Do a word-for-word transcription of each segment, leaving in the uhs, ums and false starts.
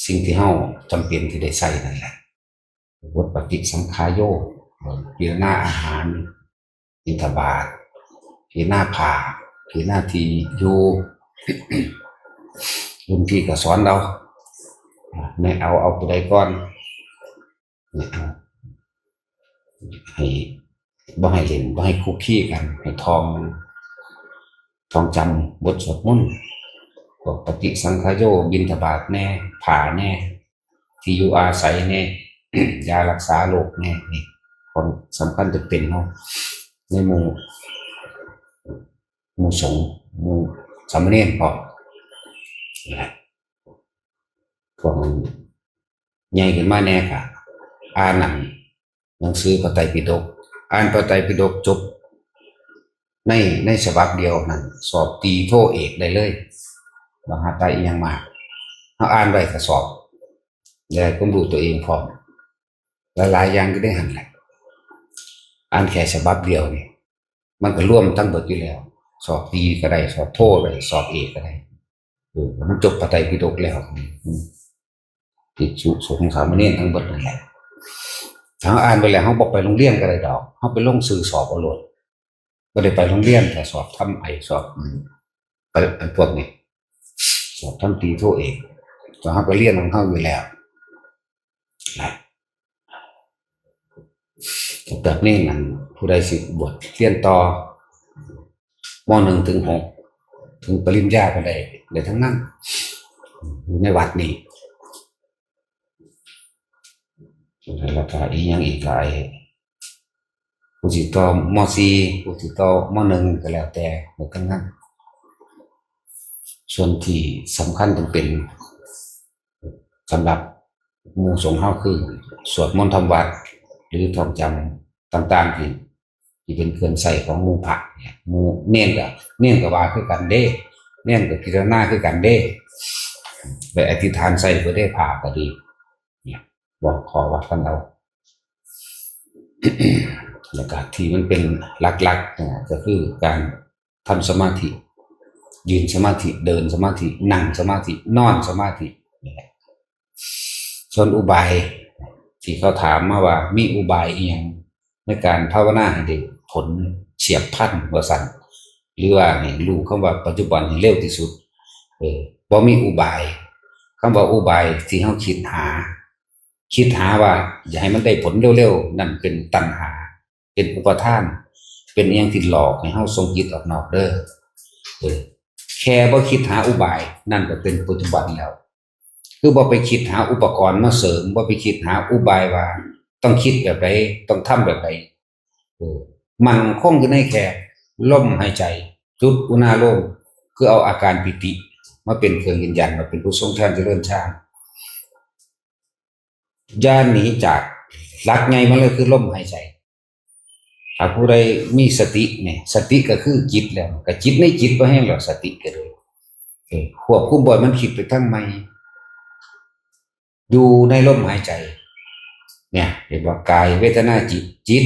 สิ่งที่เฮาจำเป็นที่ได้ใช้นั่นแหละ บทปฏิสังขายโย พิจารณาอาหาร บิณฑบาต พิจารณาผ้า พิจารณาที่อยู่ รุ่นพี่ก็สอนเรา แม่เอา เอาตัวใดก่อน แม่เอา ให้ บ่ให้เล่น บ่ให้คุกคีกัน ให้ท่อง ท่องจำบทสวดมนต์ พวกปฏิสังขายโย บิณฑบาตแน่ ผ้าแน่ ที่อยู่อาศัยแน่ ยารักษาโรคแน่ นี่ ของสำคัญจะเป็นเนาะ ในหมู่ หมู่สงฆ์ หมู่สามเณรพร้อม นะ พวกนั้นใหญ่ขึ้นมาแน่ก็อ่านหนัง หนังสือพระไตรปิฎก อ่านพระไตรปิฎกจบ ใน ในฉบับเดียวนั่น สอบตรีโทเอกได้เลย มหาไตรอิยังมาก เฮาอ่านได้ก็สอบ ได้ความรู้ตัวเองพร้อม หลายๆอย่างก็ได้หันแหละ อ่านแค่ฉบับเดียวนี่ มันก็รวมทั้งหมดอยู่แล้ว สอบตรีก็ได้ สอบโทก็ได้ สอบเอกก็ได้ เออ มันจบพระไตรปิฎกแล้ว อืม ภิกษุสงฆ์สามเณรทั้งหมดนั่นแหละ ถ้าเฮาอ่านไปแล้ว เฮาบ่ไปโรงเรียนก็ได้ดอก เฮาไปลงชื่อสอบเอาโลด บ่ได้ไปโรงเรียน แต่สอบทำไอ้สอบ อืม ไป ไอ้พวกนี้ สอบทำตรีโทเอก แต่เฮาก็เรียนของเฮาอยู่แล้ว นะ แบบนี้นั่น ผู้ใดสิบวชเรียนต่อ ม.หนึ่ง ถึง หก ถึงปริญญาก็ได้ ได้ทั้งนั้น อยู่ในวัดนี่ แล้วก็อีกอย่างอีกหลาย ผู้สิต่อ ม.สี่ ผู้สิต่อ ม.หนึ่ง ก็แล้วแต่ หมดทั้งนั้น ส่วนที่สำคัญต้องเป็น สำหรับหมู่สงฆ์เฮาคือ สวดมนต์ทำวัตร หรือท่องจำต่างๆ ที่ ที่เป็นเครื่องใช้ของหมู่พระเนี่ย หมู่เณรก็ เณรก็ว่าคือกันเด้ เณรก็พิจารณาคือกันเด้ ไปอธิษฐานใส่เพื่อได้ผ้าก็ดี เนี่ย บอกขอว่ากันเอา แล้วก็ที่มันเป็นหลักๆ นะ ก็คือการทำสมาธิ ยืนสมาธิ เดินสมาธิ นั่งสมาธิ นอนสมาธิ นี่แหละ ส่วนอุบายที่เขาถามมาว่ามีอุบายอีหยังในการภาวนาให้ได้ผลเฉียบพลันว่าซั่น หรือว่าให้รู้คำว่าปัจจุบันให้เร็วที่สุด เออ บ่มีอุบาย คำว่าอุบายที่เฮาคิดหา คิดหาว่าอยากให้มันได้ผลเร็วๆ นั่นเป็นตัณหา เป็นอุปาทาน เป็นอิหยังที่หลอกให้เฮาส่งจิตออกนอกเด้อ เออ แค่บ่คิดหาอุบาย นั่นก็เป็นปัจจุบันแล้ว คือบ่ไปคิดหาอุปกรณ์มาเสริม บ่ไปคิดหาอุบายว่าต้องคิดแบบใด ต้องทำแบบใด เออ มั่นคงอยู่ในแค่ลมหายใจ จุดอุณาโลม คือเอาอาการปีติมาเป็นเครื่องยืนยันว่าเป็นผู้ทรงฌานเจริญฌาน อย่าหนีจากหลักใหญ่มาเลยคือลมหายใจ ถ้าผู้ใดมีสติเนี่ย สติก็คือจิตแล้ว ก็จิตในจิตบ่แห้งแล้ว สติก็เลย เออ ควบคุมบ่ให้มันคิดไปทางใหม่ อยู่ในลมหายใจ เนี่ย เห็นว่ากายเวทนาจิต จิต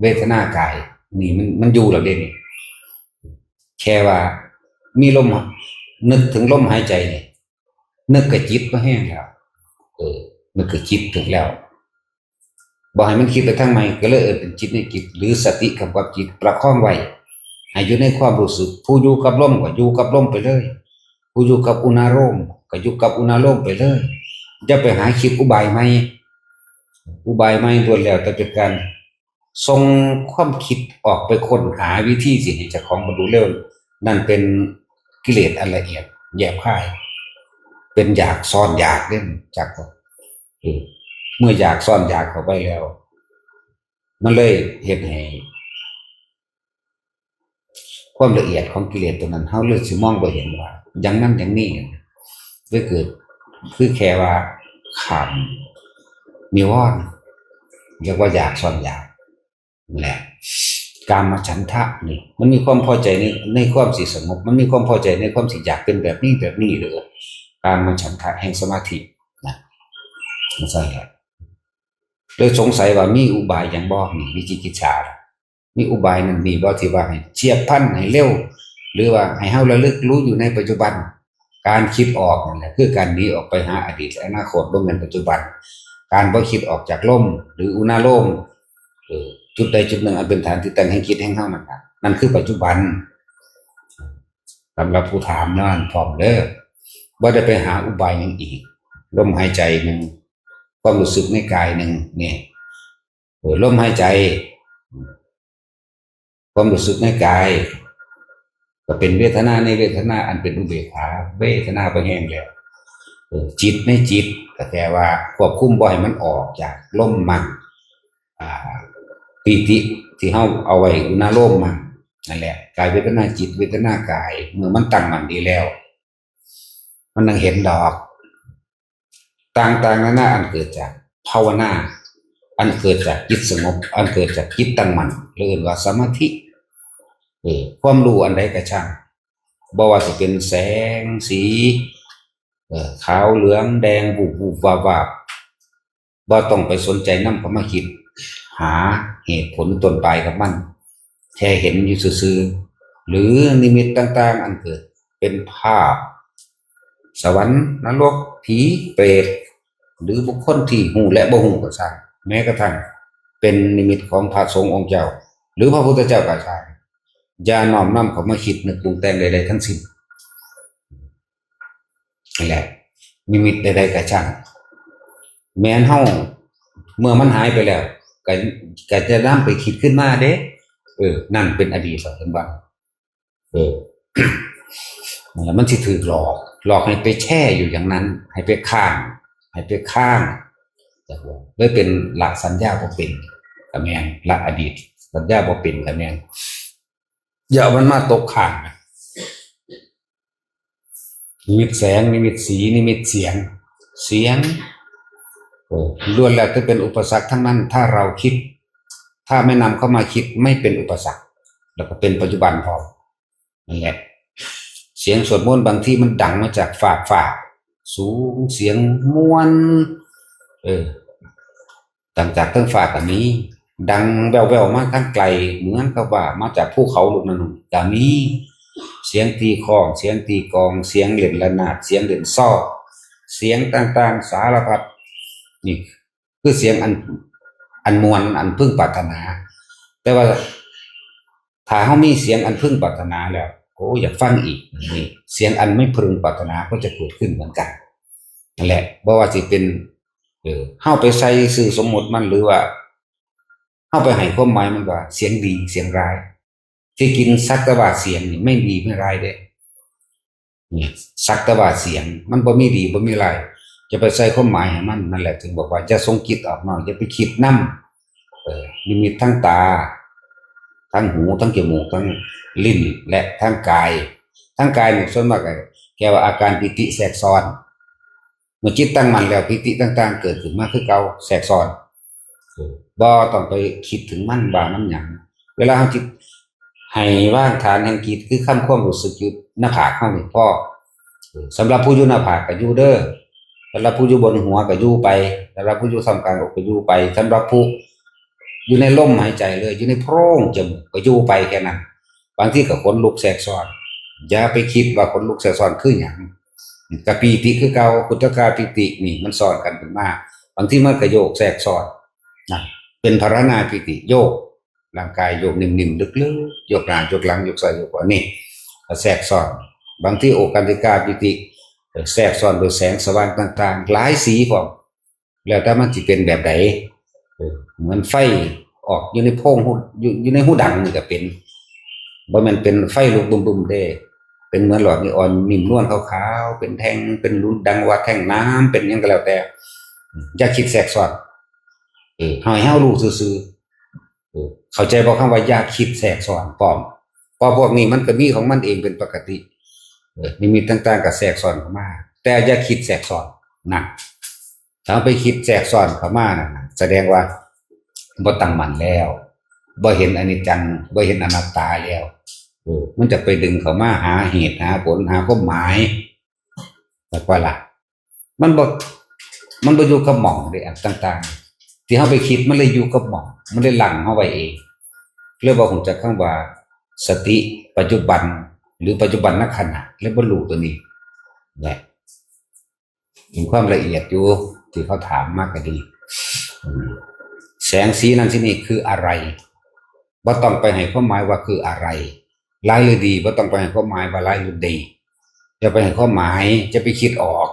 เวทนากาย นี่มัน มันอยู่แล้วเด้นี่ แค่ว่ามีลม นึกถึงลมหายใจนี่ นึกกับจิตก็แห้งแล้ว เออ นึกกับจิตถึงแล้ว บ่ให้มันคิดไปทางใหม่ ก็เลยเอิ้นเป็นจิตในจิต หรือสติกำกับจิตประคองไว้ ให้อยู่ในความรู้สึก ผู้อยู่กับลมก็อยู่กับลมไปเลย ผู้อยู่กับอุณาโลมก็อยู่กับอุณาโลมไปเลย อย่าไปหาคิดอุบายใหม่ อุบายใหม่ล้วนแล้วแต่เป็นการส่งความคิดออกไปค้นหาวิธีสิให้เจ้าของบรรลุเร็ว นั่นเป็นกิเลสอันละเอียดแยบคาย เป็นอยากซ้อนอยากเด้ จาก เออ เมื่ออยากซ้อนอยากเข้าไปแล้ว มันเลยเฮ็ดให้ความละเอียดของกิเลสตัวนั้น เฮาเลยสิมองบ่เห็นว่าอย่างนั้นอย่างนี้ เลยเกิด คือแค่ว่าข้ามนิวรณ์ เรียกว่าอยากซ้อนอยาก นั่นแหละ กามฉันทะนี่ มันมีความพอใจใน ในความสิสงบ มันมีความพอใจในความสิอยากเป็นแบบนี้แบบนี้เด้อ กามฉันทะแห่งสมาธินะ มันซั่นแหละ เลยสงสัยว่ามีอุบายหยังบ่ นี่วิจิกิจฉา มีอุบายนั่นนี่บ่ที่ว่าให้เฉียบพลัน ให้เร็ว หรือว่าให้เฮาระลึกรู้อยู่ในปัจจุบัน ก การคิดออกนั่นแหละคือการหนีออกไปหาอดีตและอนาคต บ่แม่นปัจจุบัน การบ่คิดออกจากลมหรืออุณาโลม เออ จุดใดจุดหนึ่งอันเป็นฐานที่ตั้งแห่งจิตแห่งเฮานั่นน่ะ นั่นคือปัจจุบัน สำหรับผู้ถามนั่นพร้อมเด้อ บ่ได้ไปหาอุบายหยังอีก ลมหายใจหนึ่ง ความรู้สึกในกายหนึ่ง นี่ เออ ลมหายใจ ความรู้สึกในกาย ก็เป็นเวทนาในเวทนาอันเป็นอุเบกขา เวทนาบ่แห้งแล้ว เออ จิตในจิต ก็แปลว่าควบคุมบ่ให้มันออกจากลมมั่ง อ่า ปีติที่เฮาเอาไว้อุณาโลมมั่ง นั่นแหละ กายเวทนาจิตเวทนากาย เมื่อมันตั้งมั่นดีแล้ว มันนั่งเห็นดอก ต่างๆนานาอันเกิดจากภาวนา อันเกิดจากจิตสงบ อันเกิดจากจิตตั้งมั่น เรียกว่าสมาธิ เออ ความรู้อันใดก็ช่าง บ่ว่าสิเป็นแสงสี เอ่อ ขาวเหลืองแดง บูบบูบวาบวาบ บ่ต้องไปสนใจนำเข้ามาคิด หาเหตุผลต้นปลายกับมัน แค่เห็นอยู่ซื่อๆ หรือนิมิตต่างๆ อันเกิดเป็นภาพ สวรรค์ นรก ผี เปรต หรือบุคคลที่ฮู้และบ่ฮู้ก็ช่าง แม้กระทั่งเป็นนิมิตของพระสงฆ์องค์เจ้า หรือพระพุทธเจ้าก็ช่าง อย่าน้อมนำเข้ามาคิดนึกปรุงแต่งใดๆทั้งสิ้น นั่นแหละ นิมิตใดๆก็ช่าง แม่นเฮา เมื่อมันหายไปแล้ว ก็ ก็จะนำไปคิดขึ้นมาเด้ เออ นั่นเป็นอดีตแล้ว เห็นบ่ เออ นั่นแหละ มันสิถืกหลอก หลอกให้ไปแช่อยู่อย่างนั้น ให้ไปค้าง ให้ไปค้าง เลยเป็นละสัญญาบ่เป็น ก็แม่น ละอดีตสัญญาบ่เป็น ก็แม่น อย่าเอามันมาตกค้างนะ นิมิตแสง นิมิตสี นิมิตเสียง เสียง เออ ล้วนแล้วแต่เป็นอุปสรรคทั้งนั้น ถ้าเราคิด ถ้าไม่นำเข้ามาคิดไม่เป็นอุปสรรค แล้วก็เป็นปัจจุบันพร้อม นั่นแหละ เสียงสวดมนต์บางทีมันดังมาจากฟากฟ้า สูง เสียงม่วน เออ ดังจากเทิงฟ้าก็มี ดังแว่วๆมาทางไกล เหมือนกับว่ามาจากภูเขาลูกนั้นก็มี เสียงตีฆ้อง เสียงตีกลอง เสียงเล่นระนาด เสียงเล่นซอ เสียงต่างๆสารพัด นี่คือเสียงอัน อันม่วน อันพึงปรารถนา แต่ว่า ถ้าเฮามีเสียงอันพึงปรารถนาแล้ว โอ้ อยากฟังอีก นี่ เสียงอันไม่พึงปรารถนาก็จะเกิดขึ้นเหมือนกัน นั่นแหละ บ่ว่าสิเป็น เออ เฮาไปใส่ชื่อสมมุติมัน หรือว่า เฮาไปให้ความหมายมันว่า เสียงดี เสียงร้าย ที่จริงสักแต่ว่าเสียงนี่ไม่ดีไม่ร้ายเด้ นี่ สักแต่ว่าเสียง มันบ่มีดีบ่มีร้าย จะไปใส่ความหมายให้มัน นั่นแหละ ถึงบอกว่าอย่าส่งจิตออกนอก อย่าไปคิดนำ เออ นิมิตทางตา ทางหู ทางจมูก ทางลิ้น และทางกาย ทางกายนี่ส่วนมากก็แปลว่าอาการปีติแทรกซ้อน เมื่อจิตตั้งมั่นแล้ว ปีติต่างๆเกิดขึ้นมาคือเก่า แทรกซ้อน เออ บ่ต้องไปคิดถึงมันว่ามันหยัง เวลาเฮาจิต ให้วางฐานแห่งจิตคือคำความรู้สึกอยู่หน้าผากเฮานี่พอ เออ สำหรับผู้อยู่หน้าผากก็อยู่เด้อ สำหรับผู้อยู่บนหัวก็อยู่ไป สำหรับผู้อยู่ท่ามกลางอกก็อยู่ไป สำหรับผู้อยู่ในลมหายใจเลย อยู่ในโพรงจมูกก็อยู่ไปแค่นั้น บางทีก็ขนลุกแทรกซ้อน อย่าไปคิดว่าขนลุกแทรกซ้อนคือหยัง กะปีติคือเก่า อุทกาปีตินี่มันซ้อนกันขึ้นมา บางทีมันก็โยกแทรกซ้อนนะ เป็นพารานาปีติ โยก ร่างกายโยกนิ่มๆลึกๆ โยกหน้าโยกหลัง โยกซ้ายโยกขวา นี่ก็แทรกซ้อน บางทีโอคันติกาปีติ เอ่อ แทรกซ้อนโดยแสงสว่างต่างๆ หลายสีพร้อม แล้วแต่มันสิเป็นแบบใด เออ เหมือนไฟออกอยู่ในโพรงหู อยู่ อยู่ในหูดังนี่ก็เป็น บ่แม่นเป็นไฟลุกบึ้มๆเด้ เป็นเหมือนหลอดนีออนนิ่มนวลขาวๆ เป็นแท่ง เป็นรูดังว่าแท่งน้ำ เป็นหยังก็แล้วแต่ อย่าคิดแทรกซ้อน เออ ให้เฮารู้ซื่อๆ เออ เข้าใจบ่คำว่าอย่าคิดแทรกซ้อนพร้อม เพราะพวกนี้มันก็มีของมันเองเป็นปกติ เออ นิมิตต่างๆก็แทรกซ้อนเข้ามา แต่อย่าคิดแทรกซ้อนนะ ถ้าไปคิดแทรกซ้อนเข้ามานั่นน่ะ แสดงว่าบ่ตั้งมั่นแล้ว บ่เห็นอนิจจัง บ่เห็นอนัตตาแล้ว เออ มันจะไปดึงเข้ามาหาเหตุหาผล หาความหมาย จักว่าล่ะ มันบ่ มันบ่อยู่กับหม่องเด้ อันต่างๆ ที่เฮาไปคิดมันเลยอยู่กับหม่อง มันเลยลังเฮาไว้เอง เลยบ่ฮู้จักคำว่าสติปัจจุบัน หรือปัจจุบันนขณะ เลยบ่รู้ตัวนี้ เนี่ย มีความละเอียดอยู่ ที่เขาถามมากก็ดี อืม แสงสีนั่นสีนี่คืออะไร บ่ต้องไปให้ความหมายว่าคืออะไร ร้ายหรือดี บ่ต้องไปให้ความหมายว่าร้ายหรือดี อย่าไปให้ความหมาย จะไปคิดออก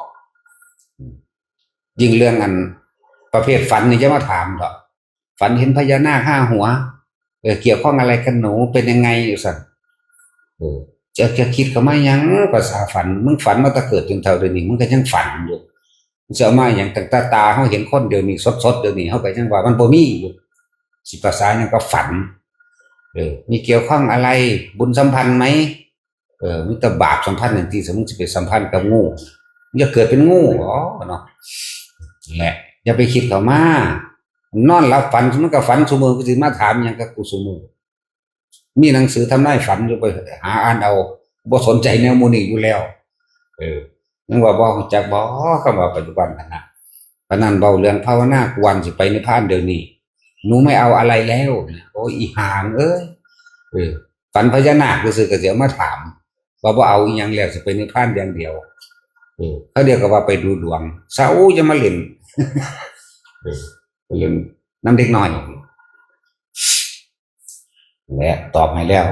อืม ยิ่งเรื่องอันประเภทฝันนี่จะมาถามดอก ฝันเห็นพญานาคห้าหัว เออ เกี่ยวข้องอะไรกันหนู เป็นยังไงอยู่สั่น เออ จะ จะคิดเข้ามาหยัง ภาษาฝัน มึงฝันมาแต่เกิดจนเฒ่าเดี๋ยวนี้ มึงก็ยังฝันอยู่ มึงสิเอามาหยัง ตั้งแต่ตาเฮาเห็นคนเดี๋ยวนี้ สดๆ เดี๋ยวนี้ เฮาก็ยังว่ามันบ่มีอยู่ สิภาษาหยังก็ฝัน เออ มีเกี่ยวข้องอะไร บุญสัมพันธ์ไหม เออ มีแต่บาปสัมพันธ์นั่นติ สมมุติสิไปสัมพันธ์กับงู อย่าเกิดเป็นงู อ๋อ เนาะ แหละ อย่าไปคิดเข้ามา นอนหลับฝัน มันก็ฝันซุมื้อ ก็สิมาถามหยังกับกูซุมื้อ มีหนังสือทำนายฝันอยู่ ไปหาอ่านเอา บ่สนใจแนวหมู่นี้อยู่แล้ว เออ ยังว่าบ่รู้จักบ่ คำว่าปัจจุบันขณะ ปานนั้นเว้าเรื่องภาวนา กวนสิไปนิพพานเดี๋ยวนี้ หนูไม่เอาอะไรแล้ว โอ้ย อีห่าเอ้ย เออ ฝันพญานาคซื่อๆ ก็สิเอามาถาม ว่าบ่เอาอีหยังแล้ว สิไปนิพพานอย่างเดียว เออ เขาเดียวก็ว่าไปดูดวง ซาอู้ อย่ามาเล่น เออ ไปเล่นนำเด็กน้อย และตอบให้แล้ว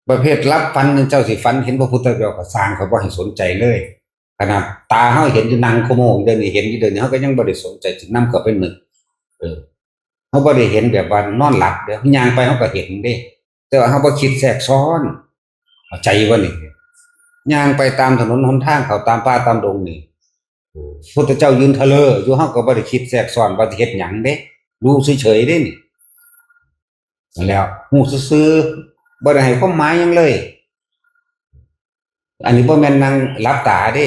ประเภทหลับฝันนี่ เจ้าสิฝันเห็นพระพุทธเจ้าก็ซ่าง เขาบ่ให้สนใจเลย ขนาดตาเฮาเห็นอยู่ นั่งคุโมงเดี๋ยวนี้ เห็นอยู่เดี๋ยวนี้ เฮาก็ยังบ่ได้สนใจ สินำเข้าไปนึก เออ เฮาบ่ได้เห็นแบบว่านอนหลับเด้ ย่างไปเฮาก็เห็นเด้ แต่ว่าเฮาบ่คิดแทรกซ้อน เข้าใจบ่นี่ ย่างไปตามถนนหนทาง เข้าตามป่าตามดงนี่ พุทธเจ้ายืนทะเลอยู่ เฮาก็บ่ได้คิดแทรกซ้อนว่าสิเฮ็ดหยังเด้ รู้เฉยๆ เด้นี่ นั่นแหล้ว ฮู้ซื่อๆ บ่ได้ให้ความหมายหยังเลย อันนี้บ่แม่นนั่งหลับตาเด้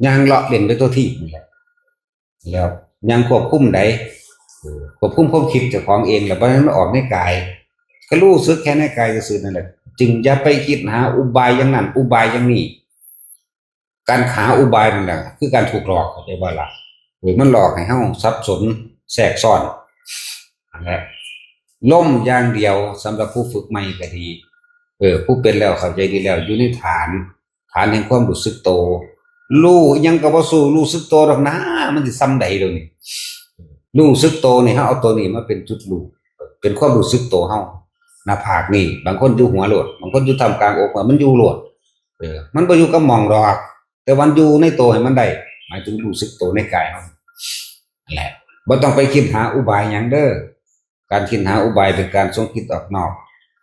ย่างเลาะเล่นไปทั่วทีปนี่แหละ แล้วยังควบคุมได้ ควบคุมความคิดเจ้าของเอง แล้วบ่ให้มันออกในกาย ก็รู้สึกแค่ในกายซื่อๆ นั่นแหละ จึงอย่าไปคิดหาอุบายอย่างนั้น อุบายอย่างนี้ การหาอุบายนั่นแหละ คือการถูกหลอก เข้าใจบ่ล่ะ เออ มันหลอกให้เฮาสับสนแทรกซ้อน นั่นแหละ ล้มอย่างเดียวสำหรับผู้ฝึกใหม่ก็ดี เออ ผู้เป็นแล้วเข้าใจดีแล้ว อยู่ในฐาน ฐานแห่งความรู้สึกโต รู้อิหยังก็บ่สู้รู้สึกโตดอกนะ มันสิส่ำใดเดี๋ยวนี้ รู้สึกโตนี่ เฮาเอาตัวนี้มาเป็นจุดรู้ เป็นความรู้สึกโตเฮา หน้าผากนี่ บางคนอยู่หัวโลด บางคนอยู่ท่ามกลางอก มันอยู่โลด เออ มันบ่อยู่กับหม่องดอก แต่มันอยู่ในโตให้มันได้ หมายถึงรู้สึกโตในกายเฮา นั่นแหละ บ่ต้องไปคิดหาอุบายหยังเด้อ การคิดหาอุบายเป็นการส่งจิตออกนอก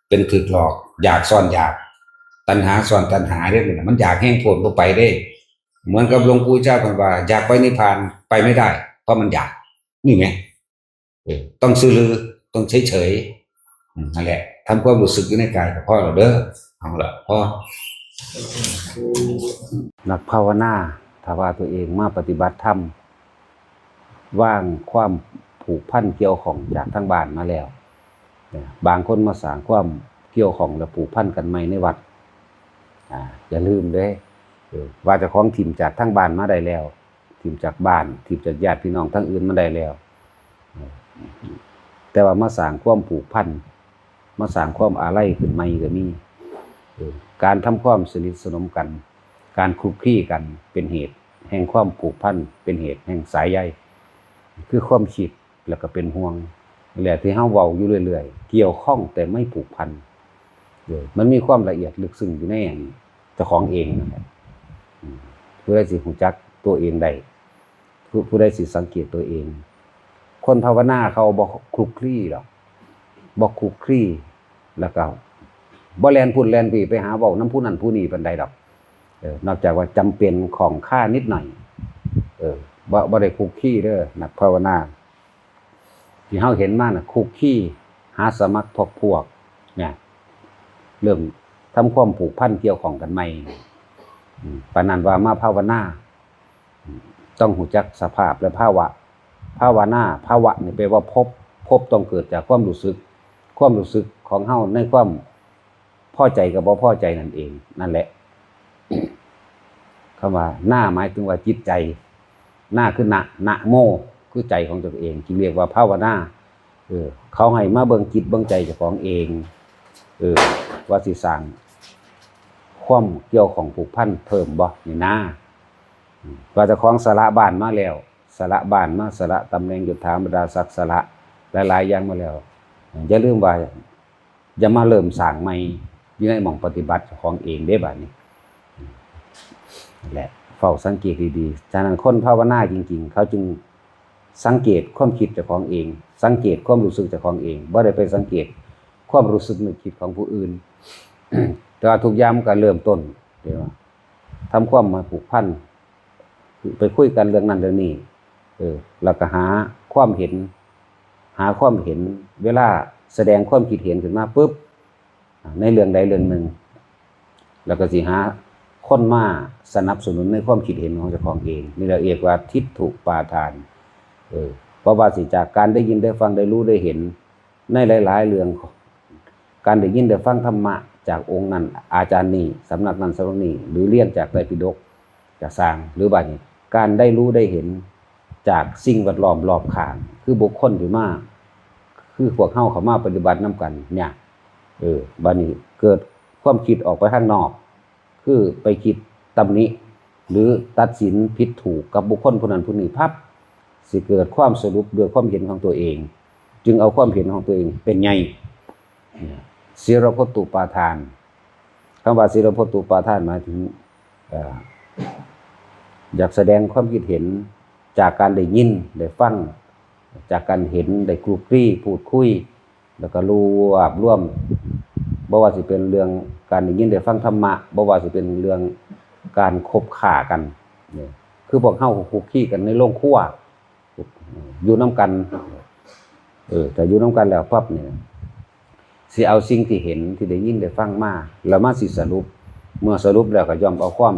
เป็นถูกหลอก อยากซ้อนอยาก ตัณหาซ้อนตัณหาเด้อ มันอยากแฮงโพด บ่ไปเด้ เหมือนกับหลวงปู่เจ้าเพิ่นว่า อยากไปนิพพาน ไปไม่ได้ เพราะมันอยาก นี่ไง เออ ต้องซื่อลือ ต้องเฉยๆ อืม นั่นแหละ ทำความรู้สึกอยู่ในกายก็พอแล้วเด้อ เอาละ พอ นักภาวนา ถ้าว่าตัวเองมาปฏิบัติธรรม วางความผูกพันเกี่ยวข้องจากทางบ้านมาแล้ว เนี่ย บางคนมาสร้างความเกี่ยวข้องและผูกพันกันใหม่ในวัด อ่า อย่าลืมเด้ เออ ว่าเจ้าของถิ่มจากทางบ้านมาได้แล้ว ถิ่มจากบ้าน ถิ่มจากญาติพี่น้องทางอื่นมาได้แล้ว เออ แต่ว่ามาสร้างความผูกพัน มาสร้างความอาลัยขึ้นใหม่ก็มี เออ การทำความสนิทสนมกัน การคลุกคลีกันเป็นเหตุแห่งความผูกพัน เป็นเหตุแห่งสายใย คือความคิดแล้วก็เป็นห่วง นี่แหละที่เฮาเว้าอยู่เรื่อยๆ เกี่ยวข้องแต่ไม่ผูกพัน เออ มันมีความละเอียดลึกซึ้งอยู่ในอันเจ้าของเองนั่นแหละ อืม ผู้ใดสิรู้จักตัวเองได้ ผู้ ผู้ใดสิสังเกตตัวเอง คนภาวนาเขาบ่คลุกคลีดอก บ่คลุกคลี แล้วก็บ่แล่นพุ้นแล่นพี้ไปหาเว้านำผู้นั้นผู้นี้ปานใดดอก เออ นอกจากว่าจำเป็นข้องคานิดหน่อย เออ บ่ บ่ได้คลุกคลีเด้อ นักภาวนา ที่เฮาเห็นมาน่ะ คลุกคลี หาสมัครพรรคพวก เนี่ย เริ่มทำความผูกพันเกี่ยวข้องกันใหม่ อืม ปานนั้นว่ามาภาวนา อืม ต้องรู้จักสภาพและภาวะ ภาวนา ภาวะนี่แปลว่าพบ พบต้องเกิดจากความรู้สึก ความรู้สึกของเฮาในความพอใจกับบ่พอใจนั่นเอง นั่นแหละ คำว่านาหมายถึงว่าจิตใจ นาคือนะ นะโม คือใจของเจ้าเอง จึงเรียกว่าภาวนา เออ เขาให้มาเบิ่งจิตเบิ่งใจเจ้าของเอง เออ ว่าสิสร้างค ความเกี่ยวข้องผูกพันเพิ่มบ่นี่นะ อืม ว่าเจ้าของสละบ้านมาแล้ว สละบ้านมา สละตำแหน่งยศถาบรรดาศักดิ์ สละหลายๆอย่างมาแล้ว อย่าลืมว่า อย่ามาเริ่มสร้างใหม่อยู่ในหม่องปฏิบัติเจ้าของเองเด้บัดนี้ และเฝ้าสังเกตดีๆ ฉะนั้นคนภาวนาจริงๆ เขาจึงสังเกตความคิดเจ้าของเอง สังเกตความรู้สึกเจ้าของเอง บ่ได้ไปสังเกตความรู้สึกนึกคิดของผู้อื่น แต่ว่าทุกอย่างมันก็เริ่มต้น เห็นบ่ ทำความมาผูกพัน ไปคุยกันเรื่องนั้นเรื่องนี้ เออ แล้วก็หาความเห็น หาความเห็น เวลาแสดงความคิดเห็นขึ้นมาปุ๊บ ในเรื่องใดเรื่องหนึ่ง แล้วก็สิหาคนมาสนับสนุนในความคิดเห็นของเจ้าของเอง นี่เราเรียกว่าทิฏฐุปาทาน เออ เพราะว่าสิจากการได้ยินได้ฟังได้รู้ได้เห็น ในหลายๆเรื่อง การได้ยินได้ฟังธรรมะจากองค์นั้น อาจารย์นี้ สำนักนั้น สำนักนี้ หรือเรียนจากไตรปิฎก ก็ซ่าง หรือว่านี่ การได้รู้ได้เห็นจากสิ่งแวดล้อมรอบข้าง คือบุคคลที่มา คือพวกเฮาเข้ามาปฏิบัตินำกันเนี่ย เออ บัดนี้เกิดความคิดออกไปข้างนอก คือไปคิดตำหนิ หรือตัดสินผิดถูกกับบุคคลผู้นั้นผู้นี้ปั๊บ สิเกิดความสรุปด้วยความเห็นของตัวเอง จึงเอาความเห็นของตัวเองเป็นใหญ่ เนี่ย ศีลพจจุปาทาน คำว่าศีลพจจุปาทานหมายถึง เอ่อ อยากแสดงความคิดเห็นจากการได้ยินได้ฟัง จากการเห็นได้คลุกคลีพูดคุย แล้วก็รวบรวม บ่ว่าสิเป็นเรื่องการได้ยินได้ฟังธรรมะ บ่ว่าสิเป็นเรื่องการคบค้ากัน เนี่ย คือพวกเฮาคลุกคลีกันในโรงครัว อยู่นำกัน เออ ถ้าอยู่นำกันแล้วปั๊บเนี่ย สิเอาสิ่งที่เห็นที่ได้ยินได้ฟังมา แล้วมาสิสรุป เมื่อสรุปแล้วก็ย่อมเอาความ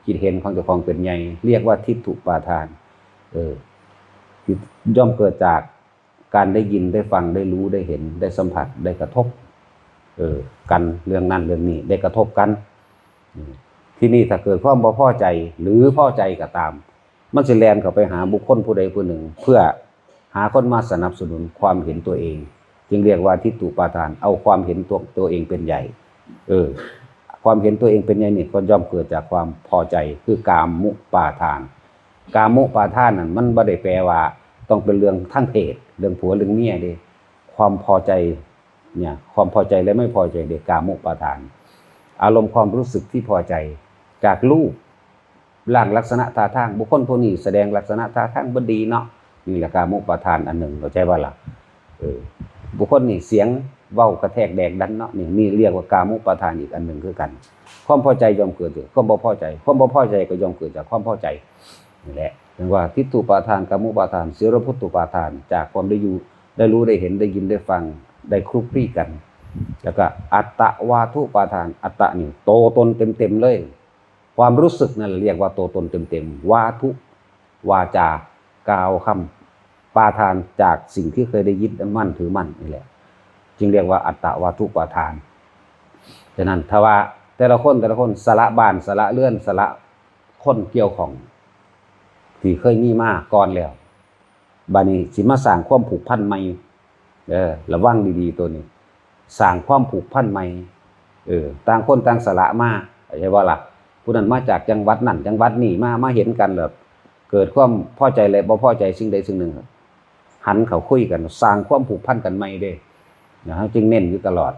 คิดเห็นของเจ้าของเป็นใหญ่ เรียกว่าทิฏฐุปาทาน เออ ย่อมเกิดจากการได้ยินได้ฟังได้รู้ได้เห็นได้สัมผัสได้กระทบ เออ กันเรื่องนั้นเรื่องนี้ได้กระทบกัน อืม ทีนี้ถ้าเกิดความบ่พอใจหรือพอใจก็ตาม มันสิแล่นเข้าไปหาบุคคลผู้ใดผู้หนึ่ง เพื่อหาคนมาสนับสนุนความเห็นตัวเอง จึงเรียกว่าทิฏฐุปาทาน เอาความเห็นตัว ตัวเองเป็นใหญ่ เออ ความเห็นตัวเองเป็นใหญ่นี่ก็ย่อมเกิดจากความพอใจ คือกามุปาทาน กามุปาทานนั่นมันบ่ได้แปลว่าต้องเป็นเรื่องทางเพศ เรื่องผัวเรื่องเมียเด้ ความพอใจเนี่ย ความพอใจและไม่พอใจเด้ กามุปาทาน อารมณ์ความรู้สึกที่พอใจจากรูปร่างลักษณะท่าทาง บุคคลผู้นี้แสดงลักษณะท่าทางบ่ดีเนาะ นี่แหละกามุปาทานอันหนึ่ง เข้าใจบ่ล่ะ เออ บุคคลนี่เสียงเว้ากระแทกแดกดันเนาะ นี่ นี่เรียกว่ากามุปาทานอีกอันหนึ่งคือกัน ความพอใจย่อมเกิดจากความบ่พอใจ ความบ่พอใจก็ย่อมเกิดจากความพอใจ นี่แหละ เรียกว่าทิฏฐุปาทาน กามุปาทาน ศีลพจจุปาทาน จากความได้อยู่ ได้รู้ ได้เห็น ได้ยิน ได้ฟัง ได้คลุกคลีกัน แล้วก็อัตตวาทุปาทาน อัตตะนี่โตตนเต็มๆเลย ความรู้สึกนั่นเรียกว่าโตตนเต็มๆ วาทุ วาจากล่าวคำ ปาทานจากสิ่งที่เคยได้ยึดมั่นถือมั่นนี่แหละ จึงเรียกว่าอัตตวาทุปาทาน ฉะนั้นถ้าว่าแต่ละคน แต่ละคนสละบ้าน สละเรือน สละคนเกี่ยวข้อง ที่เคยมีมาก่อนแล้ว บัดนี้สิมาสร้างความผูกพันใหม่ เออ ระวังดีๆตัวนี้ สร้างความผูกพันใหม่ เออ ต่างคนต่างสละมา เข้าใจบ่ล่ะ ผู้นั้นมาจากจังหวัดนั่นจังหวัดนี่ มา มาเห็นกันแล้ว เกิดความพอใจและบ่พอใจสิ่งใดสิ่งหนึ่ง หันเข้าคุยกัน สร้างความผูกพันกันใหม่เด้ นะ เราจึงเน้นอยู่ตลอด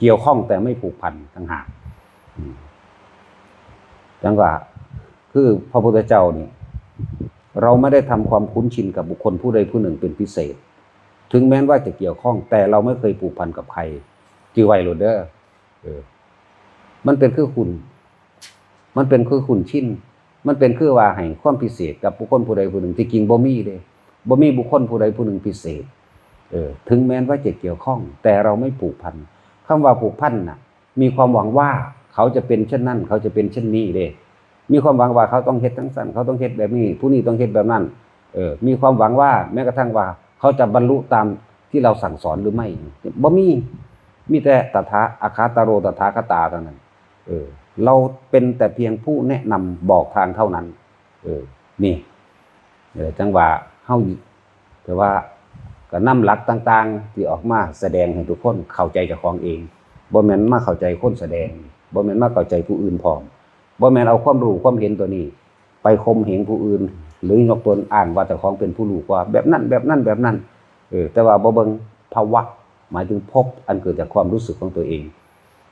เกี่ยวข้องแต่ไม่ผูกพันต่างหาก อืม จังว่า คือพระพุทธเจ้านี่ เราไม่ได้ทำความคุ้นชินกับบุคคลผู้ใดผู้หนึ่งเป็นพิเศษ ถึงแม้ว่าจะเกี่ยวข้อง แต่เราไม่เคยผูกพันกับใคร จื่อไว้โลดเด้อ เออ มันเป็นคือคุ้น มันเป็นคือคุ้นชิน มันเป็นคือว่าให้ความพิเศษกับบุคคลผู้ใดผู้หนึ่ง ที่จริงบ่มีเด้ บ่มีบุคคลผู้ใดผู้หนึ่งพิเศษ เออ ถึงแม้ว่าจะเกี่ยวข้อง แต่เราไม่ผูกพัน คำว่าผูกพันน่ะ มีความหวังว่าเขาจะเป็นเช่นนั้น เขาจะเป็นเช่นนี้เด้ มีความหวังว่าเขาต้องเฮ็ดจั่งซั้น เขาต้องเฮ็ดแบบนี้ ผู้นี้ต้องเฮ็ดแบบนั้น เออ มีความหวังว่าแม้กระทั่งว่าเขาจะบรรลุตามที่เราสั่งสอนหรือไม่ บ่มี มีแต่ตถา อัฏฐาโต ตถาคตาเท่านั้น เออ เราเป็นแต่เพียงผู้แนะนำบอกทางเท่านั้น เออ นี่ เออ จังว่าเฮา แต่ว่าก็นำหลักต่างๆที่ออกมาแสดงให้ทุกคนเข้าใจเจ้าของเอง บ่แม่นมาเข้าใจคนแสดง บ่แม่นมาเข้าใจผู้อื่นพร้อม บ่แม่นเอาความรู้ความเห็นตัวนี้ ไปข่มเหงผู้อื่น หรือยกตนอ้างว่าเจ้าของเป็นผู้รู้กว่า แบบนั้น แบบนั้น แบบนั้น เออ แต่ว่าบ่เบิ่งภาวะ หมายถึงภพอันเกิดจากความรู้สึกของตัวเอง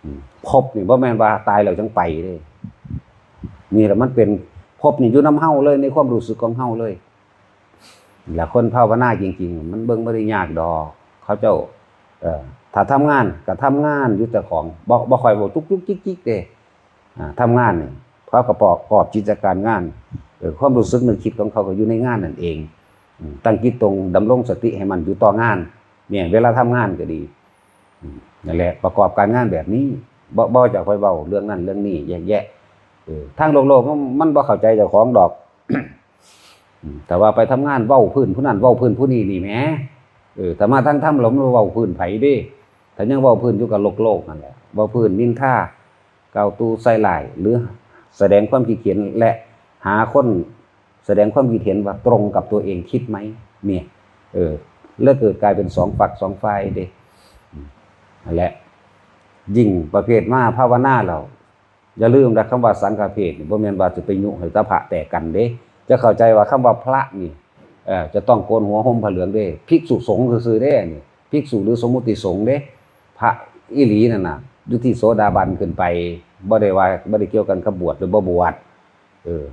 อืม ภพนี่บ่แม่นว่าตายแล้วจังไปเด้ นี่แหละมันเป็น ภพนี่อยู่นำเฮาเลย ในความรู้สึกของเฮาเลย และคนภาวนาจริงๆ มันเบิ่งบ่ได้ยากดอก เขาเจ้า เอ่อ ถ้าทำงานก็ทำงานอยู่แต่ของ บ่ บ่ค่อยเว้าจุกจุกจิกจิกเด้ อ่า ทำงานนี่ เขาก็ประกอบกิจการงาน เอ่อ ความรู้สึกนึกคิดของเขาก็อยู่ในงานนั่นเอง อืม ตั้งจิตตรง ดำรงสติให้มั่นอยู่ต่องาน เนี่ย เวลาทำงานก็ดี อืม นั่นแหละ ประกอบการงานแบบนี้ บ่ บ่จะค่อยเว้าเรื่องนั้นเรื่องนี้แยกแยะ เออ ทางโลกๆ มัน มันบ่เข้าใจเจ้าของดอก อืม แต่ว่าไปทำงานเว้าพื้นผู้นั้นเว้าพื้นผู้นี้นี่แหม เออ แต่มาทางธรรมแล้วมันเว้าพื้นไผเด้ ถ้ายังเว้าพื้นอยู่กับโลกๆ นั่นแหละ เว้าพื้นนินทา กล่าวตู่ใส่ร้าย หรือแสดงความคิดเห็น และหาคนแสดงความคิดเห็นว่าตรงกับตัวเองคิดไหม เนี่ย เออ แล้วเกิดกลายเป็นสองฝักสองฝ่ายเด้ อืม นั่นแหละ ยิ่งประเภทมาภาวนาแล้ว อย่าลืมนะ คำว่าสังฆเพศนี่ บ่แม่นว่าสิไปยุให้ตะพระแตกกันเด้ จะเข้าใจว่าคำว่าพระนี่ เอ่อ จะต้องโกนหัวห่มผ้าเหลืองเด้ ภิกษุสงฆ์ซื่อๆ เด้ นี่ ภิกษุหรือสมมุติสงฆ์เด้ พระอีหลีนั่นน่ะ อยู่ที่โสดาบันขึ้นไป บ่ได้ว่า บ่ได้เกี่ยวกันกับบวชหรือบ่บวช เออ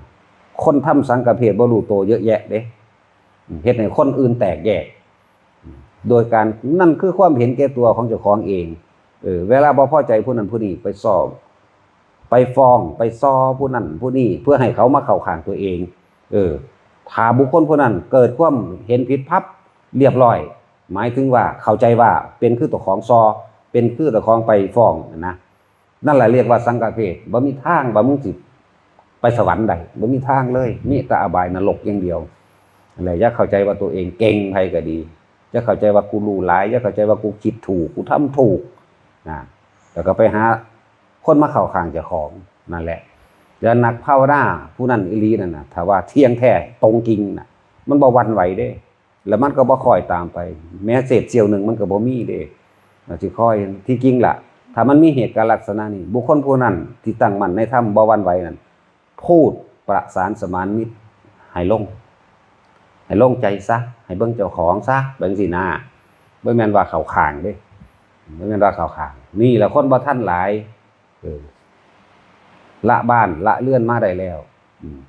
คนทำสังฆเพศบ่รู้โตเยอะแยะเด้ เฮ็ดให้คนอื่นแตกแยก โดยการ นั่นคือความเห็นแก่ตัวของเจ้าของเอง เออ เวลาบ่พอใจผู้นั้นผู้นี้ ไปสอบ ไปฟ้อง ไปซอผู้นั้นผู้นี้ เพื่อให้เขามาเข้าข้างตัวเอง เออ ถ้าบุคคลผู้นั้นเกิดความเห็นผิดปั๊บ เรียบร้อย หมายถึงว่าเข้าใจว่าเป็นคือเจ้าของซอ เป็นคือเจ้าของไปฟ้องนะ นั่นแหละเรียกว่าสังฆเพศ บ่มีทางว่ามึงสิไปสวรรค์ได้ บ่มีทางเลย มีแต่อบายนรกอย่างเดียว นั่นแหละ อย่าเข้าใจว่าตัวเองเก่ง ไผก็ดี อย่าเข้าใจว่ากูรู้หลาย อย่าเข้าใจว่ากูคิดถูก กูทำถูก นะ แล้วก็ไปหาคนมาเข้าข้างเจ้าของ นั่นแหละ แล้วนักภาวนาผู้นั้นอีหลีนั่นน่ะ ถ้าว่าเที่ยงแท้ตรงจริงน่ะ มันบ่หวั่นไหวเด้ แล้วมันก็บ่คอยตามไป แม้เศษเสี้ยวหนึ่งมันก็บ่มีเด้ มันสิคอย ที่จริงล่ะ ถ้ามันมีเหตุการณ์ลักษณะนี้ บุคคลผู้นั้นที่ตั้งมั่นในธรรมบ่หวั่นไหวนั่น พูดประสานสมานมิตร ให้ลง ให้ลงใจซะ ให้เบิ่งเจ้าของซะ เบิ่งสิหน้า บ่แม่นว่าเข้าข้างเด้ บ่แม่นว่าเข้าข้าง นี่แหละคนบ่ทันหลาย เออ ละบ้านละเรือนมาได้แล้ว อืม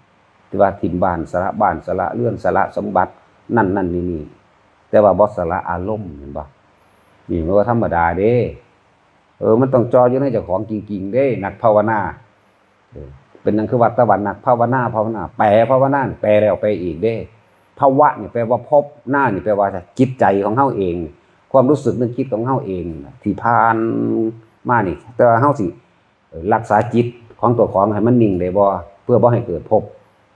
ที่ว่าถิ่มบ้าน สละบ้าน สละเรือน สละสมบัติ นั่นนั่นนี่นี่ แต่ว่าบ่สละอารมณ์ เห็นบ่ นี่มันบ่ธรรมดาเด้ เออ มันต้องจ่ออยู่ในเจ้าของจริงๆ เด้ นักภาวนา เออ เป็นหยังคือว่าตะวันนักภาวนา ภาวนา แปลภาวนา แปลแล้วแปลอีกเด้ ภาวะนี่แปลว่าภพ นานี่แปลว่าจิตใจของเฮาเอง ความรู้สึกนึกคิดของเฮาเองน่ะ ที่ผ่านมานี่ แต่ว่าเฮาสิ เอ่อ รักษาจิตของตัวของให้มันนิ่งได้บ่ เพื่อบ่ให้เกิดภพ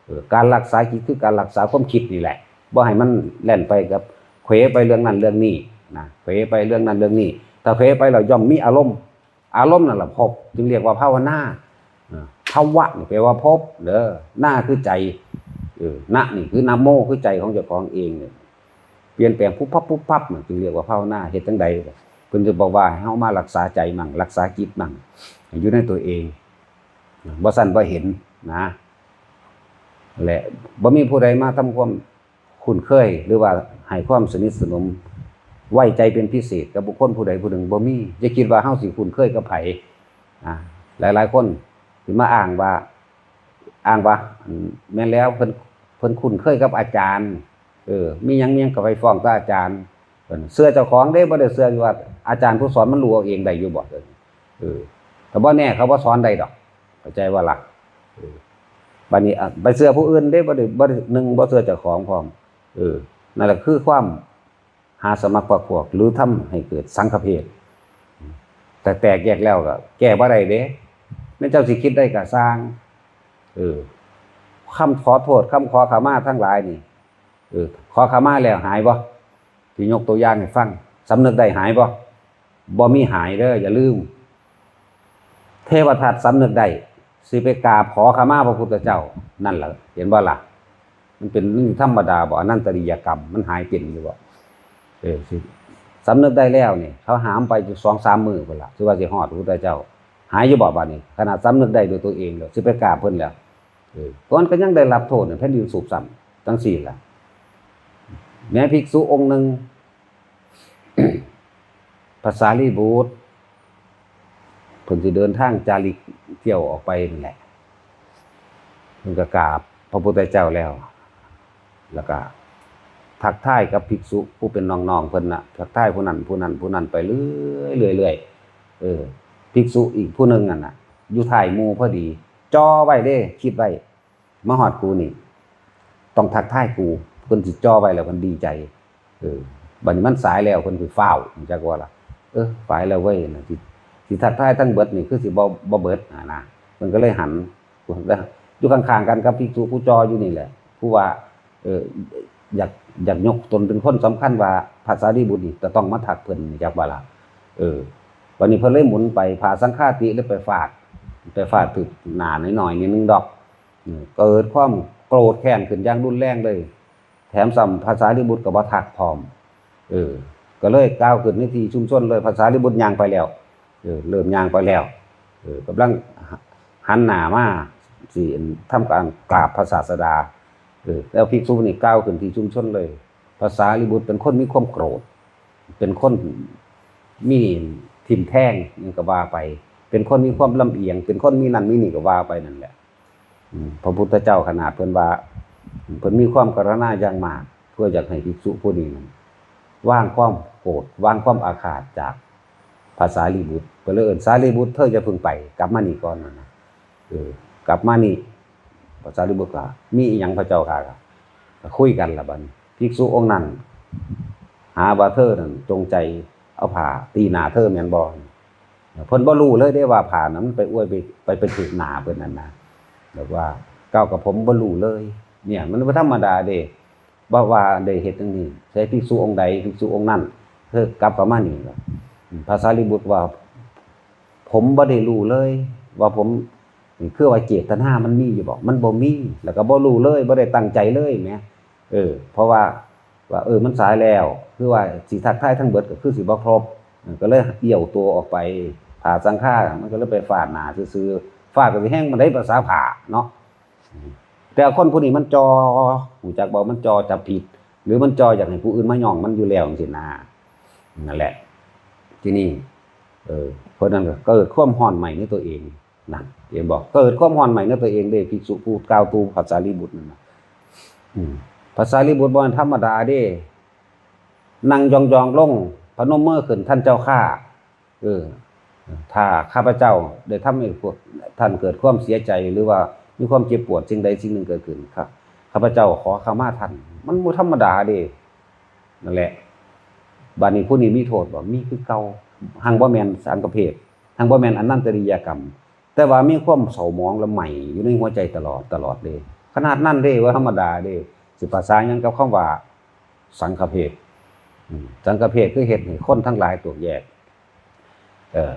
เอ่อ การรักษาจิตคือการรักษาความคิดนี่แหละ บ่ให้มันแล่นไปกับ เขวไปเรื่องนั้นเรื่องนี้นะ เขวไปเรื่องนั้นเรื่องนี้ ถ้าเขวไปแล้วย่อมมีอารมณ์ อารมณ์นั่นแหละภพ จึงเรียกว่าภาวนา อ่า ภาวะนี่แปลว่าภพเด้อ นาคือใจ เออ นะนี่คือนะโม คือใจของเจ้าของเองเนี่ย เปลี่ยนแปลงปุ๊บปั๊บปุ๊บปั๊บน่ะ จึงเรียกว่าภาวนา เฮ็ดจั่งใด เพิ่นจะบอกว่าให้เฮามารักษาใจมั่ง รักษาจิตมั่ง อยู่ในตัวเอง บ่ซั้นบ่เห็นนะ และบ่มีผู้ใดมาทำความคุ้นเคย หรือว่าให้ความสนิทสนม ไว้ใจเป็นพิเศษกับบุคคลผู้ใดผู้หนึ่ง บ่มี อย่าคิดว่าเฮาสิคุ้นเคยกับไผ อ่า หลายๆ คนสิมาอ้างว่า อ้างว่า อืม แม่นแล้ว เพิ่น เพิ่นคุ้นเคยกับอาจารย์ เออ มีหยัง มีหยังก็ไปฟ้องกับอาจารย์ เพิ่นเชื่อเจ้าของเด้ บ่ได้เชื่อว่าอาจารย์ผู้สอนมันรู้เอาเองได้อยู่บ่ เออ ถ้าบ่แน่เขาบ่สอนได้ดอก เข้าใจบ่ล่ะ เออ บัดนี้ อ่ะ ไปเชื่อผู้อื่นเด้ บ่ได้ บ่ได้ หนึ่ง บ่เชื่อเจ้าของพร้อม เออ นั่นแหละคือความหาสมัครพรรคพวก หรือทำให้เกิดสังฆเพศ แต่แตกแยกแล้วก็แก้บ่ได้เด้ แม่นเจ้าสิคิดได้ก็ซ่าง เออ คำขอโทษ คำขอขมาทั้งหลายนี่ เออ ขอขมาแล้วหายบ่ ที่ยกตัวอย่างให้ฟัง สำนึกได้หายบ่ บ่มีหายเด้อ อย่าลืม เทวทัตสำนึกได้ สิไปกราบขอขมาพระพุทธเจ้า นั่นแหละ เห็นบ่ล่ะ มันเป็นเรื่องธรรมดาบ่ อนันตริยกรรม มันหายเป็นอยู่บ่ เออ สิ สำนึกได้แล้วนี่ เขาหามไปอยู่สองสามมื้อพุ้นล่ะ สิว่าสิฮอดพระพุทธเจ้า หายอยู่บ่บาดนี้ ขนาดสำนึกได้ด้วยตัวเองแล้ว สิไปกราบเพิ่นแล้ว เออ ก่อนก็ยังได้รับโทษเนี่ย แผ่นดินสูบซ้ำจังซี่ล่ะ แม้ภิกษุองค์หนึ่ง พระสารีบุตร เพิ่นสิเดินทางจาริกเที่ยวออกไปนั่นแหละ เพิ่นก็กราบพระพุทธเจ้าแล้ว แล้วก็ทักทายกับภิกษุผู้เป็นน้องๆเพิ่นน่ะ ทักทายผู้นั้นผู้นั้นผู้นั้นไปเรื่อยๆเรื่อยๆ เออ ภิกษุอีกผู้หนึ่งนั่นน่ะ อยู่ท้ายหมู่พอดี จ่อไว้เด้ คิดไว้ มาฮอดกูนี่ ต้องทักทายกู เพิ่นสิจ่อไว้แล้วเพิ่นดีใจ เออ บัดนี้มันสายแล้ว เพิ่นสิฟ้าว จักว่าล่ะ เออ สายแล้วเว้ย น่ะ สิ สิทักทายทั้งเบิดนี่ คือสิบ่ บ่เบิด อ่า นะ เพิ่นก็เลยหัน อยู่ข้างๆกันกับภิกษุผู้จ่ออยู่นี่แหละ ผู้ว่า เออ อยาก อยากยกตนเป็นคนสำคัญว่า พระสารีบุตรนี่จะต้องมาทักเพิ่น จักว่าล่ะ เออ บัดนี้เพิ่นเลยหมุนไป พระสังฆาทิเลยไปฟาด ไปฟาดถืกหน้าน้อยๆนิดนึงดอก อืม เกิดความโกรธแค้นขึ้นอย่างรุนแรงเลย แถมซ้ำพระสารีบุตรก็บ่ทักพร้อม เออ ก็เลยก้าวขึ้นในที่ชุมชนเลย พระสารีบุตรย่างไปแล้ว เออ เริ่มย่างไปแล้ว เออ กำลังหันหน้ามา สิทำการกราบพระศาสดา เออ แล้วภิกษุนี่ก้าวขึ้นที่ชุมชนเลย พระสารีบุตรเป็นคนมีความโกรธ เป็นคนมีทิ่มแทง หยังก็ว่าไป เป็นคนมีความลำเอียง เป็นคนมีนั่นมีนี่ก็ว่าไปนั่นแหละ อืม พระพุทธเจ้าขนาดเพิ่นว่า เพิ่นมีความกรุณาอย่างมาก เพื่ออยากให้ภิกษุผู้นี้นั้นวางความโกรธ วางความอาฆาตจากพระสารีบุตร เพิ่นเลยเอิ้น "สารีบุตร เธออย่าเพิ่งไป กลับมานี่ก่อน" นั่นนะ เออ กลับมานี่ พระสารีบุตรก็ "มีอิหยังพระเจ้าข้า" ก็คุยกันละบัดนี้ ภิกษุองค์นั้น หาว่าเธอนั้นจงใจเอาผ้าตีหน้าเธอแม่นบ่ เพิ่นบ่รู้เลยเด้ว่าผ้านั้นมันไปอวยไป ไป ไปถืกหน้าเพิ่นนั่นนะ แบบว่า "ก้าวกับผมบ่รู้เลย" เนี่ย มันบ่ธรรมดาเด้ บ่ว่าได้เฮ็ดจั่งนี้ ใส่ภิกษุองค์ใด ภิกษุองค์นั้น เธอกลับเข้ามานี่ล่ะ อืม พระสารีบุตรว่า "ผมบ่ได้รู้เลย ว่าผม คือว่าเจตนามันมีอยู่บ่ มันบ่มี แล้วก็บ่รู้เลย บ่ได้ตั้งใจเลย" แหม เออ เพราะว่า ว่า เออ มันสายแล้ว คือว่าสิทักทายทั้งเบิดก็คือสิบ่ครบ เออ ก็เลยเอี้ยวตัวออกไป ผ้าสังฆามันก็เลยไปฟาดหน้าซื่อๆ ฟาดก็สิแฮงปานใด ภาษาผ้าเนาะ แต่คนผู้นี้มันจ่อ รู้จักบ่ มันจ่อจับผิด หรือมันจ่ออยากให้ผู้อื่นมาย้องมันอยู่แล้วจั่งซี้นะ นั่นแหละ ทีนี้ เออ เพราะนั้นก็เกิดความร้อนไหม้ในตัวเอง นั่น เห็นบ่ เกิดความร้อนไหม้ในตัวเองเด้ ภิกษุผู้กล่าวตู่พระสารีบุตรนั่นน่ะ อืม พระสารีบุตรบ่ธรรมดาเด้ นั่งยองๆลง พนมมือขึ้น "ท่านเจ้าข้า เออ ถ้าข้าพเจ้าได้ทำให้พวกท่านเกิดความเสียใจ หรือว่ามีความเจ็บปวดสิ่งใดสิ่งหนึ่งเกิดขึ้น ข้า ข้าพเจ้าขอขมาท่าน" มันบ่ธรรมดาเด้ นั่นแหละ บัดนี้ผู้นี้มีโทษบ่ มีคือเก่า หังบ่แม่นสังฆเพศ หังบ่แม่นอนันตริยกรรม แต่ว่ามีความเศร้าหมองและไหม้อยู่ในหัวใจตลอด ตลอดเด้ ขนาดนั้นเด้ บ่ธรรมดาเด้ สิประสานหยังกับคำว่าสังฆเพศ อืม สังฆเพศคือเฮ็ดให้คนทั้งหลายแตกแยก เอ่อ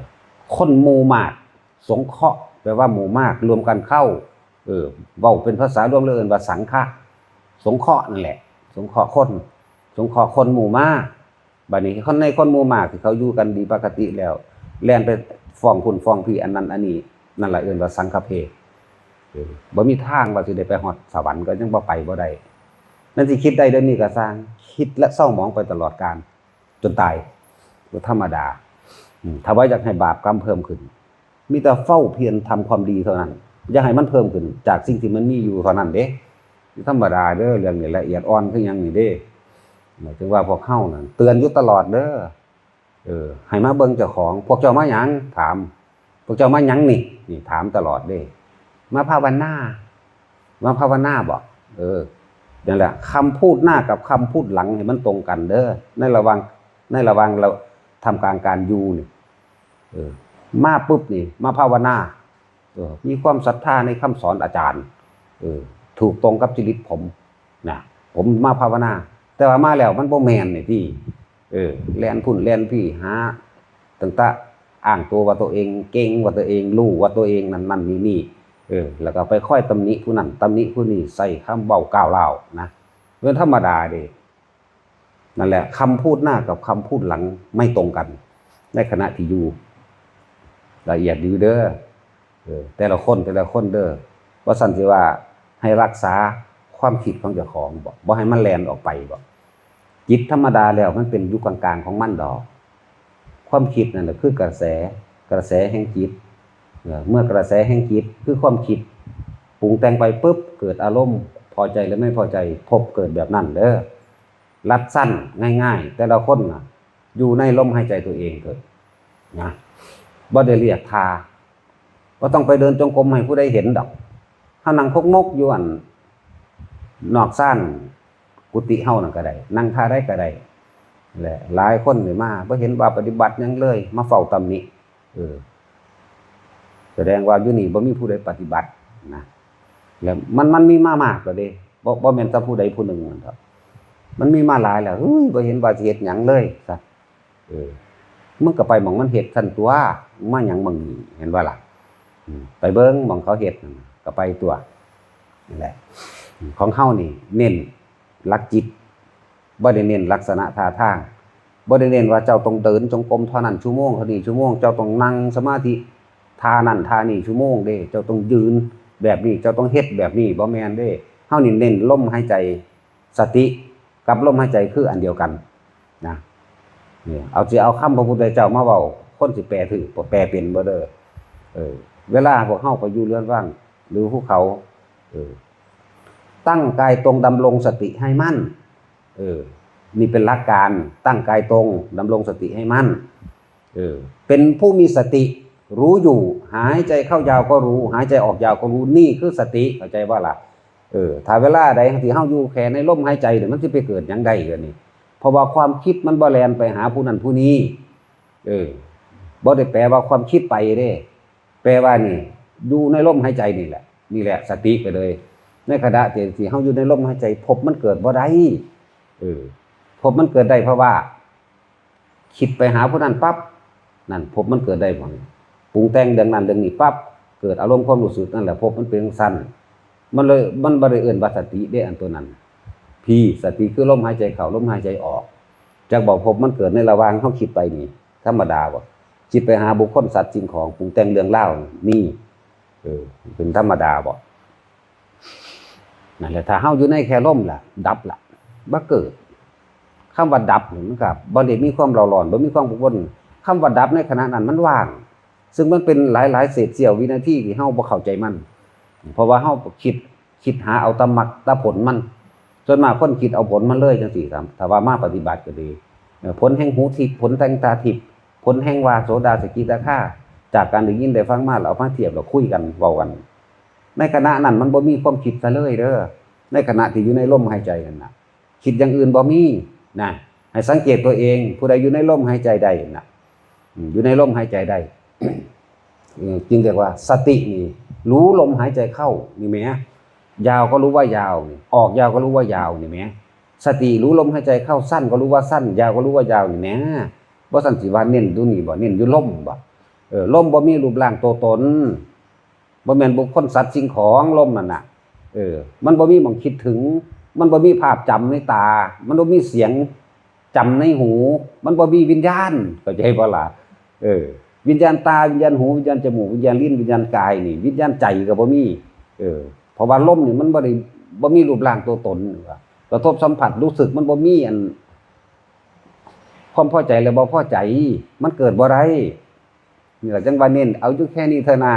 คนหมู่มาก สงเคราะห์ แปลว่าหมู่มากรวมกันเข้า เออ เว้าเป็นภาษารวมเลยเอิ้นว่าสังฆะ สงเคราะห์นั่นแหละ สงเคราะห์คน สงเคราะห์คนหมู่มาก บัดนี้คนในคนหมู่มากที่เขาอยู่กันดีปกติแล้ว แล่นไปฟ้องพุ้นฟ้องพี้ อันนั้นอันนี้ นั่นล่ะเอิ้นว่าสังฆเพศ เออ บ่มีทางว่าสิได้ไปฮอดสวรรค์ ก็ยังบ่ไปบ่ได้ นั่นสิคิดได้เดี๋ยวนี้ก็ซ่าง คิดและเศร้าหมองไปตลอดกาล จนตาย บ่ธรรมดา อืม ถ้าว่าอยากให้บาปกรรมเพิ่มขึ้น มีแต่เฝ้าเพียรทำความดีเท่านั้น อย่าให้มันเพิ่มขึ้นจากสิ่งที่มันมีอยู่เท่านั้นเด้ บ่ธรรมดาเด้อ เรื่องนี้ละเอียดอ่อนคือหยังนี่เด้ หมายถึงว่าพวกเฮานั่นเตือนอยู่ตลอดเด้อ เออ ให้มาเบิ่งเจ้าของ "พวกเจ้ามาหยัง" ถาม "พวกเจ้ามาหยังนี่" นี่ถามตลอดเด้ "มาภาวนา" "มาภาวนาบ่" เออ นั่นแหละ คำพูดหน้ากับคำพูดหลังให้มันตรงกันเด้อ ในระหว่าง ในระหว่างเราทำกลางการอยู่นี่ เออ มาปุ๊บนี่ มาภาวนา เออ มีความศรัทธาในคำสอนอาจารย์ เออ ถูกตรงกับจริตผม นะ ผมมาภาวนา แต่ว่ามาแล้วมันบ่แม่นนี่พี่ เออ แล่นพุ้นแล่นพี้ หาตั้งแต่อ้างตัวว่าตัวเองเก่ง ว่าตัวเองรู้ ว่าตัวเองนั่นนั่นนี่นี่ เออ แล้วก็ไปคอยตำหนิผู้นั้น ตำหนิผู้นี้ ใส่คำเว้าก้าวร้าวนะ เป็นธรรมดาเด้ นั่นแหละ คำพูดหน้ากับคำพูดหลังไม่ตรงกัน ในขณะที่อยู่ ละเอียดอยู่เด้อ เออ แต่ละคนแต่ละคนเด้อ ว่าซั่นสิว่าให้รักษาความคิดของเจ้าของบ่ บ่ให้มันแล่นออกไปบ่ จิตธรรมดาแล้วมันเป็นอยู่กลางๆของมันดอก ความคิดนั่นแหละคือกระแส กระแสแห่งจิต เออ เมื่อกระแสแห่งจิตคือความคิดปรุงแต่งไปปุ๊บ เกิดอารมณ์พอใจหรือไม่พอใจ ภพเกิดแบบนั้นเด้อ รัดสั้นง่ายๆ แต่ละคนน่ะ อยู่ในลมหายใจตัวเองเถอะนะ บ่ได้เรียกท่า บ่ต้องไปเดินจงกรมให้ผู้ใดเห็นดอก เฮานั่งคกมกอยู่อันนอกซานกุฏิเฮานั่นก็ได้ นั่งท่าใดก็ได้ แหละ หลายคนนี่มา บ่เห็นว่าปฏิบัติหยังเลย มาเฝ้าตำหนิ เออ แสดงว่าอยู่นี่บ่มีผู้ใดปฏิบัตินะ แล้วมัน มันมีมามากแล้วเด้ บ่ บ่แม่นแต่ผู้ใดผู้หนึ่งนั่นดอก มันมีมาหลายแล้ว เฮ้ย บ่เห็นว่าสิเฮ็ดหยังเลย ซะ เออ มึงก็ไปหม่องมันเฮ็ดซั่นตั๊ว มาหยังหม่องนี้ เห็นบ่ล่ะ อืม ไปเบิ่งหม่องเขาเฮ็ดนั่นน่ะ ก็ไปตั๊ว นั่นแหละ ของเฮานี่เน้นหลักจิต บ่ได้เน้นลักษณะท่าทาง บ่ได้เน้นว่าเจ้าต้องเดินจงกรมเท่านั้นชั่วโมง เท่านี้ชั่วโมง เจ้าต้องนั่งสมาธิท่านั้นท่านี้ชั่วโมงเด้ เจ้าต้องยืนแบบนี้ เจ้าต้องเฮ็ดแบบนี้ บ่แม่นเด้ เฮานี่เน้นลมหายใจ สติกับลมหายใจคืออันเดียวกันนะ นี่ เอา สิเอาคำพระพุทธเจ้ามาเว้า คนสิแปลถืก แปลเป็นบ่เด้อ เออ เวลาพวกเฮาไปอยู่เรือนว่าง หรือภูเขา เออ ตั้งกายตรงดำรงสติให้มั่น เออ นี่เป็นหลักการ ตั้งกายตรงดำรงสติให้มั่น เออ เป็นผู้มีสติ รู้อยู่ หายใจเข้ายาวก็รู้ หายใจออกยาวก็รู้ นี่คือสติ เข้าใจบ่ล่ะ เออ ถ้าเวลาใดที่เฮาอยู่แค่ในลมหายใจเนี่ย มันสิไปเกิดหยังได้เดี๋ยวนี้ เพราะว่าความคิดมันบ่แล่นไปหาผู้นั้นผู้นี้ เออ บ่ได้แปลว่าความคิดไปเด้ แปลว่านี่ อยู่ในลมหายใจนี่แหละ นี่แหละสติไปเลย ในขณะที่ที่เฮาอยู่ในลมหายใจ ภพมันเกิดบ่ได้ เออ ภพมันเกิดได้เพราะว่า คิดไปหาผู้นั้นปั๊บ นั่นภพมันเกิดได้บ่ ปรุงแต่งเรื่องนั้นเรื่องนี้ปั๊บ เกิดอารมณ์ความรู้สึก นั่นแหละภพมันเป็นจั่งซั้น มันเลย มันบ่ได้เอิ้นว่าสติเด้ อันตัวนั้น พี่ สติคือลมหายใจเข้า ลมหายใจออก จักบอกภพมันเกิดในระหว่างเฮาคิดไปนี่ ธรรมดาบ่ คิดไปหาบุคคลสัตว์สิ่งของ ปรุงแต่งเรื่องราวนี่ มี เออ เป็นธรรมดาบ่ นั่นแหละ ถ้าเฮาอยู่ในแค่ลมล่ะ ดับล่ะ บ่เกิด คำว่าดับนี่มันก็บ่ได้มีความเร่าร้อน บ่มีความกังวล คำว่าดับในขณะนั้นมันว่าง ซึ่งมันเป็นหลายๆเศษเสี้ยววินาทีที่เฮาบ่เข้าใจมัน เพราะว่าเฮาคิด คิดหาเอาแต่มรรคแต่ผลมัน ส่วนมากคนคิดเอาผลมันเลยจั่งซี้ครับ ถ้าว่ามาปฏิบัติก็ดี เอ่อ ผลแห่งหูทิพย์ ผลแห่งตาทิพย์ ผลแห่งว่าโสดาสกิทาคา จากการได้ยินได้ฟังมา แล้วเอามาเทียบ แล้วคุยกัน เว้ากัน ในขณะนั้นมันบ่มีความคิดซะเลยเด้อ ในขณะที่อยู่ในลมหายใจนั่นน่ะ คิดอย่างอื่นบ่มีนะ ให้สังเกตตัวเอง ผู้ใดอยู่ในลมหายใจได้น่ะ อืม อยู่ในลมหายใจได้ เออ จึงเรียกว่าสตินี่ รู้ลมหายใจเข้านี่แหม ยาวก็รู้ว่ายาวนี่ ออกยาวก็รู้ว่ายาวนี่แหม สติรู้ลมหายใจเข้า สั้นก็รู้ว่าสั้น ยาวก็รู้ว่ายาวนี่แหม บ่ซั่นสิว่าเน้นอยู่นี่บ่ เน้นอยู่ลมบ่ เออ ลมบ่มีรูปร่างตัวตน บ่แม่นบุคคลสัตว์สิ่งของ ลมนั่นน่ะ เออ มันบ่มีหม่องคิดถึง มันบ่มีภาพจำในตา มันบ่มีเสียงจำในหู มันบ่มีวิญญาณ เข้าใจบ่ล่ะ เออ วิญญาณตา วิญญาณหู วิญญาณจมูก วิญญาณลิ้น วิญญาณกายนี่ วิญญาณใจก็บ่มี เออ เพราะว่าลมนี่มันบ่ได้ บ่มีรูปร่างตัวตน กระทบสัมผัสรู้สึก มันบ่มีอัน ความพอใจและบ่พอใจ มันเกิดบ่ได้ นี่ล่ะจั่งว่าเน้นเอาอยู่แค่นี้เถอะนา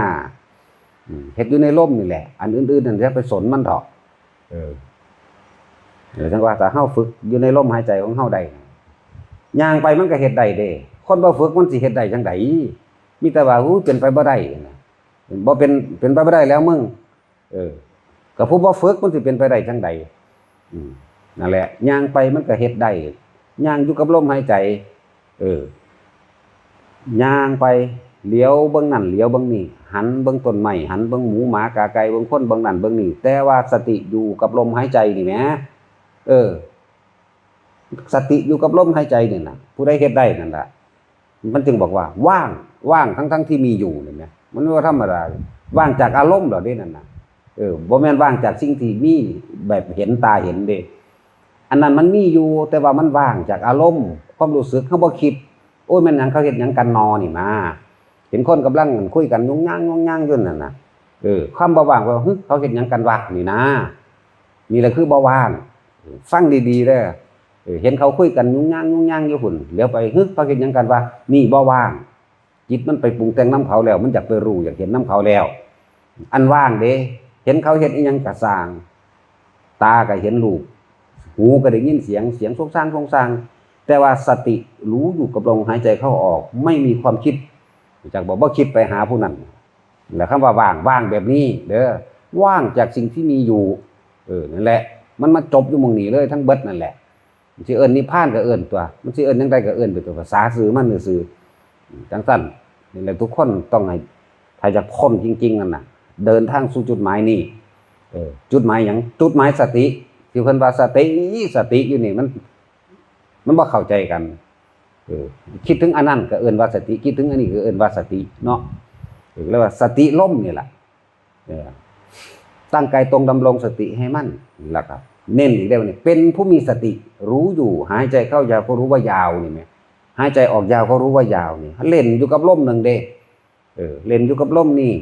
อืม เฮ็ดอยู่ในลมนี่แหละ อันอื่นๆนั่นอย่าไปสนมันเถาะ เออ เออ จั่งว่าถ้าเฮาฝึกอยู่ในลมหายใจของเฮาได้ ย่างไปมันก็เฮ็ดได้เด้ คนบ่ฝึกมันสิเฮ็ดได้จั่งใด มีแต่ว่า อู้ เป็นไปบ่ได้นะ บ่เป็น เป็นไปบ่ได้แล้วมึง เออ ก็ผู้บ่ฝึกมันสิเป็นไปได้จั่งใด อืม นั่นแหละ ย่างไปมันก็เฮ็ดได้ ย่างอยู่กับลมหายใจ เออ ย่างไป เหลียวเบิ่งนั่น เหลียวเบิ่งนี่ หันเบิ่งต้นไม้ หันเบิ่งหมูหมากาไก่ เบิ่งคน เบิ่งนั่นเบิ่งนี่ แต่ว่าสติอยู่กับลมหายใจนี่แหม เออ สติอยู่กับลมหายใจนี่น่ะ ผู้ใดเฮ็ดได้นั่นล่ะ มันจึงบอกว่าว่าง ว่างทั้งๆที่มีอยู่นี่แหม มันบ่ธรรมดา ว่างจากอารมณ์เหล่านี้นั่นน่ะ เออ บ่แม่นว่างจากสิ่งที่มีแบบเห็นตาเห็นเด้ อันนั้นมันมีอยู่ แต่ว่ามันว่างจากอารมณ์ ความรู้สึก เฮาบ่คิด โอ้ย แม่นหยังเขาเฮ็ดหยังกันนอนี่นะ เห็นคนกำลังคุยกันยุงยางยุงยางอยู่นั่นน่ะ เออ ความบ่ว่างว่า "หึ เขาเฮ็ดหยังกันวะ?" นี่นะ นี่แหละคือบ่ว่าง ฟังดีๆเด้อ เออ เห็นเขาคุยกันยุงยางยุงยางอยู่พุ่น เหลียวไป "หึ เขาเฮ็ดหยังกันวะ?" นี่บ่ว่าง จิตมันไปปรุงแต่งนำเขาแล้ว มันอยากไปรู้ อยากเห็นนำเขาแล้ว อันว่างเด้ เห็นเขาเฮ็ดอิหยังกะซ่าง ตาก็เห็นรูป หูก็ได้ยินเสียง เสียงซกซางซกซาง แต่ว่าสติรู้อยู่กับลมหายใจเข้าออก ไม่มีความคิด รู้จักบ่ บ่คิดไปหาผู้นั้น แล้วคำว่าว่าง ว่างแบบนี้เด้อ ว่างจากสิ่งที่มีอยู่ เออ นั่นแหละ มันมาจบอยู่หม่องนี้เลย ทั้งเบิดนั่นแหละ มันสิเอิ้นนิพพานก็เอิ้นตัว มันสิเอิ้นจั่งใดก็เอิ้นไปตัว ภาษาซื่อมันซื่อ จั่งซั่น นี่แหละ ทุกคนต้องให้ ถ้าอยากพ้นจริงๆนั่นน่ะ เดินทางสู่จุดหมายนี่ เออ จุดหมายหยัง จุดหมายสติ ที่เพิ่นว่าสติ สติอยู่นี่ มัน มันบ่เข้าใจกัน เออ คิดถึงอันนั้นก็เอิ้นว่าสติ คิดถึงอันนี้ก็เอิ้นว่าสติเนาะ เออ เรียกว่าสติลมนี่แหละ เออ ตั้งกายตรงดำรงสติให้มั่น แล้วก็เน้นอีกแล้วนี่ เป็นผู้มีสติ รู้อยู่ หายใจเข้ายาวก็รู้ว่ายาวนี่แหม หายใจออกยาวก็รู้ว่ายาวนี่ เล่นอยู่กับลมหนึ่งเด้ เออ เล่นอยู่กับลมนี่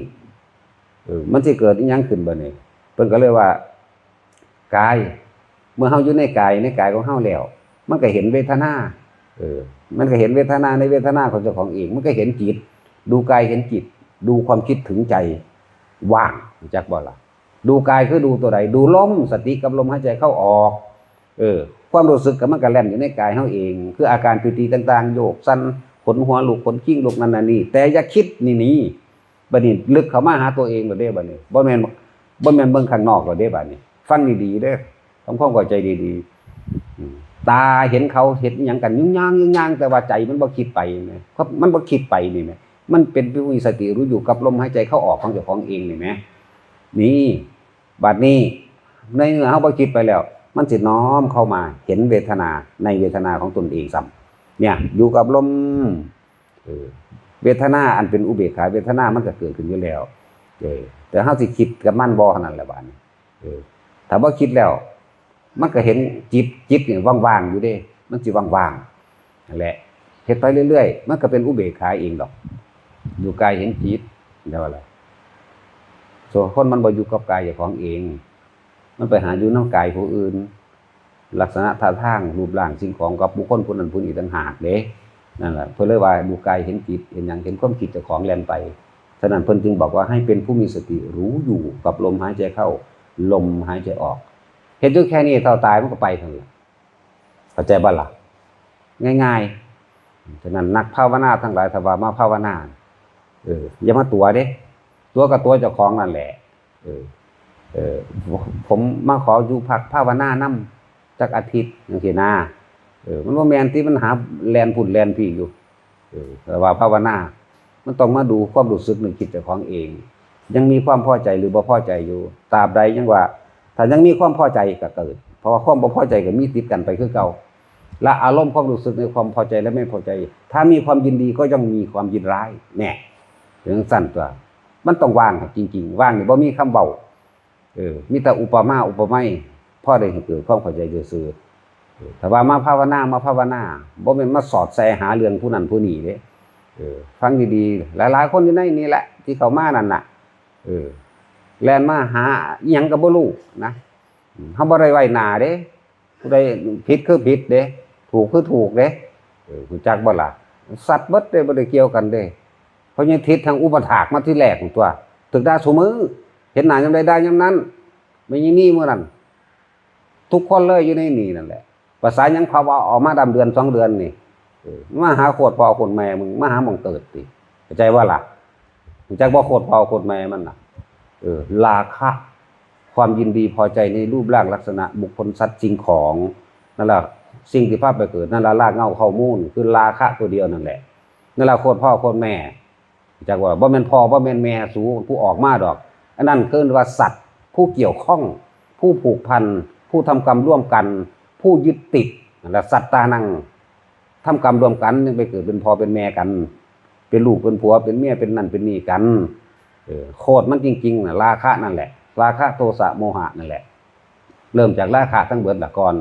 เออ มันสิเกิดอิหยังขึ้นบ่นี่ เพิ่นก็เลยว่า กาย เมื่อเฮาอยู่ในกาย ในกายของเฮาแล้ว มันก็เห็นเวทนา เออ มันก็เห็นเวทนาในเวทนาของเจ้าของเอง มันก็เห็นจิต ดูกายเห็นจิต ดูความคิดถึงใจ ว่าง รู้จักบ่ล่ะ ดูกายคือดูตัวใด ดูลม สติกับลมหายใจเข้าออก เออ ความรู้สึกก็มันก็แล่นอยู่ในกายเฮาเอง คืออาการปีติต่างๆ โยกสั่น ขนหัวลุก ขนคิงลุก นั่นน่ะนี่ แต่อย่าคิดนี่ นี่ บัดนี้ลึกเข้ามาหาตัวเองแล้วเด้ บัดนี้ บ่แม่น บ่แม่นเบิ่งข้างนอกแล้วเด้ บัดนี้ ฟังดีๆเด้อ ทำความเข้าใจดีๆ อืม ตาเห็นเขาเฮ็ดอิหยังกัน ยุงยาง ยุงยาง แต่ว่าใจมันบ่คิดไปนะ ครับ มันบ่คิดไปนี่แหม มันเป็นผู้มีสติรู้อยู่กับลมหายใจเข้าออกของเจ้าของเองนี่แหม นี่ บัดนี้ ในเมื่อเฮาบ่คิดไปแล้ว มันสิน้อมเข้ามาเห็นเวทนาในเวทนาของตนเองซ้ำ เนี่ย อยู่กับลม เออ เวทนาอันเป็นอุเบกขาเวทนามันก็เกิดขึ้นอยู่แล้ว เออ แต่เฮาสิคิดกับมันบ่เท่านั้นแหละบาดนี้ เออ ถ้าบ่คิดแล้ว มันก็เห็นจิต จิตนี่ว่างๆอยู่เด้ มันสิว่างๆนั่นแหละ เฮ็ดไปเรื่อยๆ มันก็เป็นอุเบกขาเองดอก อยู่กายเห็นจิต เรียกว่าอะไร ส่วนคนมันบ่อยู่กับกายเจ้าของเอง มันไปหาอยู่นำกายผู้อื่น ลักษณะท่าทางรูปร่างสิ่งของกับบุคคลผู้นั้นผู้นี้ต่างหากเด้ นั่นแหละ เพิ่นเลยว่าดูกายเห็นจิต เห็นหยัง เห็นความคิดเจ้าของแล่นไป ฉะนั้นเพิ่นจึงบอกว่าให้เป็นผู้มีสติรู้อยู่กับลมหายใจเข้า ลมหายใจออก เฮ็ดอยู่แค่นี้เท่าตายมันก็ไปเท่านั้นแหละ เข้าใจบ่ล่ะ ง่ายๆ ฉะนั้นนักภาวนาทั้งหลาย ถ้าว่ามาภาวนา เออ อย่ามาตั๋วเด้ ตั๋วก็ตั๋วเจ้าของนั่นแหละ เออ เออ ผมมาขออยู่พักภาวนานำจักอาทิตย์จังซี้นะ เออ มันบ่แม่นติ มันหาแล่นพุ้นแล่นพี้อยู่ เออ แต่ว่าภาวนา มันต้องมาดูความรู้สึกนึกคิดเจ้าของเอง ยังมีความพอใจหรือบ่พอใจอยู่ ตราบใดยังว่า ถ้ายังมีความพอใจก็เกิด เพราะว่าความบ่พอใจก็มีติดกันไปคือเก่า และอารมณ์ความรู้สึกในความพอใจและไม่พอใจ ถ้ามีความยินดีก็ย่อมมีความยินร้าย แน่ เป็นจั่งซั่นตัว มันต้องว่างจริงๆ ว่างนี่บ่มีคำเว้า เออ มีแต่อุปมาอุปไมย พอได้ให้เกิดความเข้าใจซื่อๆ เออ ถ้าว่ามาภาวนา มาภาวนา บ่แม่นมาสอดใส่หาเรื่องผู้นั้นผู้นี้เด้ เออ ฟังดีๆ หลายๆ คนอยู่ในนี่แหละ ที่เข้ามานั่นน่ะ เออ แล่นมาหาอิหยังก็บ่รู้นะ อืม เฮาบ่ได้ไว้หน้าเด้ ผู้ใดผิดคือผิดเด้ ถูกคือถูกเด้ เออ รู้จักบ่ล่ะ สัตว์เบิดเด้ บ่ได้เกี่ยวกันเด้ เพราะยังทิศทางอุปถากมาที่แรกของตัว ถูกด่าซุมื้อ เห็นหน้ายามใดด่ายามนั้น ไม่ยินดีมื้อนั้น ทุกคนเลยอยู่ในนี่นั่นแหละ ภาษาหยังเขาว่าออกมาดำเดือนสองเดือนนี่ เออ มาหาโคตรพ่อโคตรแม่มึง มาหาหม่องเกิดติ เข้าใจบ่ล่ะ รู้จักบ่โคตรพ่อโคตรแม่มันน่ะ เออ ราคะ ความยินดีพอใจในรูปร่างลักษณะบุคคลสัตว์สิ่งของ นั่นล่ะ สิ่งที่พาไปเกิด นั่นล่ะรากเหง้าข้าวมูล คือราคะตัวเดียวนั่นแหละ นั่นล่ะโคตรพ่อโคตรแม่ จักว่าบ่แม่นพ่อบ่แม่นแม่สูผู้ออกมาดอก อันนั้นคือว่าสัตว์ผู้เกี่ยวข้อง ผู้ผูกพัน ผู้ทำกรรมร่วมกัน ผู้ยึดติด นั่นล่ะ สัตตานัง ทำกรรมร่วมกัน ยังไปเกิดเป็นพ่อเป็นแม่กัน เป็นลูกเป็นผัวเป็นเมียเป็นนั่นเป็นนี่กัน เออ โคตรมันจริงๆน่ะ ราคะนั่นแหละ ราคะโทสะโมหะนั่นแหละ เริ่มจากราคะทั้งเบิดละก่อน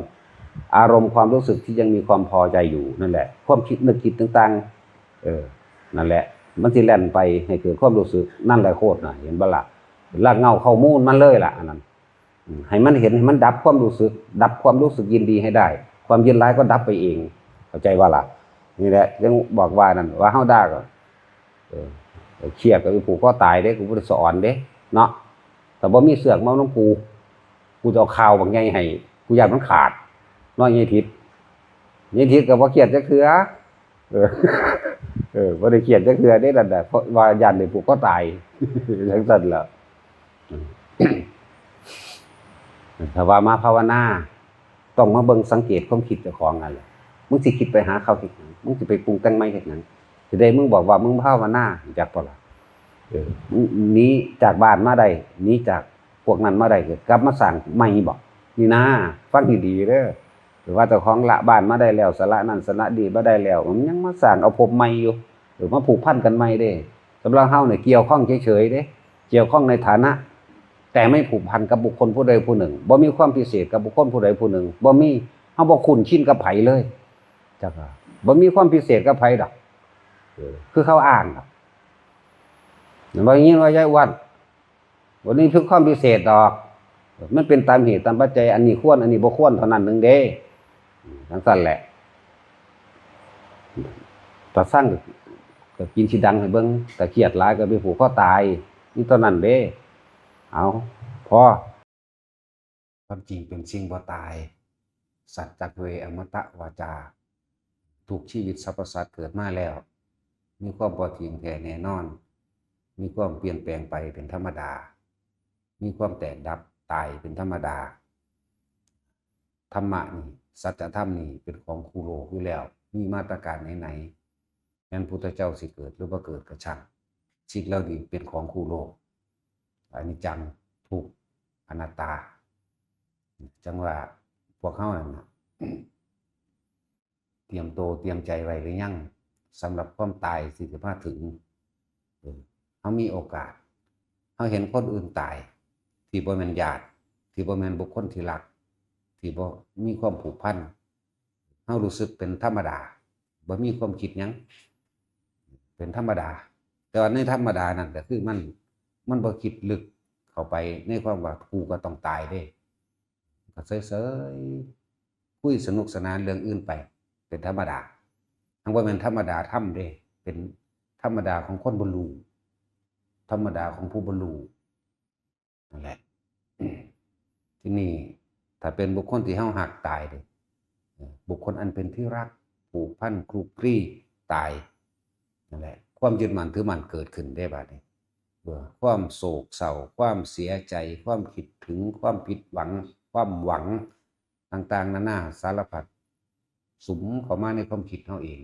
อารมณ์ความรู้สึกที่ยังมีความพอใจอยู่นั่นแหละ ความคิดนึกคิดต่างๆ เออ นั่นแหละ มันสิแล่นไปให้เกิดความรู้สึก นั่นแหละโคตรน่ะ เห็นบ่ล่ะ รากเหง้าข้อมูลมันเลยล่ะ อันนั้น อืม ให้มันเห็น ให้มันดับความรู้สึก ดับความรู้สึกยินดีให้ได้ ความยินร้ายก็ดับไปเอง เข้าใจบ่ล่ะ นี่แหละ ยังบอกว่านั่น ว่าเฮาด่าก็ เออ เครียดก็ไปผูกคอตายเด้ กูบ่ได้สอนเด้ เนาะ ถ้าบ่มีเสือกมานำกู กูจะเอาข่าวบักใหญ่ให้ กูย้านมันขาด เนาะ ยายทิด ยายทิดก็บ่เครียดจักเทื่อ เออ เออ บ่ได้เครียดจักเทื่อเด้นั่นน่ะ เพราะว่าย้านได้ผูกคอตาย จั่งซั้นล่ะ ถ้าว่ามาภาวนา ต้องมาเบิ่งสังเกตความคิดเจ้าของนั่นแหละ มึงสิคิดไปหาเขาเฮ็ดหยัง มึงสิไปปรุงแต่งใหม่เฮ็ดหยัง สิได้มึงบอกว่ามึงภาวนา รู้จักบ่ล่ะ เออ มึงหนีจากบ้านมาได้ หนีจากพวกนั้นมาได้ ก็กลับมาสร้างใหม่บ่ นี่นะ ฟังดีๆเด้อ หรือว่าเจ้าของละบ้านมาได้แล้ว สละนั่นสละนี่มาได้แล้ว มันยังมาสร้างเอาภพใหม่อยู่ หรือมาผูกพันกันใหม่เด้ สำหรับเฮาเนี่ยเกี่ยวข้องเฉยๆเด้ เกี่ยวข้องในฐานะ แต่ไม่ผูกพันกับบุคคลผู้ใดผู้หนึ่ง บ่มีความพิเศษกับบุคคลผู้ใดผู้หนึ่ง บ่มี เฮาบ่คุ้นชินกับไผเลย จักว่า บ่มีความพิเศษกับไผดอก เออ คือเขาอ้างดอก บ่ได้ยินว่ายายอ้วน บ่มีความพิเศษดอก มันเป็นตามเหตุตามปัจจัย อันนี้ควร อันนี้บ่ควรเท่านั้นหนึ่งเด้ อืม จั่งซั้นแหละ ตาสั่งก็กินสิดังให้เบิ่ง ตาเครียดหลายก็ไปผูกคอตาย มีเท่านั้นเด้ เอา พอ ความจริงเป็นสิ่งบ่ตาย สัจจเวอมตะวาจา ทุกชีวิตสรรพสัตว์เกิดมาแล้ว มีความบ่เที่ยงแท้แน่นอน มีความเปลี่ยนแปลงไปเป็นธรรมดา มีความแตกดับตายเป็นธรรมดา ธรรมะนี่ สัจธรรมนี่เป็นของคู่โลกอยู่แล้ว มีมาแต่กาลไหนๆ แม่นพุทธเจ้าสิเกิดหรือบ่เกิดก็ช่าง สิ่งเหล่านี้เป็นของคู่โลก อนิจจัง ทุกข์ อนัตตา จั่งว่าพวกเฮานั่นน่ะ เตรียมโตเตรียมใจไว้หรือยัง สำหรับความตายที่สิมาถึง เออ เฮามีโอกาส เฮาเห็นคนอื่นตาย ที่บ่แม่นญาติ ที่บ่แม่นบุคคลที่รัก ที่บ่มีความผูกพัน เฮารู้สึกเป็นธรรมดา บ่มีความคิดหยัง เป็นธรรมดา แต่ว่าในธรรมดานั่นก็คือมัน มันบ่คิดลึกเข้าไปในความว่ากูก็ต้องตายเด้ ก็เฉยๆ คุยสนุกสนานเรื่องอื่นไป เป็นธรรมดา ทั้งบ่แม่นธรรมดาธรรมเด้ เป็นธรรมดาของคนบ่รู้ ธรรมดาของผู้บ่รู้ นั่นแหละ ทีนี้ถ้าเป็นบุคคลที่เฮาฮักตายเด้ เออ บุคคลอันเป็นที่รัก ผูกพันคลุกคลีตาย นั่นแหละ ความยึดมั่นถือมั่นเกิดขึ้นได้บัดนี้ เออ ความโศกเศร้า ความเสียใจ ความคิดถึง ความผิดหวัง ความหวัง ต่างๆนานาสารพัด สุมเข้ามาในความคิดเฮาเอง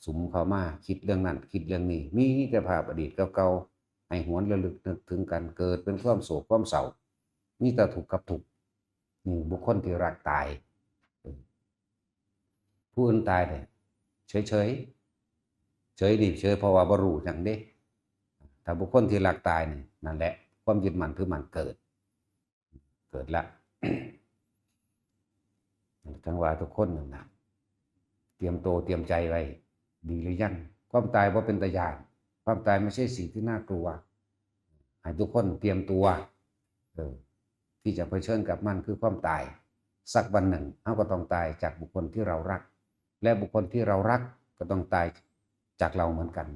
สุมเข้ามาคิดเรื่องนั้น คิดเรื่องนี้ มีแต่ภาพอดีตเก่าๆ ให้หวนระลึกนึกถึงกัน เกิดเป็นความโศกความเศร้า มีแต่ทุกข์กับทุกข์ นี่บุคคลที่รักตาย เออ ผู้อื่นตายเนี่ย เฉยๆ เฉยนี่เฉยเพราะว่าบ่รู้หยังเด้ ถ้าบุคคลที่รักตายนี่ นั่นแหละ ความยึดมั่นถือมั่นเกิด เกิดละ จั่งว่าทุกคนนั่นน่ะ เตรียมโตเตรียมใจไว้ ดีหรือยัง ความตายบ่เป็นตาย้าน ความตายไม่ใช่สิ่งที่น่ากลัว ให้ทุกคนเตรียมตัว เออ ที่จะเผชิญกับมันคือความตาย สักวันหนึ่งเฮาก็ต้องตายจากบุคคลที่เรารัก และบุคคลที่เรารักก็ต้องตายจากเราเหมือนกัน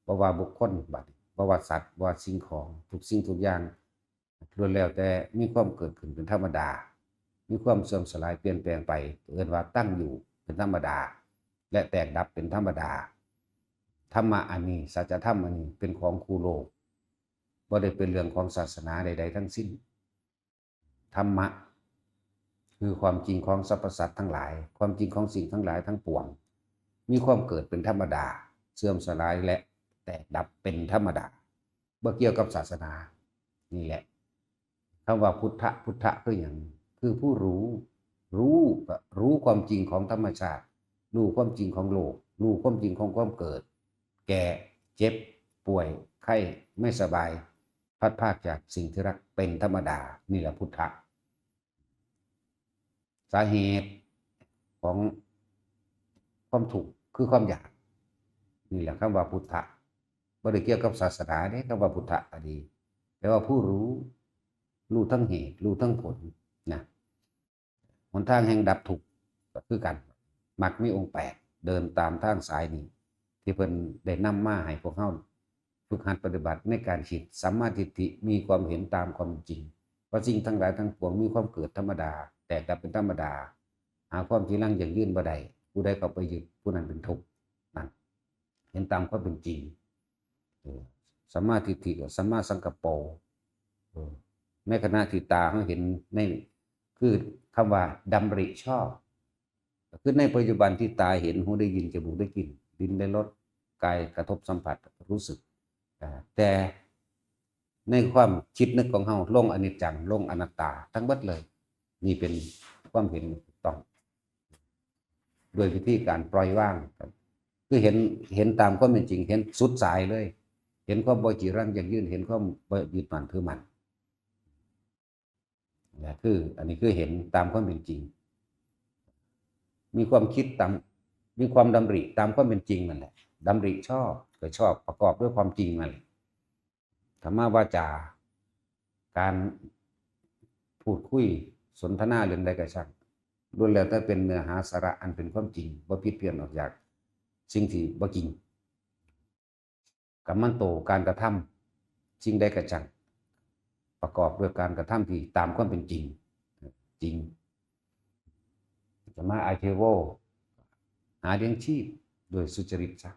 บ่ว่าบุคคลบัดนี้ บ่ว่าสัตว์ บ่ว่าสิ่งของ ทุกสิ่งทุกอย่าง ล้วนแล้วแต่มีความเกิดขึ้นเป็นธรรมดา มีความเสื่อมสลายเปลี่ยนแปลงไป เอิ้นว่าตั้งอยู่เป็นธรรมดา และแตกดับเป็นธรรมดา ธรรมะอันนี้ สัจธรรมอันนี้เป็นของคู่โลก บ่ได้เป็นเรื่องของศาสนาใดๆทั้งสิ้น ธรรมะ คือความจริงของสรรพสัตว์ทั้งหลาย ความจริงของสิ่งทั้งหลายทั้งปวง มีความเกิดเป็นธรรมดา เสื่อมสลายและแตกดับเป็นธรรมดา บ่เกี่ยวกับศาสนา นี่แหละ คำว่าพุทธะ พุทธะคือหยัง คือผู้รู้ รู้ก็รู้ความจริงของธรรมชาติ รู้ความจริงของโลก รู้ความจริงของความเกิด แก่ เจ็บ ป่วย ไข้ ไม่สบาย พลัดพรากจากสิ่งที่รักเป็นธรรมดา นี่แหละพุทธะ สาเหตุของความทุกข์คือความอยาก นี่แหละคำว่าพุทธะ บ่ได้เกี่ยวกับศาสนาเด้ คำว่าพุทธะก็ดี แปลว่าผู้รู้ รู้ทั้งเหตุ รู้ทั้งผลนะ หนทางแห่งดับทุกข์ก็คือกัน มรรคมีองค์แปด เดินตามทางสายนี้ ที่เพิ่นได้นำมาให้พวกเฮาฝึกหัดปฏิบัติในการคิด สัมมาทิฏฐิ มีความเห็นตามความจริง ว่าสิ่งทั้งหลายทั้งปวงมีความเกิดธรรมดา แตกดับเป็นธรรมดา หาความจีรังยั่งยืนบ่ได้ ผู้ใดเข้าไปยึด ผู้นั้นเป็นทุกข์ นั่น เห็นตามความเป็นจริง เออ สัมมาทิฏฐิกับสัมมาสังกัปโป เออ ในขณะที่ตาเฮาเห็นใน คือคำว่าดำริชอบ คือในปัจจุบันที่ตาเห็น หูได้ยิน จมูกได้กลิ่น ลิ้นได้รส กายกระทบสัมผัส รู้สึก อ่า แต่ในความคิดนึกของเฮา ลงอนิจจัง ลงอนัตตา ทั้งหมดเลย นี่เป็นความเห็นถูกต้อง ด้วยวิธีการปล่อยวางครับ คือเห็น เห็นตามความเป็นจริง เห็นสุดสายเลย เห็นความบ่จีรังยั่งยืน เห็นความบ่ยึดมั่นถือมั่น นะ คือ อันนี้คือเห็นตามความเป็นจริง มีความคิดตาม มีความดำริตามความเป็นจริงนั่นแหละ ดำริชอบ ก็ชอบประกอบด้วยความจริงนั่นแหละ ธรรมวาจา การพูดคุยสนทนาเรื่องใดก็ช่าง ล้วนแล้วแต่เป็นเนื้อหาสาระอันเป็นความจริง บ่ผิดเพี้ยนออกจากสิ่งที่บ่จริง กัมมันโต การกระทำ สิ่งใดก็ช่าง ประกอบด้วยการกระทำที่ตามความเป็นจริง จริง จะมาอาชีโว หาเลี้ยงชีพโดยสุจริตซะ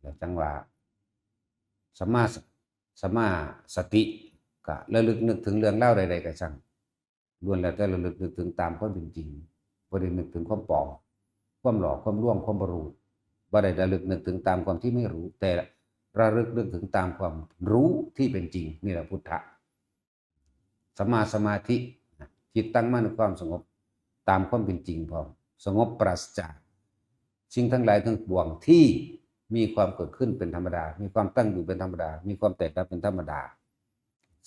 แล้วจังว่า สัมมาส- สัมมาสติ ก็ระลึกนึกถึงเรื่องราวใดๆก็ช่าง ล้วนแล้วแต่ระลึกนึกถึงตามความเป็นจริง บ่ได้นึกถึงความปลอม ความหลอก ความลวง ความบ่รู้ บ่ได้ระลึกนึกถึงตามความที่ไม่รู้ แต่ระลึกนึกถึงตามความรู้ที่เป็นจริง นี่แหละพุทธะ สัมมาสมาธิ จิตตั้งมั่นในความสงบ ตามความเป็นจริงพร้อม สงบปราศจากสิ่งทั้งหลายทั้งปวงที่มีความเกิดขึ้นเป็นธรรมดา มีความตั้งอยู่เป็นธรรมดา มีความแตกดับเป็นธรรมดา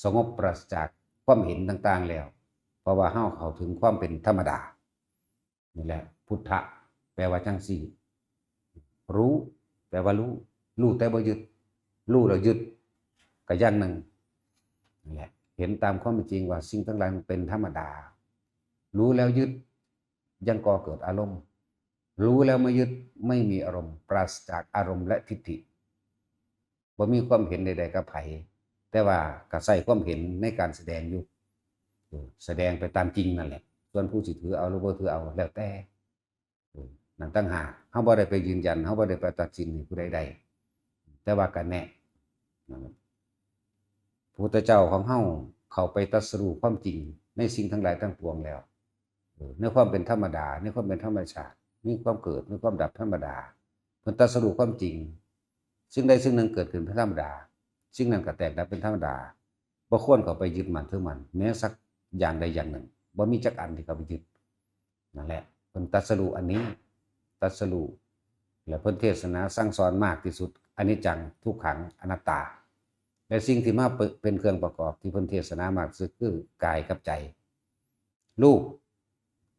สงบปราศจากความเห็นต่างๆแล้ว เพราะว่าเฮาเข้าถึงความเป็นธรรมดา นี่แหละ พุทธะ แปลว่าจังซี่ รู้ แปลว่ารู้ รู้แต่บ่ยึด รู้แล้วยึด ก็อย่างหนึ่ง นั่นแหละ เห็นตามความเป็นจริงว่าสิ่งทั้งหลายมันเป็นธรรมดา รู้แล้วยึด ยังก่อเกิดอารมณ์ รู้แล้วไม่ยึด ไม่มีอารมณ์ ปราศจากอารมณ์และทิฏฐิ บ่มีความเห็นใดๆกับไผ แต่ว่าก็ใช้ความเห็นในการแสดงอยู่ เออ แสดงไปตามจริงนั่นแหละ ส่วนผู้สิถือเอาหรือบ่ถือเอาแล้วแต่ เออ นั่นต่างหาก เฮาบ่ได้ไปยืนยัน เฮาบ่ได้ไปตัดสินให้ผู้ใดได้ แต่ว่าก็แนะ พระพุทธเจ้าของเฮาเข้าไปตรัสรู้ความจริงในสิ่งทั้งหลายทั้งปวงแล้ว เออ ในความเป็นธรรมดา ในความเป็นธรรมชาติ มีความเกิด มีความดับธรรมดา เพิ่นตรัสรู้ความจริง สิ่งใดสิ่งหนึ่งเกิดขึ้นเป็นธรรมดา สิ่งนั้นก็แตกดับเป็นธรรมดา บ่ควรเข้าไปยึดมั่นถือมั่น แม้สักอย่างใดอย่างหนึ่ง บ่มีจักอันที่เข้าไปยึด นั่นแหละ เพิ่นตรัสรู้อันนี้ ตรัสรู้ และเพิ่นเทศนาสั่งสอนมากที่สุด อนิจจัง ทุกขัง อนัตตา และสิ่งที่มาเป- เป็นเครื่องประกอบที่เพิ่นเทศนามากที่สุดคือกายกับใจ รูป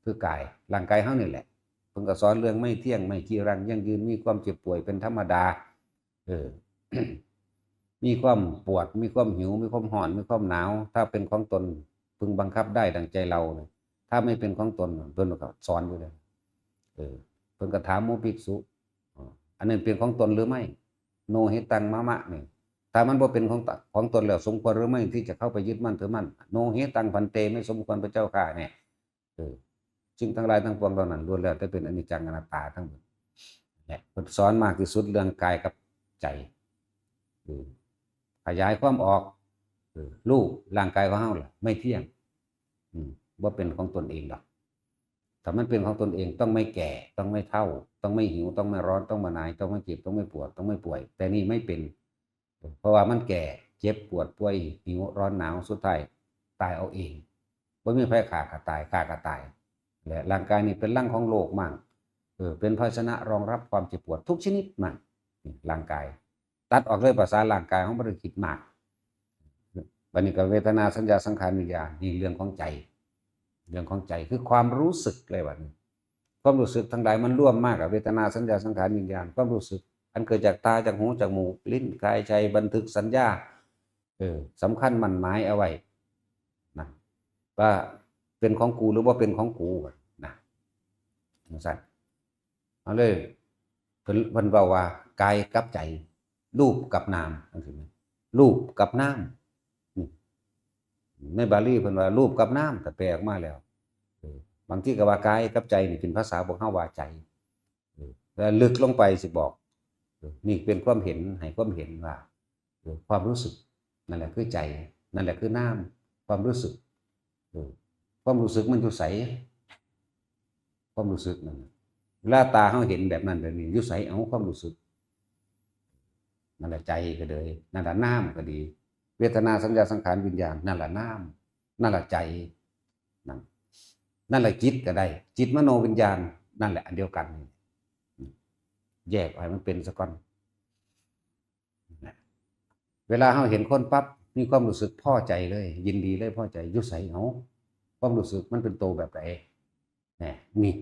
คือกาย ร่างกายเฮานี่แหละ เพิ่นก็สอนเรื่องไม่เที่ยง ไม่จีรังยั่งยืน มีความเจ็บป่วยเป็นธรรมดา เออ มีความปวด มีความหิว มีความร้อน มีความหนาว ถ้าเป็นของตน พึงบังคับได้ดังใจเราเนี่ย ถ้าไม่เป็นของตน เพิ่นก็สอนอยู่เลย เออ เพิ่นก็ถามหมู่ภิกษุ อ๋อ อันนั้นเป็นของตนหรือไม่ โนหิตังมะมะ นี่ ถ้ามันบ่เป็นของต- ของตนแล้ว สมควรหรือไม่ที่จะเข้าไปยึดมั่นถือมั่น โนหิตังภันเต ไม่สมควรพระเจ้าข้า เนี่ย เออ สิ่งทั้งหลายทั้งปวงเหล่านั้นล้วนแล้วแต่เป็นอนิจจังอนัตตาทั้งหมด และเพิ่นสอนมากที่สุดเรื่องกายกับใจ เออ ขยายความออก เออ รูปร่างกายของเฮาล่ะ ไม่เที่ยง อืม บ่เป็นของตนเองดอก ถ้ามันเป็นของตนเอง ต้องไม่แก่ ต้องไม่เฒ่า ต้องไม่หิว ต้องไม่ร้อน ต้องไม่หนาว ต้องไม่เจ็บ ต้องไม่ปวด ต้องไม่ป่วย แต่นี่ไม่เป็น เพราะว่ามันแก่ เจ็บ ปวด ป่วย หิว ร้อน หนาว สุดท้ายตายเอาเอง บ่มีไผฆ่าก็ตาย ฆ่าก็ตาย และร่างกายนี่เป็นรังของโรคมั่ง เออ เป็นภาชนะรองรับความเจ็บปวดทุกชนิดมั่ง นี่ร่างกาย ตัดออกเลย ภาษาร่างกายของบ่ได้คิดมาก บัดนี้ก็เวทนา สัญญา สังขาร วิญญาณ นี่เรื่องของใจ เรื่องของใจ คือความรู้สึกเลยบัดนี้ ความรู้สึกทั้งหลายมันรวมมากกับเวทนา สัญญา สังขาร วิญญาณ ความรู้สึก อันเกิดจากตา จากหู จากหมูก ลิ้น กาย ใจ บันทึกสัญญา เออ สำคัญหมั้นหมายเอาไว้นะ ว่าเป็นของกูหรือว่าเป็นของกูนะ จั่งซั้น เอาเลย เพิ่น เพิ่นเว้าว่า กายกับใจ รูปกับนาม จั่งซี้นะ รูปกับนาม อืม ในบาลีเพิ่นว่า รูปกับนาม ถ้าแปลออกมาแล้ว เออ บางทีก็ว่ากายกับใจนี่เป็นภาษาพวกเฮาว่าใจ เออ แล้วลึกลงไปสิบอก เออ นี่เป็นความเห็น ให้ความเห็นว่า เออ ความรู้สึก นั่นแหละคือใจ นั่นแหละคือนาม ความรู้สึก เออ ความรู้สึกมันอยู่ไส ความรู้สึกนั่นน่ะ เวลาตาเฮาเห็นแบบนั้นแบบนี้ อยู่ไส เอาความรู้สึก นั่นแหละใจก็เลย นั่นแหละนามก็ดี เวทนา สัญญา สังขาร วิญญาณ นั่นแหละนาม นั่นแหละใจ นั่น นั่นแหละจิตก็ได้ จิต มโน วิญญาณ นั่นแหละอันเดียวกัน แยกให้มันเป็นซะก่อน เวลาเฮาเห็นคนปั๊บ มีความรู้สึกพอใจเลย ยินดีเลย พอใจ อยู่ไส เอา ความรู้สึกมันเป็นโตแบบใด แหม นี่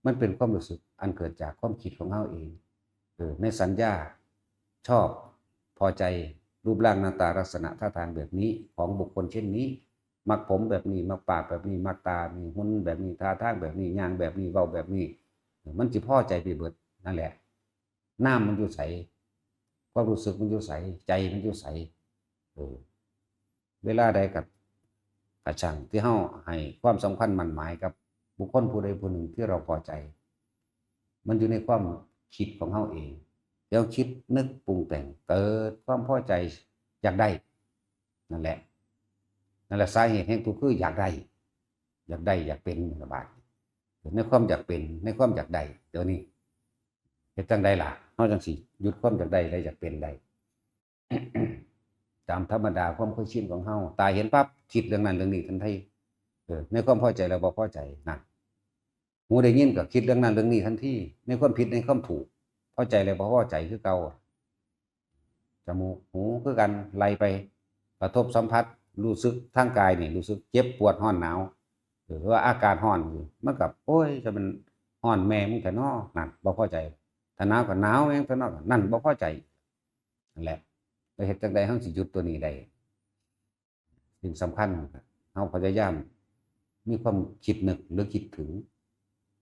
มันเป็นความรู้สึกอันเกิดจากความคิดของเฮาเอง เออ ในสัญญา ชอบ พอใจ รูปร่างหน้าตาลักษณะท่าทางแบบนี้ ของบุคคลเช่นนี้ มักผมแบบนี้ มักปากแบบนี้ มักตา มีหุ่นแบบนี้ ท่าทางแบบนี้ ย่างแบบนี้ เว้าแบบนี้ มันสิพอใจไปเบิด นั่นแหละ นามมันอยู่ไส ความรู้สึกมันอยู่ไส ใจมันอยู่ไส เออ เวลาใดก็ กะช่าง ที่เฮาให้ความสำคัญหมั้นหมายกับบุคคลผู้ใดผู้หนึ่งที่เราพอใจ มันอยู่ในความคิดของเฮาเอง แล้วคิดนึกปรุงแต่ง เกิดความพอใจ อยากได้ นั่นแหละ นั่นแหละสาเหตุแห่งทุกข์ คืออยากได้ อยากได้ อยากเป็น นั่นล่ะบาดนี้ ในความอยากเป็น ในความอยากได้ เดี๋ยวนี้ เฮ็ดจั่งใดล่ะ เฮาจั่งสิหยุดความอยากได้และอยากเป็นได้ ตามธรรมดาความเคยชินของเฮา ตาเห็นปั๊บ คิดเรื่องนั้นเรื่องนี้ทันที เออ ในความพอใจและบ่พอใจ นั่น หูได้ยินก็คิดเรื่องนั้นเรื่องนี้ทันที ในความผิดในความถูก พอใจและบ่พอใจคือเก่า จมูก หูคือกัน ไล่ไป กระทบสัมผัส รู้สึกทางกายนี่ รู้สึกเจ็บปวด ร้อนหนาว เออ ว่าอากาศร้อนอยู่ มันก็ โอ้ย จะมันร้อนแม่มึงแท้น้อ นั่น บ่พอใจ ถ้าหนาวก็หนาวแม่มึงแท้น้อ นั่น บ่พอใจ นั่นแหละ แล้วเฮ็ดจั่งใดเฮาสิหยุดตัวนี้ได้ สิ่งสำคัญ เฮาพยายามมีความคิดนึกหรือคิดถึง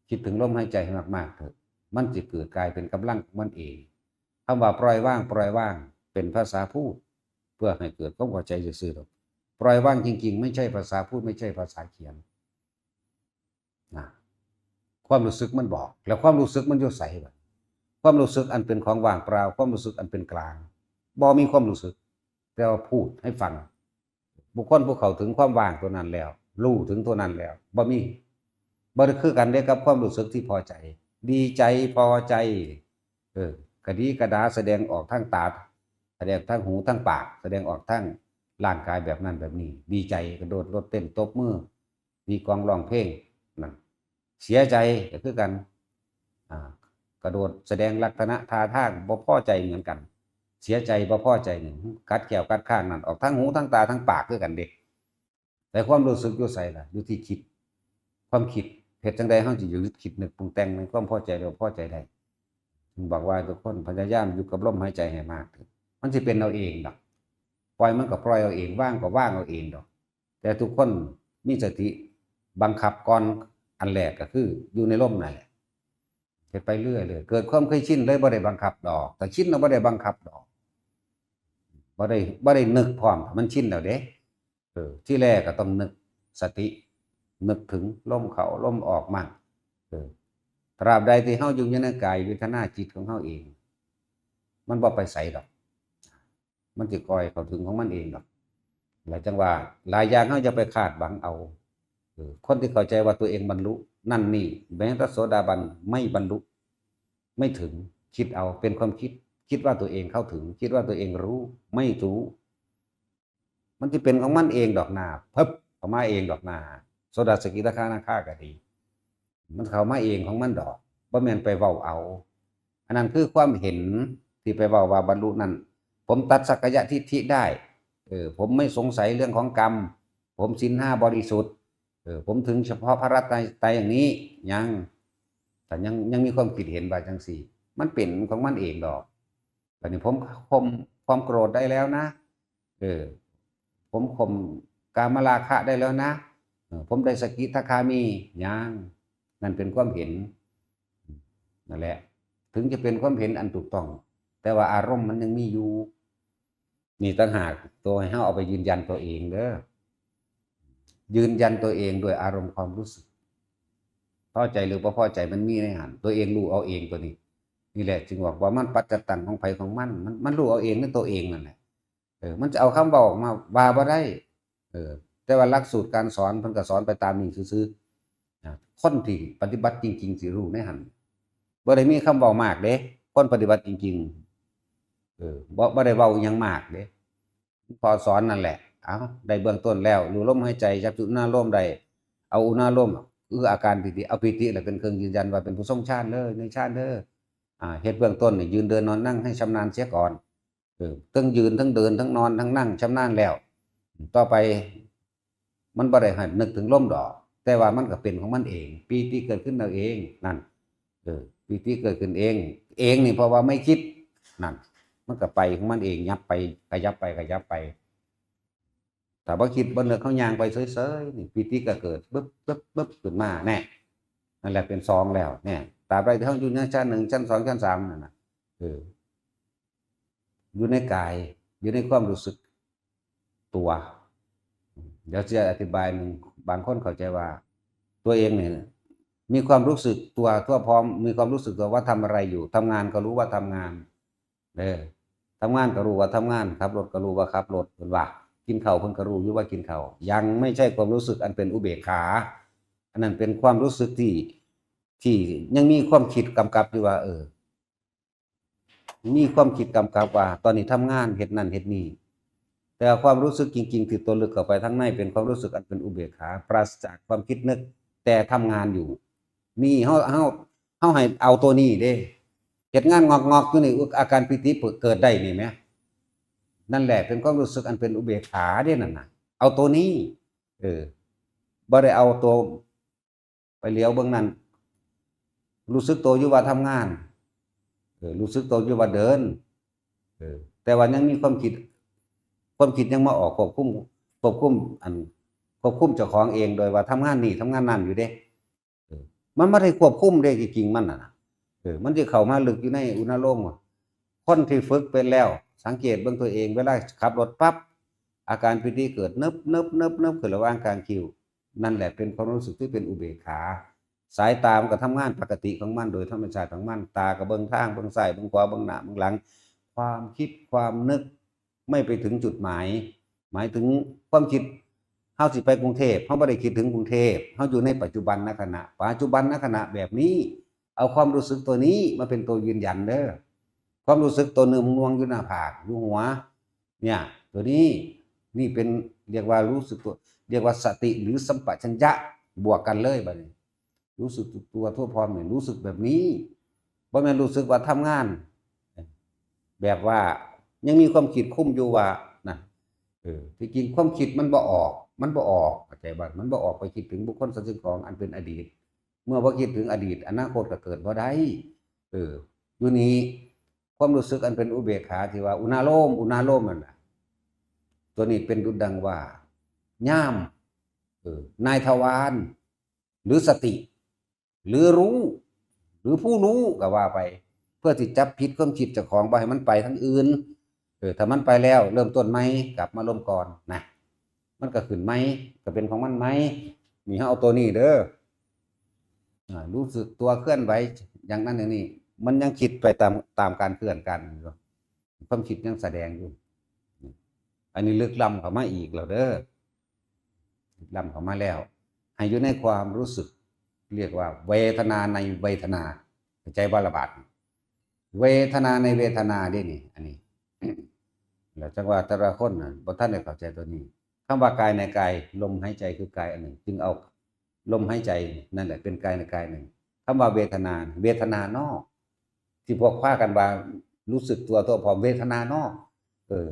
คิดถึงลมหายใจให้มากๆเถอะ มันสิเกิดกลายเป็นกำลังของมันเอง คำว่าปล่อยวาง ปล่อยวาง เป็นภาษาพูด เพื่อให้เกิดความเข้าใจซื่อๆดอก ปล่อยวางจริงๆ ไม่ใช่ภาษาพูด ไม่ใช่ภาษาเขียน นะ ความรู้สึกมันบอก แล้วความรู้สึกมันอยู่ไสบัด ความรู้สึกอันเป็นของว่างเปล่า ความรู้สึกอันเป็นกลาง บ่มีความรู้สึก แต่ว่าพูดให้ฟัง บุคคลผู้เข้าถึงความว่างตัวนั้นแล้ว รู้ถึงตัวนั้นแล้ว บ่มี บ่ได้คือกันเด้กับความรู้สึกที่พอใจ ดีใจ พอใจ เออ กระดีกระดา แสดงออกทางตา แสดงทางหู ทางปาก แสดงออกทางร่างกายแบบนั้นแบบนี้ ดีใจ กระโดดโลดเต้น ตบมือ ตีกลอง ร้องเพลง นั่น เสียใจก็คือกัน อ่า กระโดดแสดงลักษณะท่าทางบ่พอใจเหมือนกัน เสียใจ บ่พอใจนี่ กัดแข้วกัดคางนั่น ออกทางหู ทางตา ทางปากคือกันเด้ แต่ความรู้สึกอยู่ไสล่ะ อยู่ที่คิด ความคิด เฮ็ดจั่งใดเฮาสิหยุดคิดนึกปรุงแต่งในความพอใจหรือบ่พอใจได้ ถึงบอกว่าทุกคนพยายามอยู่กับลมหายใจให้มากเถอะ มันสิเป็นเอาเองดอก ปล่อยมันก็ปล่อยเอาเอง วางก็วางเอาเองดอก แต่ทุกคนมีสติบังคับก่อน อันแรกก็คืออยู่ในลมนั่นแหละ เฮ็ดไปเรื่อยเลย เกิดความเคยชินเลย บ่ได้บังคับดอก ถ้าชินแล้วบ่ได้บังคับดอก บ่ได้ บ่ได้นึกพร้อม มันชินแล้วเด้ เออ ที่แรกก็ต้องนึกสติ นึกถึงลมเข้าลมออกมั่ง เออ ตราบใดที่เฮาอยู่ในกายเวทนาจิตของเฮาเอง มันบ่ไปไสดอก มันสิค่อยเข้าถึงของมันเองดอก หลายจังว่า หลายอย่างเฮาอย่าไปคาดหวังเอา เออ คนที่เข้าใจว่าตัวเองบรรลุนั่นนี่ แม้แต่โสดาบันไม่บรรลุ ไม่ถึง คิดเอา เป็นความคิด คิดว่าตัวเองเข้าถึง คิดว่าตัวเองรู้ ไม่รู้ มันสิเป็นของมันเองดอกนา เพิบออกมาเองดอกนา โสดา สกิทาคานาคาก็ดี มันเข้ามาเองของมันดอก บ่แม่นไปเว้าเอา อันนั้นคือความเห็นที่ไปเว้าว่าบรรลุนั่น ผมตัดสักกายทิฏฐิได้ เออ ผมไม่สงสัยเรื่องของกรรม ผมศีลห้าบริสุทธิ์ เออ ผมถึงเฉพาะพระรัตนตรัยอย่างนี้ ยัง แต่ยัง ยังมีความคิดเห็นว่าจังซี่ มันเป็นของมันเองดอก อนนี้ผมข่มความโกรธได้แล้วนะ เออ ผมข่มกามราคะได้แล้วนะ เออ ผมได้สกิทาคามี ยัง นั่นเป็นความเห็น นั่นแหละ ถึงจะเป็นความเห็นอันถูกต้อง แต่ว่าอารมณ์มันยังมีอยู่ นี่ต่างหากตัวให้เฮาเอาไปยืนยันตัวเองเด้อ ยืนยันตัวเองด้วยอารมณ์ความรู้สึก พอใจหรือบ่พอใจมันมีในหั้น ตัวเองรู้เอาเองตัวนี้ นี่แหละจึงบอกว่ามันปัจจตังของไผของมัน มัน มันรู้เอาเองในตัวเองนั่นแหละ เออ มันจะเอาคำเว้าออกมาว่าบ่ได้ เออ แต่ว่าหลักสูตรการสอนเพิ่นก็สอนไปตามนี้ซื่อๆ นะ คนที่ปฏิบัติจริงๆ สิรู้ในหั้น บ่ได้มีคำเว้ามากเด้ คนปฏิบัติจริงๆ เออ บ่ บ่ได้เว้าอิหยังมากเด้ พอสอนนั่นแหละ เอา ได้เบื้องต้นแล้ว รู้ลมหายใจ จับจุดอุณาโลมได้ เอาอุณาโลม คืออาการปีติ เอาปีติแหละเป็นเครื่องยืนยันว่าเป็นผู้ทรงฌานเลย ในฌานเด้อ อ่า เฮ็ดเบื้องต้นนี่ ยืนเดินนอนนั่งให้ชำนาญเสียก่อน เออ ทั้งยืน ทั้งเดิน ทั้งนอน ทั้งนั่ง ชำนาญแล้ว ต่อไป มันบ่ได้ให้นึกถึงลมดอก แต่ว่ามันก็เป็นของมันเอง ปีติเกิดขึ้นเอาเอง นั่น เออ ปีติเกิดขึ้นเอง เองนี่เพราะว่าไม่คิด นั่น มันก็ไปของมันเอง ยับไป ขยับไป ขยับไป ถ้าบ่คิดบ่นึก เฮาย่างไปเฉยๆ นี่ ปีติก็เกิด ปึ๊บ ปึ๊บ ปึ๊บ ขึ้นมา แน่ นั่นแหละเป็นสองแล้ว เนี่ย ตราบใดที่เฮาอยู่ในชั้นหนึ่ง ชั้นสอง ชั้นสาม นั่นน่ะ เออ อยู่ในกาย อยู่ในความรู้สึกตัว เดี๋ยวจะอธิบายหนึ่ง บางคนเข้าใจว่า ตัวเองเนี่ย มีความรู้สึกตัวทั่วพร้อม มีความรู้สึกตัวว่าทำอะไรอยู่ ทำงานก็รู้ว่าทำงาน เออ ทำงานก็รู้ว่าทำงาน ขับรถก็รู้ว่าขับรถ เพิ่นว่า กินข้าวเพิ่นก็รู้อยู่ว่ากินข้าว ยังไม่ใช่ความรู้สึกอันเป็นอุเบกขา อันนั้นเป็นความรู้สึกที่ ที่ยังมีความคิดกำกับอยู่ว่า เออ มีความคิดกำกับว่า ตอนนี้ทำงาน เฮ็ดนั่นเฮ็ดนี่ แต่ความรู้สึกจริงๆ ที่ตัวลึกเข้าไปทางใน เป็นความรู้สึกอันเป็นอุเบกขา ปราศจากความคิดนึก แต่ทำงานอยู่ นี่ เฮา เฮา เฮาให้เอาตัวนี้เด้ เฮ็ดงานงอกๆ อยู่นี่ อาการปีติเกิดได้นี่แหม นั่นแหละเป็นความรู้สึกอันเป็นอุเบกขาเด้นั่นน่ะ เอาตัวนี้ เออ บ่ได้เอาตัว ไปเหลียวเบิ่งนั่น รู้สึกตัวอยู่ว่าทำงาน เออ รู้สึกตัวอยู่ว่าเดิน เออ แต่ว่ายังมีความคิด ความคิดยังมาออกควบคุม ควบคุมอัน ควบคุมเจ้าของเอง โดยว่าทำงานนี่ ทำงานนั่นอยู่เด้ เออ มันบ่ได้ควบคุมเด้ จริงๆ มันน่ะนะ เออ มันสิเข้ามาลึกอยู่ในอุณาโลมอะ คนที่ฝึกเป็นแล้ว สังเกตเบิ่งตัวเอง เวลาขับรถปั๊บ อาการปีติเกิด เนิบ เนิบ เนิบ เนิบ ขึ้นระหว่างกลางคิ้ว นั่นแหละเป็นความรู้สึกที่เป็นอุเบกขา สายตามันก็ทำงานปกติของมันโดยธรรมชาติของมัน ตาก็เบิ่งทาง เบิ่งซ้าย เบิ่งขวา เบิ่งหน้า เบิ่งหลัง ความคิด ความนึก ไม่ไปถึงจุดหมาย หมายถึงความคิด เฮาสิไปกรุงเทพ เฮาบ่ได้คิดถึงกรุงเทพ เฮาอยู่ในปัจจุบันขณะ ปัจจุบันขณะแบบนี้ เอาความรู้สึกตัวนี้มาเป็นตัวยืนยันเด้อ ความรู้สึกตัวหนึ่งหน่วงอยู่หน้าผาก อยู่หัว เนี่ย ตัวนี้ นี่เป็น เรียกว่ารู้สึกตัว เรียกว่าสติหรือสัมปชัญญะ บวกกันเลยบัดนี้ รู้สึกตัวทั่วพร้อมเนี่ย รู้สึกแบบนี้ บ่แม่นรู้สึกว่าทำงาน แบบว่ายังมีความคิดคุมอยู่ว่า นะ เออ ที่จริงความคิดมันบ่ออก มันบ่ออก เข้าใจบ่ มันบ่ออกไปคิดถึงบุคคลสัตว์สิ่งของอันเป็นอดีต เมื่อบ่คิดถึงอดีต อนาคตก็เกิดบ่ได้ เออ อยู่นี่ ความรู้สึกอันเป็นอุเบกขาที่ว่าอุณาโลม อุณาโลมนั่นน่ะ ตัวนี้เป็นดุจดังว่า ย่าม เออ นายทวาร หรือสติ หรือรู้ หรือผู้รู้ก็ว่าไป เพื่อที่จับผิดความคิดเจ้าของบ่ให้มันไปทางอื่น เออ ถ้ามันไปแล้วเริ่มต้นใหม่ กลับมาลมก่อนนะ มันก็ขึ้นใหม่ ก็เป็นของมันใหม่ นี่เฮาเอาตัวนี้เด้อ อ่า รู้สึกตัวเคลื่อนไหวอย่างนั้นอย่างนี้ มันยังคิดไปตาม ตามการเคลื่อนกันอยู่ ความคิดยังแสดงอยู่ อันนี้ลึกล้ำเข้ามาอีกแล้วเด้อ ลึกล้ำเข้ามาแล้ว ให้อยู่ในความรู้สึก เรียกว่าเวทนาในเวทนา เข้าใจบ่ละบาดนี้ เวทนาในเวทนาเด้นี่ อันนี้ แล้วจังว่าแต่ละคนน่ะ บ่ทันได้เข้าใจตัวนี้ คำว่ากายในกาย ลมหายใจคือกายอันหนึ่ง จึงเอาลมหายใจนั่นแหละเป็นกายในกายหนึ่ง คำว่าเวทนา เวทนานอก ที่พวกพากันว่ารู้สึกตัวทั่วพร้อม เวทนานอก เออ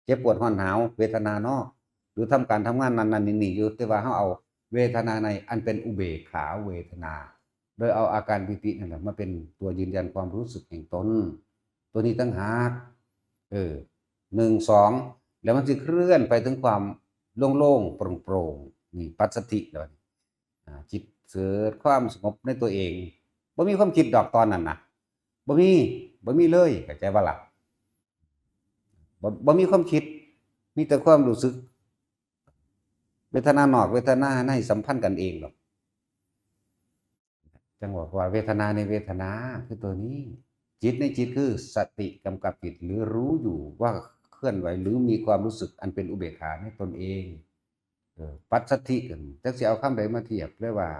เจ็บปวดร้อนหนาว เวทนานอก หรือทำการทำงานนั่นนั่นนี่นี่อยู่ แต่ว่าเฮาเอาเวทนาในอันเป็นอุเบกขาเวทนา โดยเอาอาการปีตินั่นแหละมาเป็นตัวยืนยันความรู้สึกแห่งตน ตัวนี้ต่างหาก เออ หนึ่ง สอง แล้วมันสิเคลื่อนไปถึงความโล่งๆ โปร่งๆ นี่ปัสสัทธิแล้ว อ่า จิตเกิดความสงบในตัวเอง บ่มีความคิดดอกตอนนั้นนะ บ่มี บ่มีเลย เข้าใจบ่ล่ะ บ่ บ่มีความคิด มีแต่ความรู้สึก เวทนานอก เวทนาในสัมพันธ์กันเองดอก จั่งบอกว่าเวทนาในเวทนาคือตัวนี้ จิตในจิตคือสติกำกับจิต หรือรู้อยู่ว่าเคลื่อนไหว หรือมีความรู้สึกอันเป็นอุเบกขาในตนเอง เออ ปัสสัทธิกัน จักสิเอาคำใดมาเทียบ เรียกว่า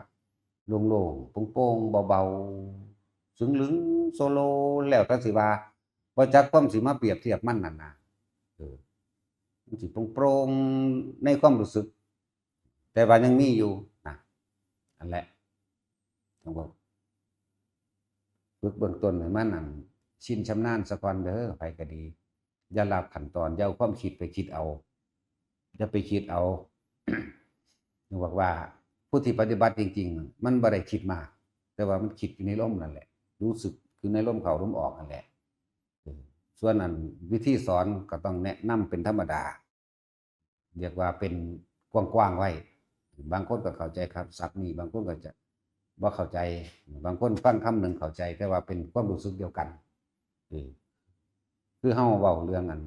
โล่งๆ โปร่งๆ เบาๆ ซึ่งลึงโซโล แล้วแต่สิว่า บ่จักความสิมาเปรียบเทียบมันนั่นนะ เออ มันสิโปร่งๆ ในความรู้สึก แต่ว่ายังมีอยู่นะ อันแหละ ต้องบอก ฝึกเบื้องต้นให้มันนั่น ชินชำนาญซะก่อนเด้อ ไผก็ดี อย่าลักขั้นตอน อย่าเอาความคิดไปคิดเอา อย่าไปคิดเอา นึกบอกว่าผู้ที่ปฏิบัติจริงๆ มันบ่ได้คิดมาก แต่ว่ามันคิดอยู่ในลมนั่นแหละ รู้สึกคือในลมเข้าลมออกนั่นแหละ เออ ส่วนอันวิธีสอนก็ต้องแนะนำเป็นธรรมดา เรียกว่าเป็นกว้างๆ ไว้ บางคนก็เข้าใจครับ ศัพท์นี้ บางคนก็จะบ่เข้าใจ บางคนฟังคำหนึ่งเข้าใจ แต่ว่าเป็นความรู้สึกเดียวกัน เออ คือเฮาเว้าเรื่องอัน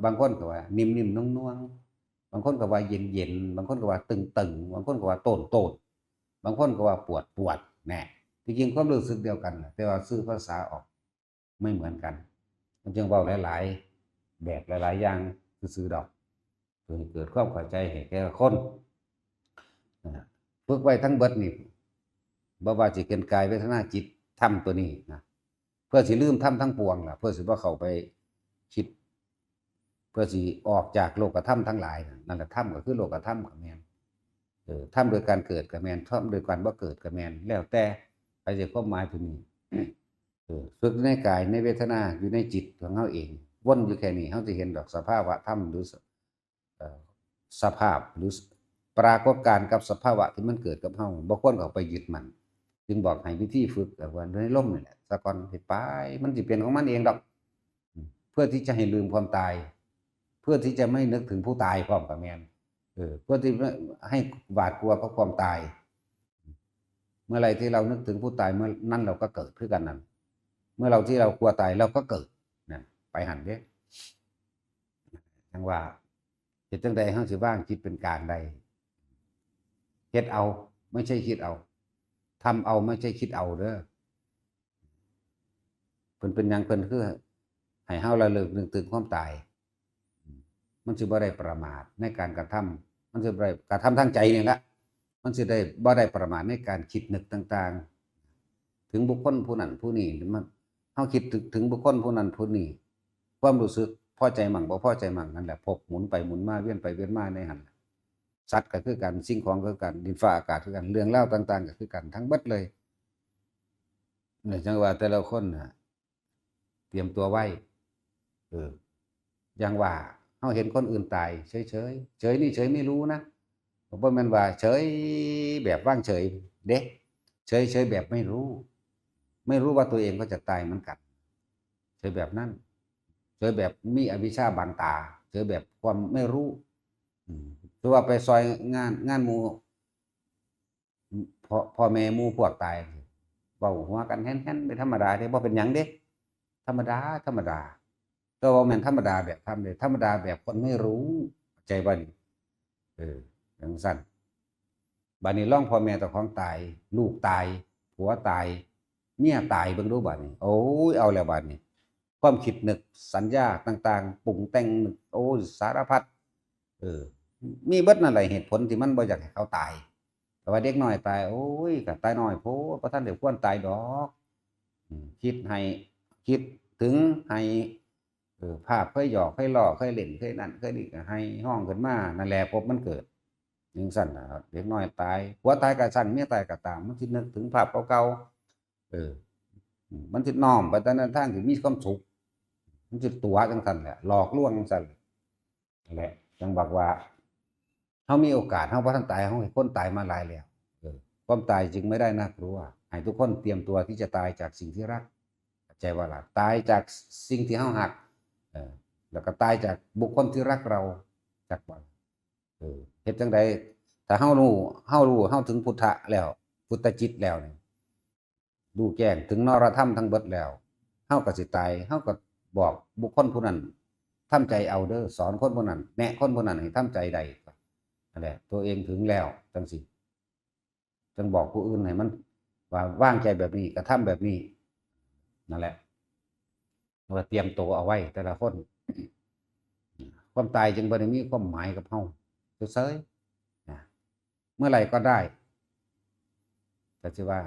บางคนก็ว่านิ่มๆ นวลๆ บางคนก็ว่าเย็นๆ บางคนก็ว่าตึงๆ บางคนก็ว่าโต้นๆ บางคนก็ว่าปวดๆ แน่ ที่จริงความรู้สึกเดียวกันน่ะ แต่ว่าสื่อภาษาออกไม่เหมือนกัน มันจึงเว้าหลายๆ แบบหลายๆ อย่างซื่อๆ ดอก เพื่อให้เกิดความเข้าใจให้แก่คน นะ ฝึกไว้ทั้งเบิดนี่ บ่ว่าสิเป็นกายเวทนาจิตธรรมตัวนี้นะ เพื่อสิลืมธรรมทั้งปวงล่ะ เพื่อสิบ่เข้าไปคิด เพื่อสิออกจากโลกธรรมทั้งหลายน่ะ นั่นแหละธรรมก็คือโลกธรรมก็แม่น เออ ธรรมโดยการเกิดก็แม่น ธรรมโดยการบ่เกิดก็แม่น แล้วแต่ใครจะความหมายตัวนี้ เออ ฝึกในกายในเวทนาอยู่ในจิตของเฮาเอง วนอยู่แค่นี้ เฮาสิเห็นดอกสภาวะธรรมหรือส- เอ่อ สภาพหรือปรากฏการณ์กับสภาวะที่มันเกิดกับเฮา บ่ควรเข้าไปยึดมั่น จึงบอกให้วิธีฝึก เอ่อ ว่าในลมนี่แหละ ซะก่อน ให้ไป มันสิเป็นของมันเองดอก เพื่อที่จะให้ลืมความตาย เพื่อที่จะไม่นึกถึงผู้ตายพร้อมก็แม่น เออ เพื่อที่ให้หวาดกลัวกับความตาย เมื่อไหร่ที่เรานึกถึงผู้ตาย เมื่อนั้นเราก็เกิดคือกันนั่น เมื่อเราที่เรากลัวตาย เราก็เกิด นั่น ไปหั่นเด้ จั่งว่า เฮ็ดจั่งใดเฮาสิวางจิตเป็นกลางได้ เฮ็ดเอา ไม่ใช่คิดเอา ทำเอา ไม่ใช่คิดเอาเด้อ เพิ่นเป็นหยังเพิ่นคือให้เฮาระลึกนึกถึงความตาย มันสิบ่ได้ประมาทในการกระทำ มันสิบ่ได้กระทำทางใจนี่ละ มันสิได้บ่ได้ประมาทในการคิดนึกต่างๆ ถึงบุคคลผู้นั้นผู้นี้ มัน เฮาคิดถึง ถึงบุคคลผู้นั้นผู้นี้ ความรู้สึกพอใจมั่งบ่พอใจมั่งนั่นแหละ พบหมุนไปหมุนมา เวียนไปเวียนมาในหั่นล่ะ สัตว์ก็คือกัน สิ่งของก็คือกัน ดินฟ้าอากาศคือกัน เรื่องราวต่างๆ ก็คือกัน ทั้งเบิดเลย เนี่ย จั่งว่าแต่ละคนน่ะ เตรียมตัวไว้ เออ อย่างว่า เฮาเห็นคนอื่นตาย เฉยๆ เฉยนี่เฉยไม่รู้นะ บ่แม่นว่าเฉยแบบวางเฉยเด้ เฉย เฉยแบบไม่รู้ ไม่รู้ว่าตัวเองก็จะตายเหมือนกัน เฉยแบบนั้น เฉยแบบมีอวิชชาบังตา เฉยแบบความไม่รู้ อืม คือว่าไปซอยงาน งานหมู่ พ่อ พ่อแม่หมู่พวกตาย เว้าหัวกันแฮ่นๆ เป็นธรรมดาเด้ บ่เป็นหยังเด้ ธรรมดา ธรรมดา แต่ว่าบ่แม่นธรรมดาแบบธรรมเด้ ธรรมดาแบบคนไม่รู้ เข้าใจบ่นี่ เออ จั่งซั้น บัดนี้ลองพ่อแม่เจ้าของตาย ลูกตาย ผัวตาย เมียตาย เบิ่งดูบัดนี้ โอ้ย เอาแล้วบัดนี้ ความคิดนึก สัญญาต่างๆ ปรุงแต่งนึก โอ้ย สารพัด เออ มีเบิดนั่นแหละเหตุผลที่มันบ่อยากให้เขาตาย แต่ว่าเด็กน้อยตาย โอ้ย ก็ตายน้อยโพด บ่ทันได้ควรตายดอก อืม คิดให้ คิดถึงให้ เออ ภาพเคยหยอก เคยล้อ เคยเล่น เคยนั่น เคยนี่ ก็ให้ฮ้องขึ้นมา นั่นแหละภพมันเกิด จั่งซั้นล่ะครับ เด็กน้อยตาย ผัวตายก็ซั้น เมียตายก็ตาม มันสินึกถึงภาพเก่าๆ เออ อืม มันสิน้อมไปแต่ในทางที่มีความสุข มันสิตั๋วจั่งซั้นแหละ หลอกลวงจั่งซั้นแหละ นั่นแหละ จั่งบอกว่า เฮามีโอกาส เฮาบ่ทันตาย เฮาเห็นคนตายมาหลายแล้ว เออ ความตายจึงไม่ได้น่ากลัว ให้ทุกคนเตรียมตัวที่จะตายจากสิ่งที่รัก เข้า ใจว่าล่ะ ตายจากสิ่งที่เฮาฮัก เออ แล้วก็ตายจากบุคคลที่รักเรา จักว่า เออ เฮ็ดจั่งใด ถ้าเฮารู้ เฮารู้ เฮาถึงพุทธะแล้ว พุทธจิตแล้วนี่ รู้แจ้งถึงนรธรรมทั้งเบิดแล้ว เฮาก็สิตาย เฮาก็บอกบุคคลผู้นั้น ทำใจเอาเด้อ สอนคนผู้นั้น แนะคนผู้นั้นให้ทำใจได้ นั่นแหละ ตัวเองถึงแล้ว จั่งซี้ จั่งบอกผู้อื่นให้มัน ว่าวางใจแบบนี้ กระทำแบบนี้ นั่นแหละ ว่าเตรียมตัวเอาไว้แต่ละคน ความตายจึงบ่ได้มีความหมายกับเฮา เฉยๆ นะ เมื่อไหร่ก็ได้ แต่สิว่า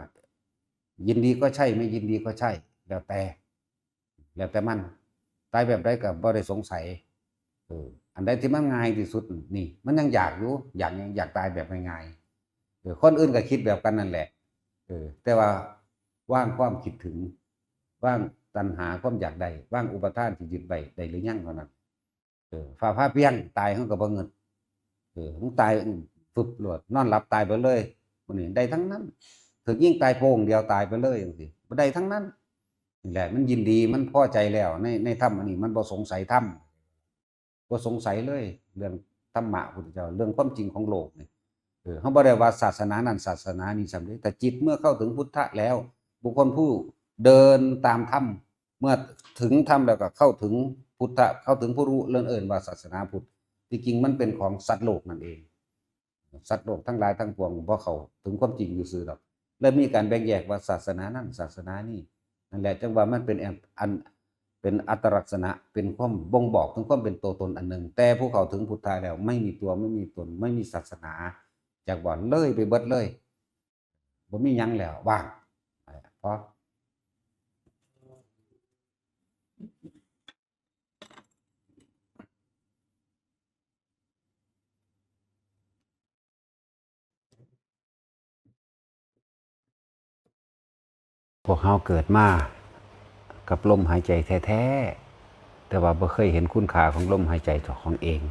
ยินดีก็ใช่ ไม่ยินดีก็ใช่ แล้วแต่ แล้วแต่มัน ตายแบบใดก็บ่ได้สงสัย เออ อันใดที่มันง่ายที่สุดนี่ มันยังอยากอยู่ อยากหยัง อยากตายแบบง่ายๆ เออ คนอื่นก็คิดแบบกันนั่นแหละ เออ แต่ว่าวางความคิดถึง วางตัณหาความอยากได้ วางอุปาทานที่ยึดไว้ได้หรือยังเท่านั้น เออ ฟ้าผ่าเปรี้ยง ตายเฮาก็บ่งึด เออ มึงตาย อืม ฟึบโลด นอนหลับตายไปเลย มื้อนี้ได้ทั้งนั้น ถูกยิงตายโป้งเดียวตายไปเลยจั่งซี้ บ่ได้ทั้งนั้น นี่แหละ มันยินดี มันพอใจแล้ว ใน ในธรรมอันนี้ มันบ่สงสัยธรรม บ่สงสัยเลย เรื่องธรรมะพุทธเจ้า เรื่องความจริงของโลกนี่ เออ เฮาบ่ได้ว่าศาสนานั้นศาสนานี้ซ้ำเด้ แต่จิตเมื่อเข้าถึงพุทธะแล้ว บุคคลผู้เดินตามธรรม เมื่อถึงธรรมแล้วก็เข้าถึงพุทธะ เข้าถึงผู้รู้ เรื่องเอิ้นว่าศาสนาพุทธ ที่จริงมันเป็นของสัตว์โลกนั่นเอง สัตว์โลกทั้งหลายทั้งปวงบ่เข้าถึงความจริงอยู่ซื่อดอก และมีการแบ่งแยกว่าศาสนานั้นศาสนานี้ นั่นแหละจั่งว่ามันเป็นอัน เป็นอัตลักษณะ เป็นความบ่งบอกถึงความเป็นตัวตนอันหนึ่ง แต่ผู้เข้าถึงพุทธะแล้วไม่มีตัว ไม่มีตน ไม่มีศาสนา จักว่าเลยไปเบิดเลย บ่มีหยังแล้ว ว่าง พอ พวกเฮาเกิดมากับลมหายใจแท้ๆ แต่ว่าบ่เคยเห็นคุณค่าของลมหายใจเจ้าของเอง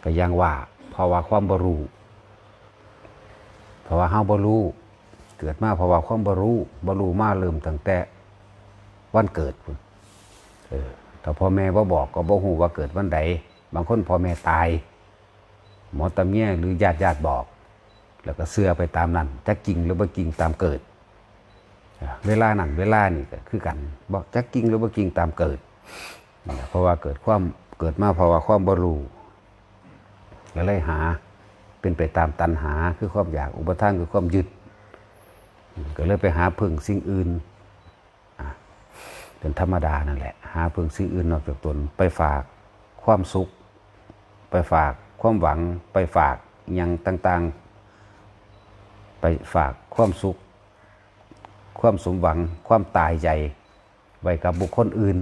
ก็อย่างว่า เพราะว่าความบ่รู้ เพราะว่าเฮาบ่รู้ เกิดมาเพราะว่าความบ่รู้ บ่รู้มาเริ่มตั้งแต่วันเกิดพุ้น เออ ถ้าพ่อแม่บ่บอกก็บ่ฮู้ว่าเกิดวันใด บางคนพ่อแม่ตาย หมอตาเมียหรือญาติญาติบอก แล้วก็เชื่อไปตามนั้น จักจริงหรือบ่จริงตามเกิด อ่า เวลานั้นเวลานี้ก็คือกัน บ่จักจริงหรือบ่จริงตามเกิด นั่นแหละ เพราะว่าเกิดความ เกิดมาเพราะว่าความบ่รู้ ก็เลยหา เป็นไปตามตัณหา คือความอยาก อุปาทาน คือความยึด ก็เลยไปหาพึ่งสิ่งอื่น อ่ะ เป็นธรรมดานั่นแหละ หาพึ่งสิ่งอื่นนอกจากตน ไปฝากความสุข ไปฝากความหวัง ไปฝากอิหยังต่างๆ ไปฝากความสุข ความสมหวัง ความตายใจ ไว้กับบุคคลอื่น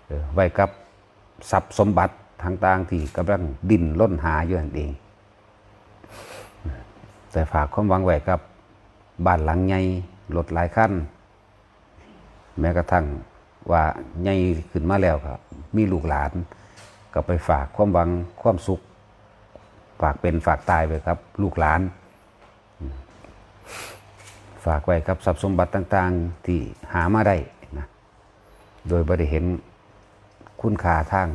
เออ ไว้กับทรัพย์สมบัติต่างๆ ที่กำลังดิ้นรนหาอยู่นั่นเอง แต่ฝากความหวังไว้กับบ้านหลังใหญ่ รถหลายคัน แม้กระทั่งว่าใหญ่ขึ้นมาแล้วก็มีลูกหลาน ก็ไปฝากความหวัง ความสุข ฝากเป็นฝากตายไว้กับลูกหลาน ฝากไว้กับทรัพย์สมบัติต่างๆ ที่หามาได้นะ โดยบ่ได้เห็นคุณค่าทาง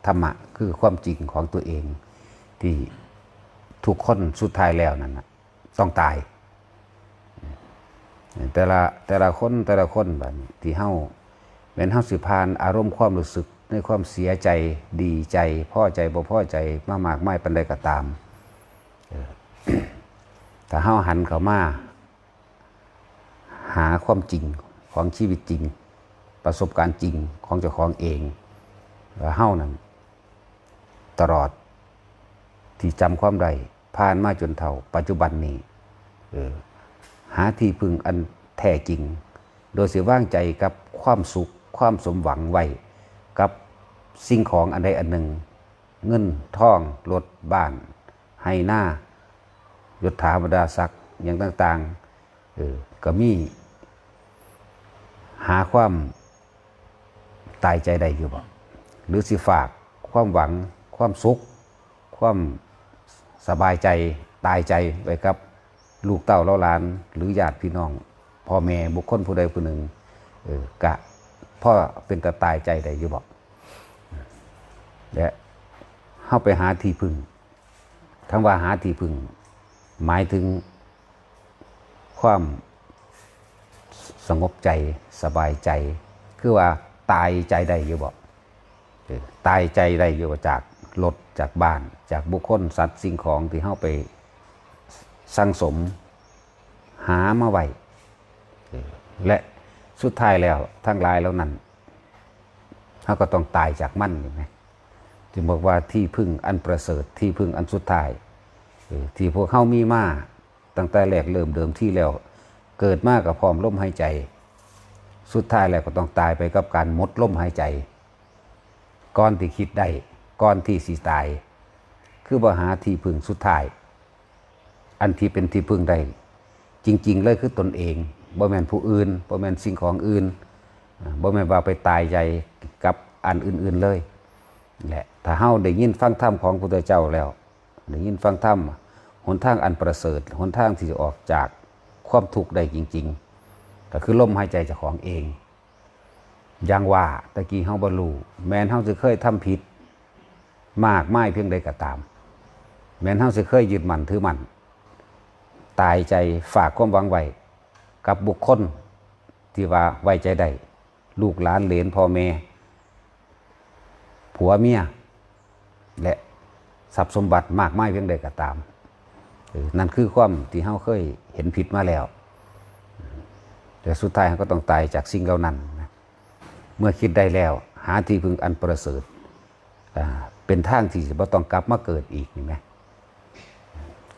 ธรรมะ คือความจริงของตัวเอง ที่ทุกคนสุดท้ายแล้วนั่นน่ะ ต้องตาย แต่ละ แต่ละคน แต่ละคนบัดนี้ที่เฮา แม้นเฮาสิผ่านอารมณ์ความรู้สึกในความเสียใจ ดีใจ พอใจ บ่พอใจ มามากมายปานใดก็ตาม เออ ถ้าเฮาหันเข้ามา หาความจริงของชีวิตจริง ประสบการณ์จริงของเจ้าของเอง ว่าเฮานั้น ตลอดที่จำความได้ ผ่านมาจนเฒ่าปัจจุบันนี้ เออ หาที่พึ่งอันแท้จริง โดยสิวางใจกับความสุข ความสมหวังไว้ กับสิ่งของอันใดอันหนึ่ง เงินทอง รถ บ้าน ไฮ่นา ยศถาบรรดาศักดิ์ หยังต่างๆ เออ ก็มี หาความตายใจได้อยู่บ่ หรือสิฝากความหวัง ความสุข ความสบายใจ ตายใจไว้กับลูกเต้าเหล่าหลาน หรือญาติพี่น้อง พ่อแม่บุคคลผู้ใดผู้หนึ่ง เออกะพอเป็นตาตายใจได้อยู่บ่ และเฮาไปหาที่พึ่ง คำว่าหาที่พึ่ง หมายถึงความสงบใจ สบายใจ คือว่าตายใจได้อยู่บ่ เออตายใจได้อยู่จากรถ จากบ้าน จากบุคคล สัตว์ สิ่งของที่เฮาไปสั่งสม หามาไว้ เออและสุดท้ายแล้วทั้งหลายเหล่านั้น เฮาก็ต้องตายจากมันนี่แหม จึงบอกว่าที่พึ่งอันประเสริฐ ที่พึ่งอันสุดท้าย เออที่พวกเฮามีมาตั้งแต่แรกเริ่มเดิมทีแล้ว เกิดมาก็พร้อมลมหายใจ สุดท้ายแล้วก็ต้องตายไปกับการหมดลมหายใจ ก่อนที่คิดได้ ก่อนที่สิตาย คือบ่หาที่พึ่งสุดท้าย อันที่เป็นที่พึ่งได้ จริงๆเลยคือตนเอง บ่แม่นผู้อื่น บ่แม่นสิ่งของอื่น อ่าบ่แม่นว่าไปตายใจกับอันอื่นๆเลย และถ้าเฮาได้ยินฟังธรรมของพุทธเจ้าแล้ว ได้ยินฟังธรรม หนทางอันประเสริฐ หนทางที่จะออกจากความทุกข์ได้จริงๆ ก็คือลมหายใจเจ้าของเอง อย่างว่าตะกี้เฮาบ่รู้ แม้นเฮาสิเคยทำผิด มากมายเพียงใดก็ตาม แม้นเฮาสิเคยยึดมั่นถือมั่น ตายใจฝากความหวังไว้ กับบุคคลที่ว่าไว้ใจได้ ลูกหลานเหลนพ่อแม่ ผัวเมีย และทรัพย์สมบัติมากมายเพียงใดก็ตาม เออนั่นคือความที่เฮาเคยเห็นผิดมาแล้ว แต่สุดท้ายเฮาก็ต้องตายจากสิ่งเหล่านั้นนะ เมื่อคิดได้แล้ว หาที่พึ่งอันประเสริฐ อ่า เป็นทางที่สิบ่ต้องกลับมาเกิดอีก นี่แหม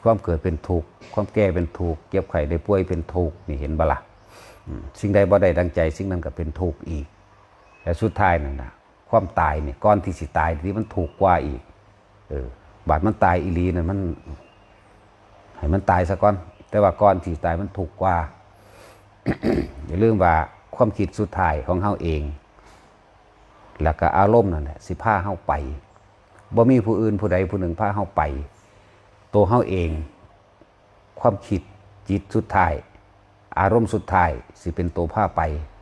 ความเกิดเป็นทุกข์ ความแก่เป็นทุกข์ เจ็บไข้ได้ป่วยเป็นทุกข์ นี่เห็นบ่ล่ะ อืม สิ่งใดบ่ได้ดังใจ สิ่งนั้นก็เป็นทุกข์อีก และสุดท้ายนั่นน่ะ ความตายนี่ ก่อนที่สิตายที่มันทุกข์กว่าอีก เออ บาดมันตายอีหลีนั่นมัน ให้มันตายซะก่อน แต่ว่าก่อนที่ตายมันทุกข์กว่า อย่าลืมว่าความคิดสุดท้ายของเฮาเอง แล้วก็อารมณ์นั่นแหละสิพาเฮาไป บ่มีผู้อื่นผู้ใดผู้หนึ่งพาเฮาไป ตัวเฮาเอง ความคิดจิตสุดท้าย อารมณ์สุดท้ายสิเป็นตัวพาไป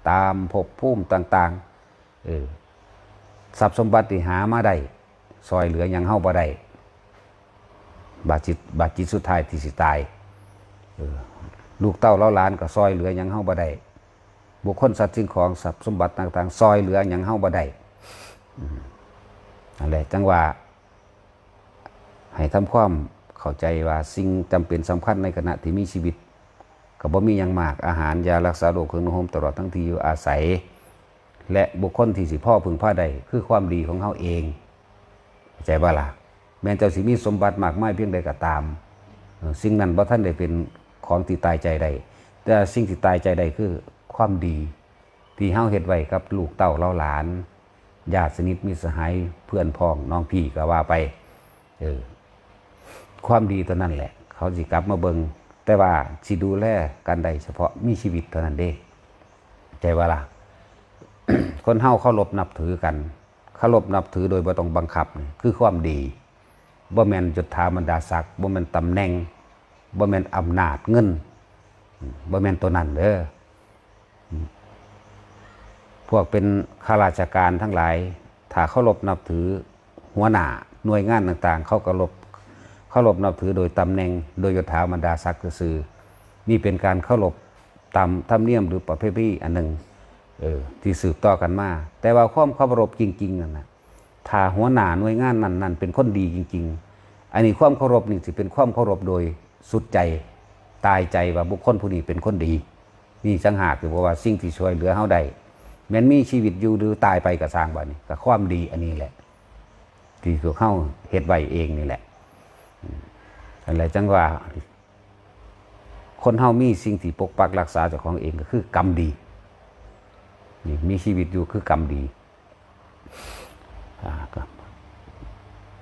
ตามภพภูมิต่างๆ เออ ทรัพย์สมบัติที่หามาได้ ซอยเหลือหยังเฮาบ่ได้ บาดจิต บาดจิตสุดท้ายที่สิตาย เออ ลูกเต้าเหล่าหลานก็ซอยเหลือหยังเฮาบ่ได้ บุคคลสัตว์สิ่งของทรัพย์สมบัติต่างๆ ซอยเหลือหยังเฮาบ่ได้ อืม นั่นแหละ จั่งว่า ให้ทำความเข้าใจว่าสิ่งจำเป็นสำคัญในขณะที่มีชีวิต ก็บ่มีหยังมาก อาหาร ยารักษาโรค เครื่องนุ่งห่ม ตลอดทั้งที่อยู่อาศัย และบุคคลที่สิพอพึ่งพาได้ คือความดีของเฮาเอง เข้าใจบ่ล่ะ แม้นเจ้าสิมีสมบัติมากมายเพียงใดก็ตาม เอ่อ สิ่งนั้นบ่ทันได้เป็นของที่ตายใจได้ แต่สิ่งที่ตายใจได้คือความดี ที่เฮาเฮ็ดไว้กับลูกเต้าเหล่าหลาน ญาติสนิทมิตรสหาย เพื่อนพ้องน้องพี่ก็ว่าไป เออ ความดีตัวนั้นแหละ เขาสิกลับมาเบิ่ง แต่ว่าสิดูแลกันได้เฉพาะมีชีวิตเท่านั้นเด้ เข้าใจบ่ล่ะ คนเฮาเคารพนับถือกัน เคารพนับถือโดยบ่ต้องบังคับนี่คือความดี บ่แม่นยศถาบรรดาศักดิ์ บ่แม่นตำแหน่ง บ่แม่นอำนาจเงิน บ่แม่นตัวนั้นเด้อ พวกเป็นข้าราชการทั้งหลาย ถ้าเคารพนับถือหัวหน้าหน่วยงานต่างๆ เขาเคารพ เคารพนับถือโดยตำแหน่ง โดยยศถาบรรดาศักดิ์ซื่อๆ นี่เป็นการเคารพตามธรรมเนียมหรือประเพณีอันหนึ่ง เออ ที่สืบต่อกันมา แต่ว่าความเคารพจริงๆ นั่นน่ะ ถ้าหัวหน้าหน่วยงานนั้นๆ เป็นคนดีจริงๆ อันนี้ความเคารพนี่สิเป็นความเคารพโดยสุดใจ ตายใจว่าบุคคลผู้นี้เป็นคนดี นี่ต่างหากคือบอกว่าสิ่งที่ช่วยเหลือเฮาได้ แม้นมีชีวิตอยู่หรือตายไปก็ซ่าง บัดนี้ก็ความดีอันนี้แหละ ที่พวกเฮาเฮ็ดไว้เองนี่แหละ อืม นั่นแหละจั่งว่า คนเฮามีสิ่งที่ปกปักรักษาเจ้าของเองก็คือกรรมดี นี่มีชีวิตอยู่คือกรรมดี อ่า ก็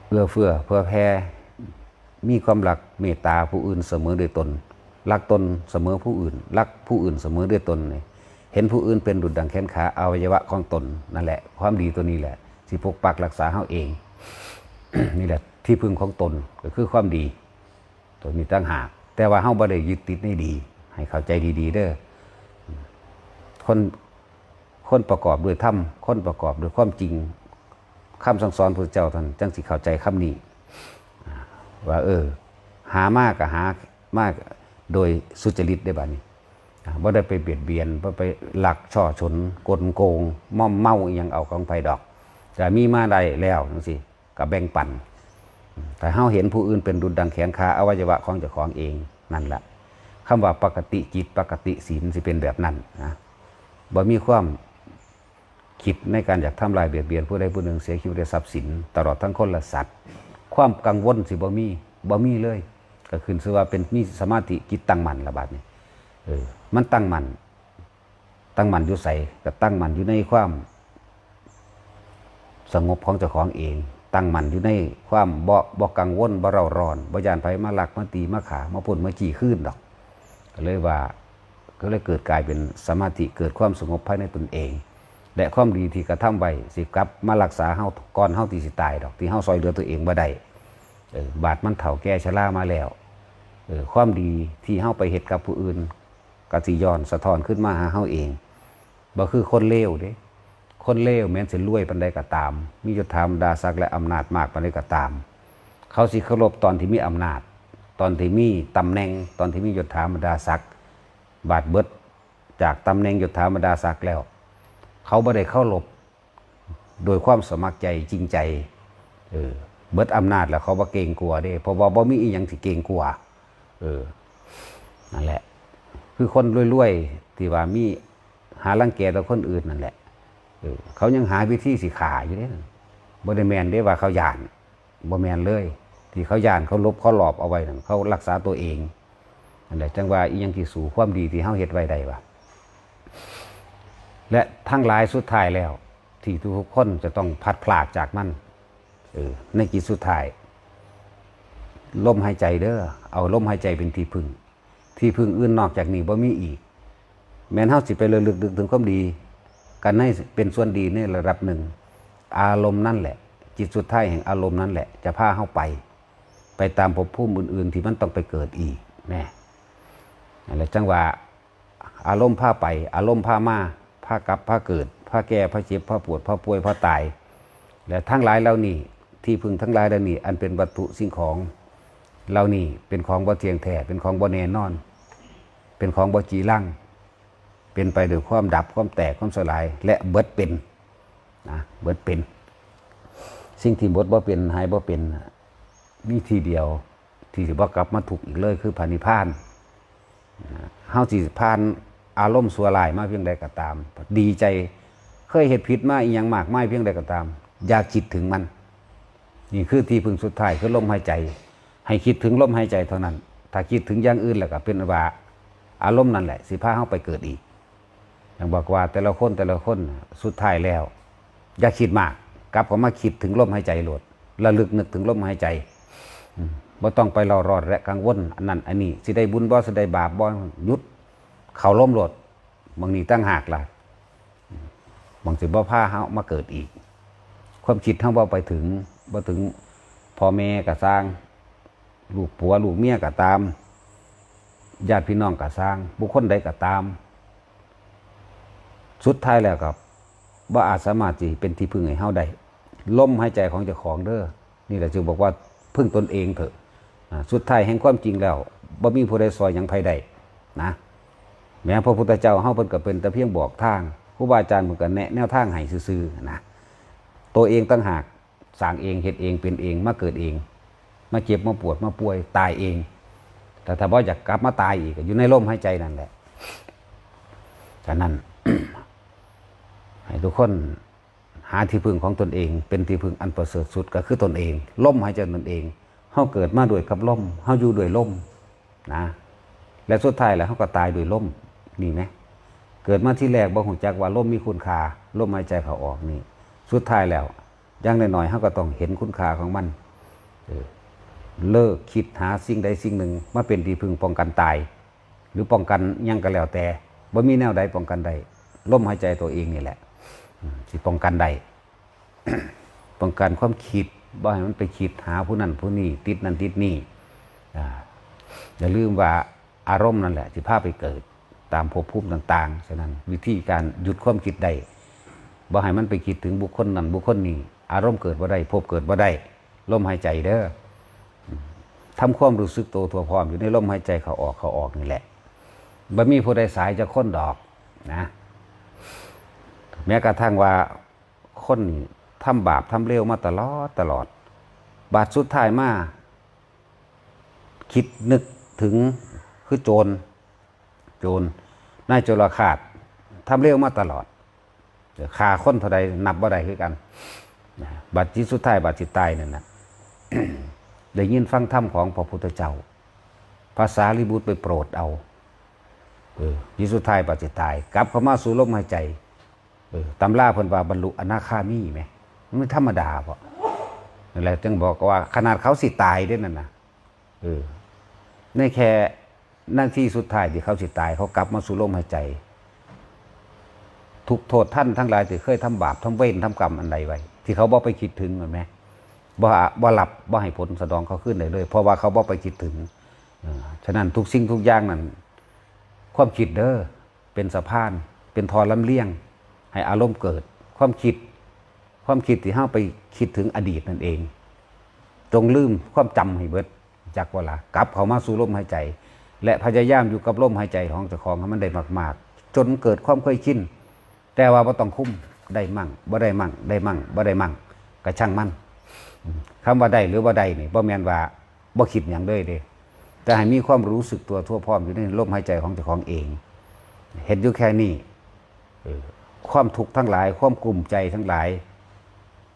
เอื้อเฟื้อเผื่อแผ่ มีความรักเมตตาผู้อื่นเสมอด้วยตน รักตนเสมอผู้อื่น รักผู้อื่นเสมอด้วยตนนี่ เห็นผู้อื่นเป็นดุจดังแขนขาอวัยวะของตน นั่นแหละ ความดีตัวนี้แหละ สิปกปักรักษาเฮาเอง นี่แหละที่พึ่งของตนก็คือความดี ตัวนี้ต่างหาก แต่ว่าเฮาบ่ได้ยึดติดในดี ให้เข้าใจดีๆ เด้อ คน คนประกอบด้วยธรรม คนประกอบด้วยความจริง คำสั่งสอนพระเจ้าท่านจังสิเข้าใจคำนี้ ว่า เออ หามาก็หามาโดยสุจริตได้บัดนี้ อ่า บ่ได้ไปเบียดเบียน บ่ไปลักฉ้อฉล กลโกง มอมเมาอิหยังเอาของไผดอก แต่มีมาได้แล้วจังซี่ ก็แบ่งปัน ถ้าเฮาเห็นผู้อื่นเป็นดุจดังแขนขาอวัยวะของเจ้าของเอง นั่นละ คำว่าปกติจิตปกติศีลสิเป็นแบบนั้นนะ บ่มีความคิดในการอยากทำลายเบียดเบียนผู้ใดผู้หนึ่งเสียชีวิตและทรัพย์สิน ตลอดทั้งคนและสัตว์ ความกังวลสิบ่มี บ่มีเลย ก็ขึ้นชื่อว่าเป็นมีสมาธิจิตตั้งมั่นละบัดนี้ เออ มันตั้งมั่น ตั้งมั่นอยู่ไส ก็ตั้งมั่นอยู่ในความสงบของเจ้าของเอง ตั้งมั่นอยู่ในความบ่ บ่กังวล บ่เร่าร้อน บ่ย้านไผมาลักมาตีมาฆ่ามาปล้นมาจี้คืนดอก ก็เลยว่า ก็เลยเกิดกลายเป็นสมาธิ เกิดความสงบภายในตนเอง และความดีที่กระทำไว้สิกลับมารักษาเฮาก่อนเฮาที่สิตายดอก ที่เฮาซ่อยเหลือตัวเองบ่ได้ เออ บาดมันเฒ่าแก่ชรามาแล้ว เออ ความดีที่เฮาไปเฮ็ดกับผู้อื่น ก็สิย้อนสะท้อนขึ้นมาหาเฮาเอง บ่คือคนเลวเด้ คนเลวแม้นสิรวยปานใดก็ตาม มียศถาบรรดาศักดิ์และอำนาจมากปานใดก็ตาม เขาสิเคารพตอนที่มีอำนาจ ตอนที่มีตำแหน่ง ตอนที่มียศถาบรรดาศักดิ์ บาดเบิดจากตำแหน่งยศถาบรรดาศักดิ์แล้ว เขาบ่ได้เคารพโดยความสมัครใจจริงใจ เออ เบิดอำนาจแล้วเขาบ่เกรงกลัวเด้ เพราะว่าบ่มีอีหยังสิเกรงกลัว เออ นั่นแหละ คือคนรวยๆ ที่ว่ามีหารังแกต่อคนอื่นนั่นแหละ เออ เขายังหาวิธีสิฆ่าอยู่เด้ บ่ได้แม่นเด้ว่าเขาย้าน บ่แม่นเลย ที่เขาย้านเขาหลบเขาหลอบเอาไว้นั่น เขารักษาตัวเอง นั่นแหละ จังว่าอีหยังที่สู้ความดีที่เฮาเฮ็ดไว้ได้วะ และทั้งหลายสุดท้ายแล้ว ที่ทุกคนจะต้องพลัดพรากจากมัน เออ ในกิจสุดท้าย ลมหายใจเด้อ เอาลมหายใจเป็นที่พึ่ง ที่พึ่งอื่นนอกจากนี้บ่มีอีก แม้นเฮาสิไประลึกนึกถึงความดี กันให้เป็นส่วนดีในระดับหนึ่ง อารมณ์นั่นแหละ จิตสุดท้ายแห่งอารมณ์นั่นแหละ จะพาเฮาไป ไปตามภพภูมิอื่นๆ ที่มันต้องไปเกิดอีก แน่ นั่นแหละจังว่า อารมณ์พาไป อารมณ์พามา พากลับ พาเกิด พาแก่ พาเจ็บ พาปวด พาป่วย พาตาย และทั้งหลายเหล่านี้ ที่พึ่งทั้งหลายเหล่านี้ อันเป็นวัตถุสิ่งของ เหล่านี้เป็นของบ่เที่ยงแท้ เป็นของบ่แน่นอน เป็นของบ่จีรัง เป็นไปด้วยความดับ ความแตก ความสลาย และเบิดเป็น นะ เบิดเป็น สิ่งที่หมดบ่เป็น หายบ่เป็นน่ะ มีที่เดียว ที่สิบ่กลับมาทุกข์อีกเลย คือพระนิพพาน นะ เฮาสิผ่านอารมณ์ชั่วร้ายมาเพียงใดก็ตาม ดีใจ เคยเฮ็ดผิดมาอีหยังมากมายเพียงใดก็ตาม อย่าคิดถึงมัน นี่คือที่พึ่งสุดท้าย คือลมหายใจ ให้คิดถึงลมหายใจเท่านั้น ถ้าคิดถึงอย่างอื่นแล้วก็เป็นว่า อารมณ์นั่นแหละ สิพาเฮาไปเกิดอีก อย่างบอกว่าแต่ละคนแต่ละคนสุดท้ายแล้ว อย่าคิดมาก กลับเข้ามาคิดถึงลมหายใจโลด ระลึกนึกถึงลมหายใจ อืม บ่ต้องไปเร่าร้อนและกังวล อันนั้นอันนี้ สิได้บุญบ่ สิได้บาปบ่ หยุด เข้าลมโลด หม่องนี้ต่างหากล่ะ อืม หม่องสิบ่พาเฮามาเกิดอีก ความคิดเฮาบ่ไปถึง บ่ถึงพ่อแม่ก็ซ่าง ลูกผัวลูกเมียก็ตาม ญาติพี่น้องก็ซ่าง บุคคลใดก็ตาม สุดท้ายแล้วก็บ่อาจสามารถสิเป็นที่พึ่งให้เฮาได้ ลมหายใจของเจ้าของเด้อ นี่แหละจึงบอกว่าพึ่งตนเองเถอะ อ่า สุดท้ายแห่งความจริงแล้ว บ่มีผู้ใดซ่อยหยังไผได้นะ แม้พระพุทธเจ้าเฮาเพิ่นก็เป็นแต่เพียงบอกทาง ครูบาอาจารย์เพิ่นก็แนะแนวทางให้ซื่อๆ นะ ตัวเองต่างหาก สร้างเอง เฮ็ดเอง เป็นเอง มาเกิดเอง มาเจ็บ มาปวด มาป่วย ตายเอง แต่ถ้าบ่อยากกลับมาตายอีก ก็อยู่ในลมหายใจนั่นแหละ ฉะนั้น ให้ทุกคนหาที่พึ่งของตนเอง เป็นที่พึ่งอันประเสริฐสุดก็คือตนเอง ลมหายใจตนเอง เฮาเกิดมาด้วยกับลม เฮาอยู่ด้วยลม นะ และสุดท้ายแล้วเฮาก็ตายด้วยลม นี่ไหม เกิดมาที่แรกบ่ฮู้จักว่าลมมีคุณค่า ลมหายใจเข้าออกนี่ สุดท้ายแล้ว อย่างน้อยๆ เฮาก็ต้องเห็นคุณค่าของมัน เออ เลิกคิดหาสิ่งใดสิ่งหนึ่งมาเป็นที่พึ่งป้องกันตาย หรือป้องกันหยังก็แล้วแต่ บ่มีแนวใดป้องกันได้ ลมหายใจตัวเองนี่แหละ อืม สิป้องกันได้ ป้องกันความคิด บ่ให้มันไปคิดหาผู้นั้นผู้นี้ ติดนั่นติดนี่ อ่า อย่าลืมว่าอารมณ์นั่นแหละสิพาไปเกิดตามภพภูมิต่างๆ ฉะนั้นวิธีการหยุดความคิดได้ บ่ให้มันไปคิดถึงบุคคลนั้นบุคคลนี้ อารมณ์เกิดบ่ได้ ภพเกิดบ่ได้ ลมหายใจเด้อ ทำความรู้สึกตัวทั่วพร้อมอยู่ในลมหายใจเข้าออก เข้าออกนี่แหละ บ่มีผู้ใดสายจักคนดอกนะ แม้กระทั่งว่าคนนี่ทำบาปทำเลวมาตลอดตลอด บาดสุดท้ายมา คิดนึกถึง คือโจร โจร นายโจรฆาต ทำเลวมาตลอด ฆ่าคนเท่าใดนับบ่ได้คือกัน บาดจิตสุดท้ายบาดจิตตายนั่นนะ ได้ยินฟังธรรมของพระพุทธเจ้า พระสารีบุตรไปโปรดเอา เออ จิตสุดท้ายบาดจิตตาย กลับเข้ามาสู่ลมหายใจ เออ ตำราเพิ่นว่าบรรลุอนาคามีไหม มันธรรมดาบ่ นั่นแหละจึงบอกว่าขนาดเขาสิตายเด้นั่นนะ เออ ในแค่นาทีสุดท้ายที่เขาสิตาย เขากลับมาสู่ลมหายใจ ทุกข์โทษทันทั้งหลายที่เคยทำบาปทำเวรทำกรรมอันใดไว้ ที่เขาบ่ไปคิดถึง เห็นไหม บ่ บ่รับ บ่ให้ผลสนองเขาคืนได้เลย เพราะว่าเขาบ่ไปคิดถึง เออ ฉะนั้นทุกสิ่งทุกอย่างนั้น ความคิดเด้อ เป็นสะพาน เป็นท่อลำเลียง ให้อารมณ์เกิด ความคิด ความคิดที่เฮาไปคิดถึงอดีตนั่นเอง จงลืมความจำให้เบิด จักว่าละ กลับเข้ามาสู่ลมหายใจ และพยายามอยู่กับลมหายใจของเจ้าของให้มันได้มากๆ จนเกิดความเคยชิน แต่ว่าบ่ต้องคุม ได้มั่ง บ่ได้มั่ง ได้มั่ง บ่ได้มั่ง ก็ช่างมัน อืม คำว่าได้หรือบ่ได้นี่ บ่แม่นว่าบ่คิดหยังเลยเด้ แต่ให้มีความรู้สึกตัวทั่วพร้อมอยู่ในลมหายใจของเจ้าของเอง เฮ็ดอยู่แค่นี้ เออ ความทุกข์ทั้งหลาย ความกุ้มใจทั้งหลาย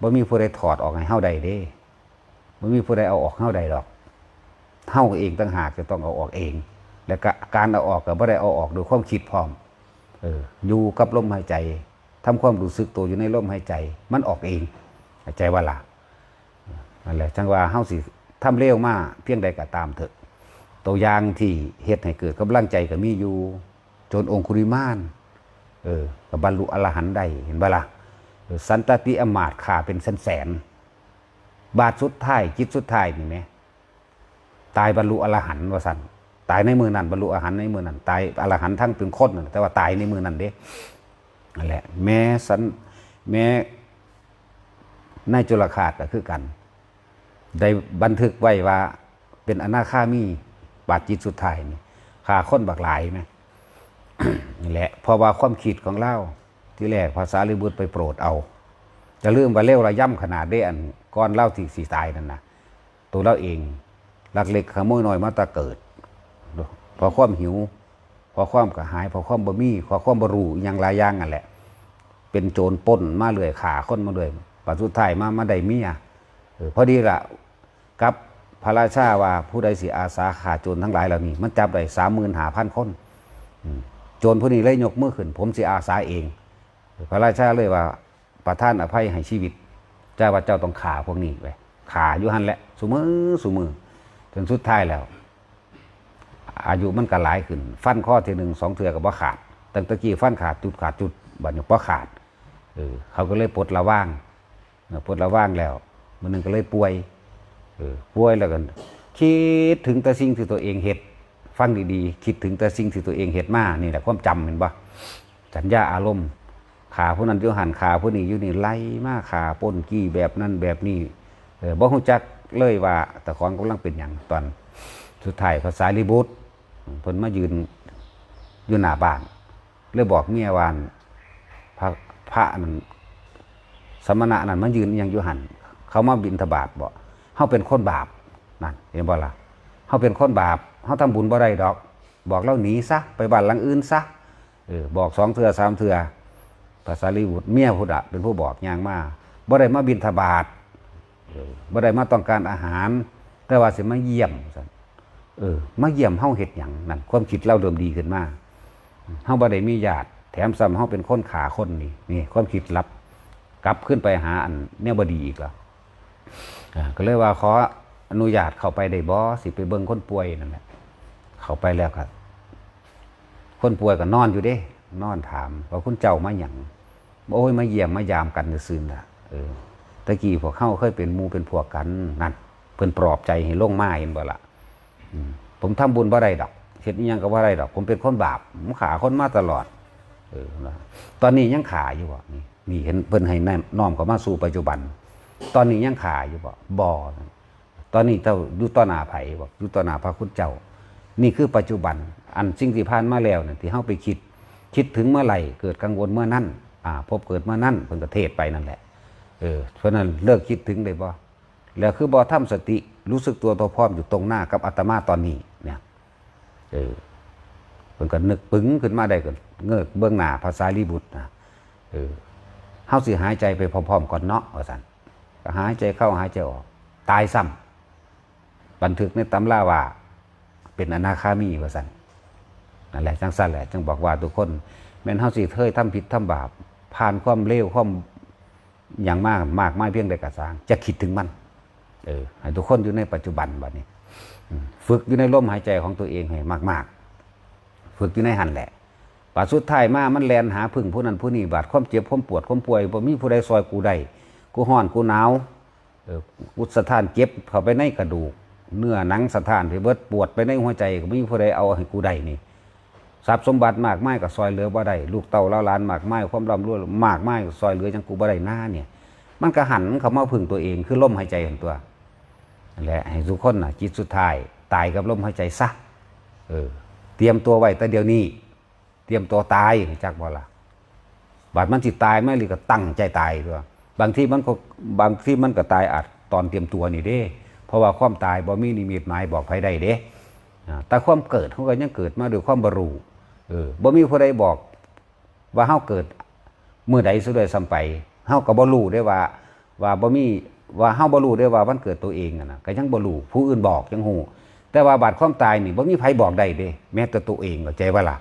บ่มีผู้ใดถอดออกให้เฮาได้เด้ บ่มีผู้ใดเอาออกเฮาได้ดอก เฮาเองต่างหากจะต้องเอาออกเอง และกะ การเอาออกก็บ่ได้เอาออกโดยความคิดพร้อม เออ อยู่กับลมหายใจ ทำความรู้สึกตัวอยู่ในลมหายใจ มันออกเอง เข้าใจว่าล่ะ นั่นแหละ จั่งว่าเฮาสิทำเลวมาเพียงใดก็ตามเถอะ ตัวอย่างที่เฮ็ดให้เกิดกำลังใจก็มีอยู่ โจรองคุริมาน เออ ก็บรรลุอรหันต์ได้ เห็นบ่ล่ะ เออ สันตติอำมาตย์ฆ่าเป็นแสนๆ บาดสุดท้าย จิตสุดท้ายนี่แหม ตายบรรลุอรหันต์ว่าซั่น ตายในมื้อนั้น บรรลุอรหันต์ในมื้อนั้น ตายอรหันต์ทั้งเป็นคนนั่นแหละ แต่ว่าตายในมื้อนั้นเด้ นั่นแหละ แม้สัน แม้นายจุลฆาตก็คือกัน ได้บันทึกไว้ว่าเป็นอนาคามี บาดจิตสุดท้ายนี่ ฆ่าคนบักหลายแหม นี่แหละ เพราะว่าความคิดของลาว ที่แรกพระสารีบุตรไปโปรดเอา จะลืมว่าเลวระยำขนาดเด้ อันก่อนลาวที่สิตายนั่นนะ ตัวลาวเอง ลักเล็กขโมยน้อยมาแต่เกิด เพราะความหิว เพราะความกระหาย เพราะความบ่มี เพราะความบ่รู้อิหยังหลายอย่างนั่นแหละ เป็นโจรปล้นมาเรื่อย ฆ่าคนมาเรื่อย บัดสุดท้ายมา มาได้เมีย เออ พอดีละ กับพระราชาว่าผู้ใดสิอาสาฆ่าโจรทั้งหลายเหล่านี้ มันจับได้สามหมื่นห้าพันคน อืม โจรผู้นี้เลยยกมือขึ้น ผมสิอาสาเอง พระราชาเลยว่าประทานอภัยให้ชีวิต เจ้าว่าเจ้าต้องฆ่าพวกนี้ไป ฆ่าอยู่หั่นแหละ ซุมื้อซุมื้อ จนสุดท้ายแล้ว อายุมันก็หลายขึ้น ฟันข้อทีหนึ่งสองเทื่อก็บ่ขาด ตั้งแต่กี้ฟันขาดจุดขาดจุด บัดนี้บ่ขาด เออ เขาก็เลยปลดระวาง เออ ปลดระวางแล้ว มื้อหนึ่งก็เลยป่วย เออ ป่วยแล้วก็คิดถึงแต่สิ่งที่ตัวเองเฮ็ด ฟังดีๆ คิดถึงแต่สิ่งที่ตัวเองเฮ็ดมา นี่แหละความจำ เห็นบ่ สัญญาอารมณ์ ฆ่าผู้นั้นอยู่หั่น ฆ่าผู้นี้อยู่นี่ ไล่มาฆ่าปล้นจี้แบบนั้นแบบนี้ เออ บ่ฮู้จักเลยว่าเจ้าของกำลังเป็นหยัง ตอนสุดท้ายพระสารีบุตร เพิ่นมายืนอยู่หน้าบ้าน เลยบอกเมียว่า พระ พระนั่น สมณะนั่นมายืนอิหยังอยู่หั่น เขามาบิณฑบาตบ่ เฮาเป็นคนบาป นั่น เห็นบ่ล่ะ เฮาเป็นคนบาป เฮาทำบุญบ่ได้ดอก บอกลาวหนีซะ ไปบ้านหลังอื่นซะ เออ บอกสองเทื่อสามเทื่อ พระสารีบุตร เมียพุทธะเป็นผู้บอกย่างมา บ่ได้มาบิณฑบาต เออ บ่ได้มาต้องการอาหาร แต่ว่าสิมาเยี่ยมซั่น เออ มาเยี่ยมเฮาเฮ็ดหยัง นั่น ความคิดลาวเริ่มดีขึ้นมา เฮาบ่ได้มีญาติ แถมซ้ำเฮาเป็นคนฆ่าคนนี่ นี่ความคิดลับ กลับขึ้นไปหาอันแนวบ่ดีอีกแล้ว อ่า ก็เลยว่าขออนุญาตเข้าไปได้บ่ สิไปเบิ่งคนป่วยนั่นแหละ เข้าไปแล้วก็ คนป่วยก็นอนอยู่เด้ นอนถามว่าคุณเจ้ามาหยัง โอ้ย มาเยี่ยมมายามกันซื่อๆน่ะ เออ ตะกี้พวกเฮาเคยเป็นหมู่เป็นพวกกัน นั่น เพิ่นปลอบใจให้ลงมา เห็นบ่ล่ะ อืม ผมทำบุญบ่ได้ดอก เฮ็ดอิหยังก็บ่ได้ดอก ผมเป็นคนบาป ผมฆ่าคนมาตลอด เออนะ ตอนนี้ยังขาอยู่บ่ นี่ นี่เห็นเพิ่นให้น้อมเข้ามาสู่ปัจจุบัน ตอนนี้ยังขาอยู่บ่ บ่ ตอนนี้เจ้าอยู่ต่อหน้าไผบ่ อยู่ต่อหน้าพระคุณเจ้า นี่คือปัจจุบัน อันสิ่งที่ผ่านมาแล้วเนี่ย ที่เฮาไปคิด คิดถึงเมื่อไหร่ เกิดกังวลเมื่อนั้น อ่า พบเกิดเมื่อนั้น เพิ่นก็เทศน์ไปนั่นแหละ เออ เพราะนั้นเลิกคิดถึงได้บ่ แล้วคือบ่ทำสติ รู้สึกตัวทั่วพร้อมอยู่ตรงหน้ากับอาตมาตอนนี้เนี่ย เออ เพิ่นก็นึกปึงขึ้นมาได้ ก็เงือกเบิ่งหน้าพระสารีบุตรนะ เออ เฮาสิหายใจไปพร้อมๆ ก่อนเนาะ ว่าซั่น ก็หายใจเข้าหายใจออก ตายซ้ำ บันทึกในตำราว่า เป็นอนาคามี ว่าซั่น นั่นแหละ จั่งซั่นแหละ จึงบอกว่าทุกคน แม่นเฮาสิเคยทำผิดทำบาป ผ่านความเลว ความหยังมามากมายเพียงใดก็ซ่าง จะคิดถึงมัน เออ ให้ทุกคนอยู่ในปัจจุบันบัดนี้ อืม ฝึกอยู่ในลมหายใจของตัวเองให้มากๆ ฝึกอยู่ในหั่นแหละ บาดสุดท้ายมามันแล่นหาพึ่งผู้นั้นผู้นี้ บาดความเจ็บความปวดความป่วย บ่มีผู้ใดซอยกูได้ กูฮ้อนกูหนาว เออ กูสะท้านเจ็บเข้าไปในกระดูก เนื้อหนังสะท้านไปเบิด ปวดไปในหัวใจ ก็บ่มีผู้ใดเอาให้กูได้นี่ ทรัพย์สมบัติมากมายก็ซอยเหลือบ่ได้ ลูกเต้าเหล่าหลานมากมาย ความร่ำรวยมากมายก็ซอยเหลือหยังกูบ่ได้นาเนี่ย มันก็หันเข้ามาพึ่งตัวเอง คือลมหายใจหั่นตั่ว นั่นแหละ ให้ทุกคนน่ะ จิตสุดท้าย ตายกับลมหายใจซะ เออ เตรียมตัวไว้แต่เดี๋ยวนี้ เตรียมตัวตาย รู้จักบ่ล่ะ บาดมันสิตายมาอีหลีก็ตั้งใจตายตั่ว บางทีมันก็ บางทีมันก็ตายอาจตอนเตรียมตัวนี่เด้ เพราะว่าความตายบ่มีนิมิตหมายบอกไผได้เด้ อ่า แต่ความเกิดเฮาก็ยังเกิดมาด้วยความบ่รู้ เออ บ่มีผู้ใดบอกว่าเฮาเกิดมื้อใดซะด้วยซ้ำไป เฮาก็บ่รู้เด้ว่า ว่าบ่มี ว่าเฮาบ่รู้เด้ว่าวันเกิดตัวเองอะนะ ก็ยังบ่รู้ ผู้อื่นบอกยังฮู้ แต่ว่าบาดความตายนี่บ่มีไผบอกได้เด้ แม้แต่ตัวเอง เข้าใจบ่ล่ะ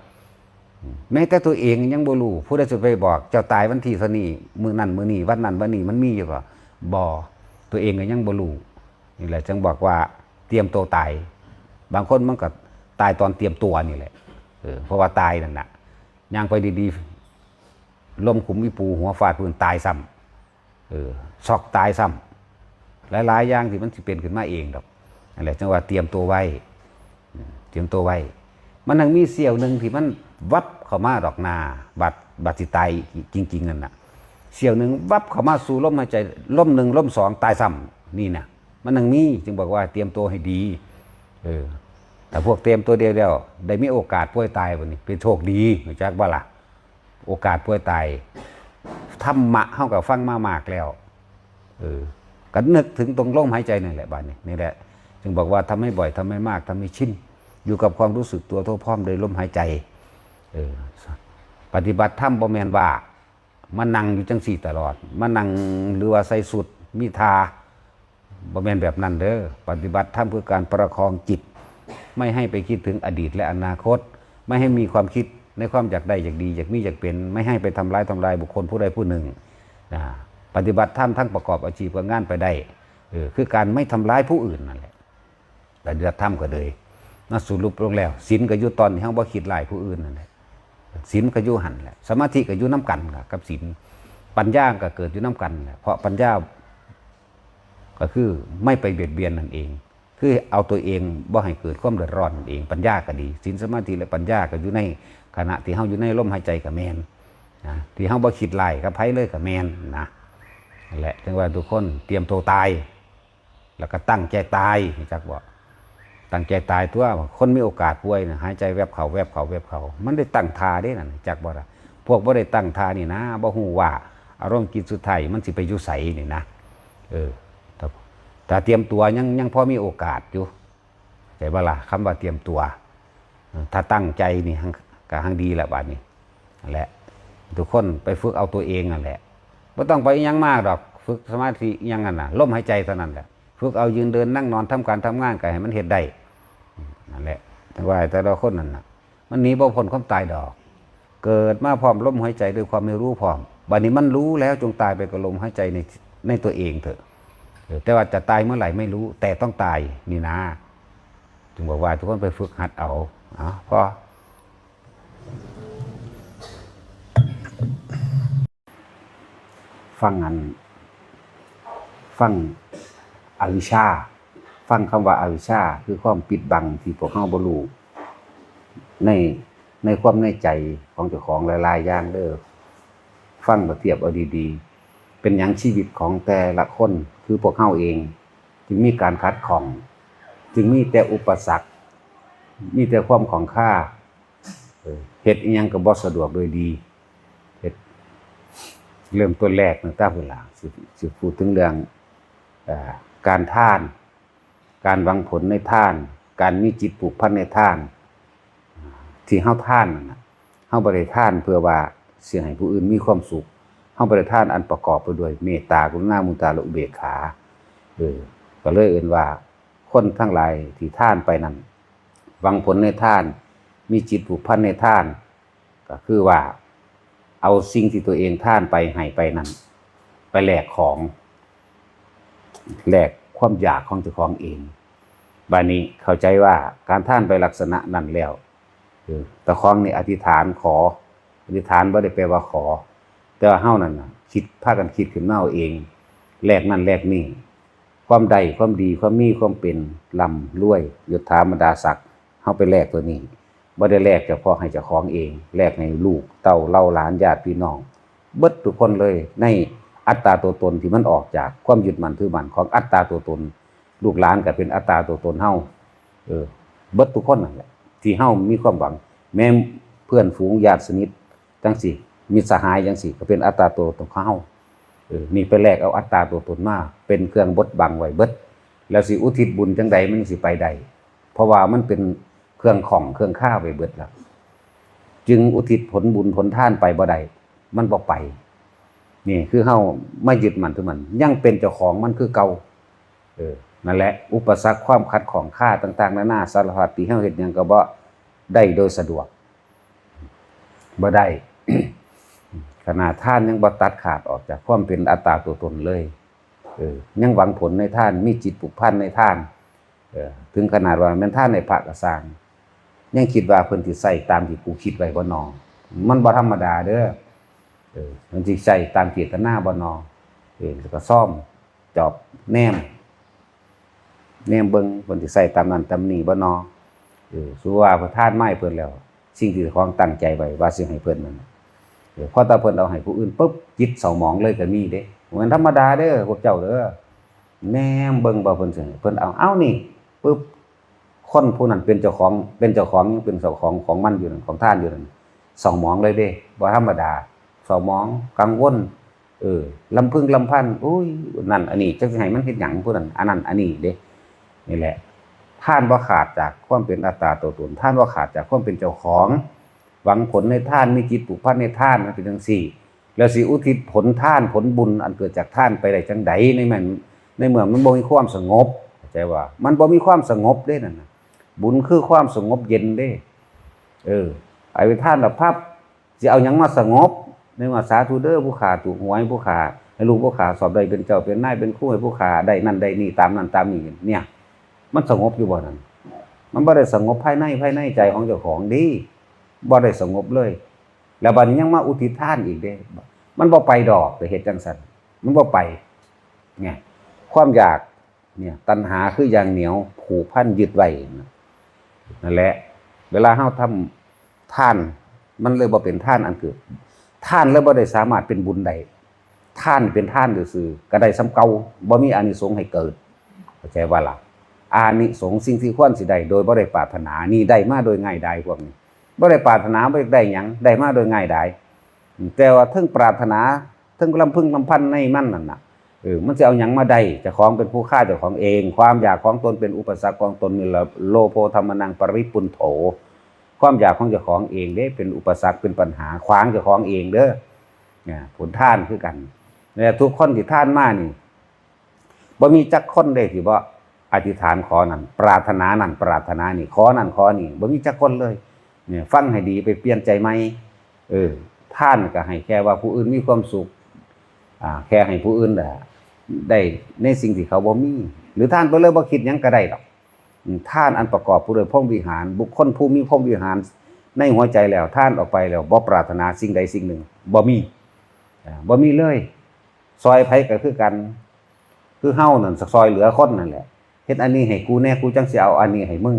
อืม แม้แต่ตัวเองยังบ่รู้ ผู้ใดสิไปบอก เจ้าตายวันที่เท่านี้ มื้อนั้นมื้อนี้ วันนั้นวันนี้ มันมีอยู่บ่ บ่ ตัวเองก็ยังบ่รู้ นี่แหละ จึงบอกว่าเตรียมตัวตาย บางคนมันก็ตายตอนเตรียมตัวนี่แหละ เออ เพราะว่าตายนั่นน่ะ ย่างไปดีๆ ล้มขุมอีปู หัวฟาดพื้น ตายซ้ำ เออ ช็อกตายซ้ำ หลายๆ อย่างที่มันสิเป็นขึ้นมาเองดอก นั่นแหละ จั่งว่าเตรียมตัวไว้ อืม เตรียมตัวไว้ มันยังมีเสี้ยวหนึ่งที่มันวับเข้ามาดอกนา บัด บัดสิตายจริงๆ นั่นน่ะ เสี้ยวหนึ่งวับเข้ามาสู่ลมหายใจ ลมหนึ่ง ลมสอง ตายซ้ำ นี่น่ะ มันยังมี จึงบอกว่าเตรียมตัวให้ดี เออ แต่พวกเตรียมตัวเดียวๆ ได้มีโอกาสป่วยตายบัดนี้ เป็นโชคดี รู้จักบ่ล่ะ โอกาสป่วยตาย ธรรมะเฮาก็ฟังมามากแล้ว เออ ก็นึกถึงตรงลมหายใจนั่นแหละบัดนี้ นี่แหละ จึงบอกว่าทำให้บ่อย ทำให้มาก ทำให้ชิน อยู่กับความรู้สึกตัวทั่วพร้อมโดยลมหายใจ เออ ปฏิบัติธรรมบ่แม่นว่ามานั่งอยู่จั่งซี้ตลอด มานั่งหรือว่าใส่ชุดมีท่า บ่แม่นแบบนั้นเด้อ ปฏิบัติธรรมคือการประคองจิต ไม่ให้ไปคิดถึงอดีตและอนาคต ไม่ให้มีความคิดในความอยากได้อยากดี อยากมีอยากเป็น ไม่ให้ไปทำร้ายทำลายบุคคลผู้ใดผู้หนึ่ง นะ ปฏิบัติธรรมทั้งประกอบอาชีพการงานไปได้ เออ คือการไม่ทำร้ายผู้อื่นนั่นแหละ ปฏิบัติธรรมก็เลย มาสรุปลงแล้ว ศีลก็อยู่ตอนที่เฮาบ่คิดร้ายผู้อื่นนั่นแหละ ศีลก็อยู่หั่นแหละ สมาธิก็อยู่นำกันล่ะกับศีล ปัญญาก็เกิดอยู่นำกันแหละ เพราะปัญญา ก็คือไม่ไปเบียดเบียนนั่นเอง คือเอาตัวเองบ่ให้เกิดความเดือดร้อนนั่นเอง ปัญญาก็ดี ศีล สมาธิ และปัญญาก็อยู่ในขณะที่เฮาอยู่ในลมหายใจก็แม่นนะ ที่เฮาบ่คิดร้ายกับไผเลยก็แม่นนะ นั่นแหละ จึงว่าทุกคนเตรียมตัวตาย แล้วก็ตั้งใจตาย รู้จักบ่ ตั้งใจตายตัว คนมีโอกาสป่วยน่ะ หายใจแวบเข้าแวบเข้าแวบเข้า มันได้ตั้งท่าเด้นั่น จักบ่ล่ะ พวกบ่ได้ตั้งท่านี่นะ บ่ฮู้ว่าอารมณ์จิตสุดท้ายมันสิไปอยู่ไสนี่นะ เออ ถ้า ถ้าเตรียมตัวยัง ยังพอมีโอกาสอยู่ เข้าใจบ่ล่ะ คำว่าเตรียมตัว เออ ถ้าตั้งใจนี่หั้ง ก็หั้งดีละบัดนี้ นั่นแหละ ทุกคนไปฝึกเอาตัวเองนั่นแหละ บ่ต้องไปอิหยังมากดอก ฝึกสมาธิอิหยังนั่นน่ะ ลมหายใจเท่านั้นแหละ ฝึกเอายืนเดินนั่งนอนทำการทำงานก็ให้มันเฮ็ดได้ นั่นแหละ แต่ว่าแต่ละคนนั่นน่ะ มันหนีบ่พ้นความตายดอก เกิดมาพร้อมลมหายใจด้วยความไม่รู้พร้อม บัดนี้มันรู้แล้วจงตายไปกับลมหายใจใน ในตัวเองเถอะ เออ แต่ว่าจะตายเมื่อไหร่ไม่รู้ แต่ต้องตายนี่นะ จึงบอกว่าทุกคนไปฝึกหัดเอา เอา พอ ฟังอัน ฟังอวิชชา ฟังคำว่าอวิชชา คือความปิดบังที่พวกเฮาบ่รู้ ใน ในความในใจของเจ้าของหลายๆอย่างเด้อ ฟังแล้วเทียบเอาดีๆ เป็นหยังชีวิตของแต่ละคน คือพวกเฮาเอง จึงมีการขัดข้อง จึงมีแต่อุปสรรค มีแต่ความข้องคา เออ เฮ็ดอิหยังก็บ่สะดวกโดยดี เฮ็ด เริ่มต้นแรกตั้งแต่เวลา สิ สิพูดถึงเรื่อง เอ่อ การทาน การหวังผลในทาน การมีจิตผูกพันในทาน ที่เฮาทานนั่นน่ะ เฮาบ่ได้ทานเพื่อว่าสิให้ผู้อื่นมีความสุข เฮาบ่ได้ทานอันประกอบไปด้วยเมตตา กรุณา มุทิตา และอุเบกขา เออ ก็เลยเอิ้นว่า คนทั้งหลายที่ทานไปนั้น หวังผลในทาน มีจิตผูกพันในทาน ก็คือว่า เอาสิ่งที่ตัวเองทานไปให้ไปนั้น ไปแลกของ แลกความอยากของเจ้าของเอง บาดนี้เข้าใจว่าการทานไปลักษณะนั้นแล้ว เออ เจ้าของนี่อธิษฐานขอ อธิษฐานบ่ได้แปลว่าขอ แต่ว่าเฮานั่นน่ะ คิด พากันคิดขึ้นมาเอาเอง แลกนั่นแลกนี่ ความได้ ความดี ความมี ความเป็น ร่ำรวย ยศถาบรรดาศักดิ์ เฮาไปแลกตัวนี้ บ่ได้แลกเฉพาะให้เจ้าของเอง แลกให้ลูกเต้าเหล่าหลานญาติพี่น้อง เบิดทุกคนเลย ในอัตตาตัวตนที่มันออกจากความยึดมั่นถือมั่นของอัตตาตัวตน ลูกหลานก็เป็นอัตตาตัวตนเฮา เออ เบิดทุกคนนั่นแหละ ที่เฮามีความหวัง แม้เพื่อนฝูงญาติสนิทจังซี้ มิตรสหายจังซี้ ก็เป็นอัตตาตัวตนของเฮา เออ นี่ไปแลกเอาอัตตาตัวตนมา เป็นเครื่องบดบังไว้เบิด แล้วสิอุทิศบุญจังใดมันสิไปได้ เพราะว่ามันเป็นเครื่องข้องเครื่องคาไว้เบิดแล้ว จึงอุทิศผลบุญผลทานไปบ่ได้ มันบ่ไป นี่คือเฮามายึดมั่นถือมั่น ยังเป็นเจ้าของมันคือเก่า เออ นั่นแหละ อุปสรรคความขัดข้องคาต่างๆนานาสารพัดที่เฮาเฮ็ดหยังก็บ่ได้โดยสะดวก บ่ได้ ขนาดทานยังบ่ตัดขาดออกจากความเป็นอัตตาตัวตนเลย เออ ยังหวังผลในทาน มีจิตผูกพันในทาน เออ ถึงขนาดว่าแม่นทานให้พระก็ซ่าง ยังคิดว่าเพิ่นสิใช้ตามที่กูคิดไว้บ่นอ มันบ่ธรรมดาเด้อ เออ มันสิใช้ตามเจตนาบ่นอ เออ แล้วก็ซ่อม จอบ แนม แนมเบิ่ง เพิ่นสิใช้ตามนั้นตามนี้บ่นอ เออ สมมุติว่าเพิ่นทานมาให้เพิ่นแล้ว สิ่งที่เจ้าของตั้งใจไว้ว่าสิให้เพิ่นนั่นน่ะ เออ พอแต่เพิ่นเอาให้ผู้อื่นปุ๊บ จิตเศร้าหมองเลยก็มีเด้ บ่แม่นธรรมดาเด้อ พวกเจ้าเด้อ แนมเบิ่งว่าเพิ่นสิให้ เพิ่นเอา เอ้านี่ ปุ๊บ คนผู้นั้นเป็นเจ้าของ เป็นเจ้าของ ยังเป็นเจ้าของของมันอยู่นั่น ของทานอยู่นั่น เศร้าหมองเลยเด้ บ่ธรรมดา เศร้าหมอง กังวล เออ ลำพึงลำพัน อุ้ย นั่นอันนี้ จักสิให้มันเฮ็ดหยังผู้นั้น อันนั้นอันนี้เด้ นี่แหละ ทานบ่ขาดจากความเป็นอัตตาตัวตน ทานบ่ขาดจากความเป็นเจ้าของ หวังผลในทาน มีจิตผูกพันในทาน มันเป็นจั่งซี้ แล้วสิอุทิศผลทานผลบุญอันเกิดจากทานไปได้จั่งใด ในมัน ในเมื่อมันบ่มีความสงบ เข้าใจว่า มันบ่มีความสงบเด้นั่นน่ะ บุญคือความสงบเย็นเด้ เออ ไอ้ทานละพับ สิเอาหยังมาสงบ ในว่าสาธุเด้อผู้ข้าถูกหวย ผู้ข้าให้ลูกผู้ข้าสอบได้เป็นเจ้าเป็นนายเป็นครู ให้ผู้ข้าได้นั่นได้นี่ตามนั่นตามนี่ เนี่ย มันสงบอยู่บ่นั่น มันบ่ได้สงบภายใน ภายในใจของเจ้าของเด้ บ่ได้สงบเลย แล้วบัดนี้ยังมาอุทิศทานอีกเด้ มันบ่ไปดอก ไปเฮ็ดจั่งซั้น มันบ่ไป ไง ความอยาก เนี่ย ตัณหาคืออย่างเหนียวผูกพันยึดไว้นะ นั่นแหละ เวลาเฮาทำทาน มันเลยบ่เป็นทานอันเกิด ทานเลยบ่ได้สามารถเป็นบุญได้ ทานเป็นทานซื่อๆ ก็ได้ส่ำเก่า บ่มีอานิสงส์ให้เกิด เข้าใจบ่ล่ะ อานิสงส์สิ่งที่ควรสิได้โดยบ่ได้ปรารถนา นี่ได้มาโดยง่ายดายพวกนี้ บ่ได้ปรารถนา บ่ได้หยัง ได้มาโดยง่ายดาย แต่ว่าเทิงปรารถนา เทิงลำพึงลำพันในมันนั่นน่ะ เออ มันสิเอาหยังมาได้ เจ้าของเป็นผู้ฆ่าเจ้าของเอง ความอยากของตนเป็นอุปสรรคของตนนี่แหละ โลโภธัมมานังปริปุณโถ ความอยากของเจ้าของเองเด้ เป็นอุปสรรคเป็นปัญหา ขวางเจ้าของเองเด้อ เนี่ย ผลทานคือกัน และทุกคนที่ทานมานี่ บ่มีจักคนเด้ที่บ่อธิษฐานขอนั่น ปรารถนานั่น ปรารถนานี่ ขอนั่นขอนี่ บ่มีจักคนเลย เนี่ย ฟังให้ดี ไปเปลี่ยนใจใหม่ เออ ทานก็ให้แค่ว่าผู้อื่นมีความสุข อ่า แค่ให้ผู้อื่นน่ะ ได้ในสิ่งที่เขาบ่มี หรือทานไปเลยบ่คิดหยังก็ได้ดอก อืม ทานอันประกอบผู้ด้วยพรหมวิหาร บุคคลผู้มีพรหมวิหารในหัวใจแล้ว ทานออกไปแล้ว บ่ปรารถนาสิ่งใดสิ่งหนึ่ง บ่มี อ่า บ่มีเลย ซอยไผก็คือกัน คือเฮานั่นซอยเหลือคนนั่นแหละ เฮ็ดอันนี้ให้กูแน่ กูจั่งสิเอาอันนี้ให้มึง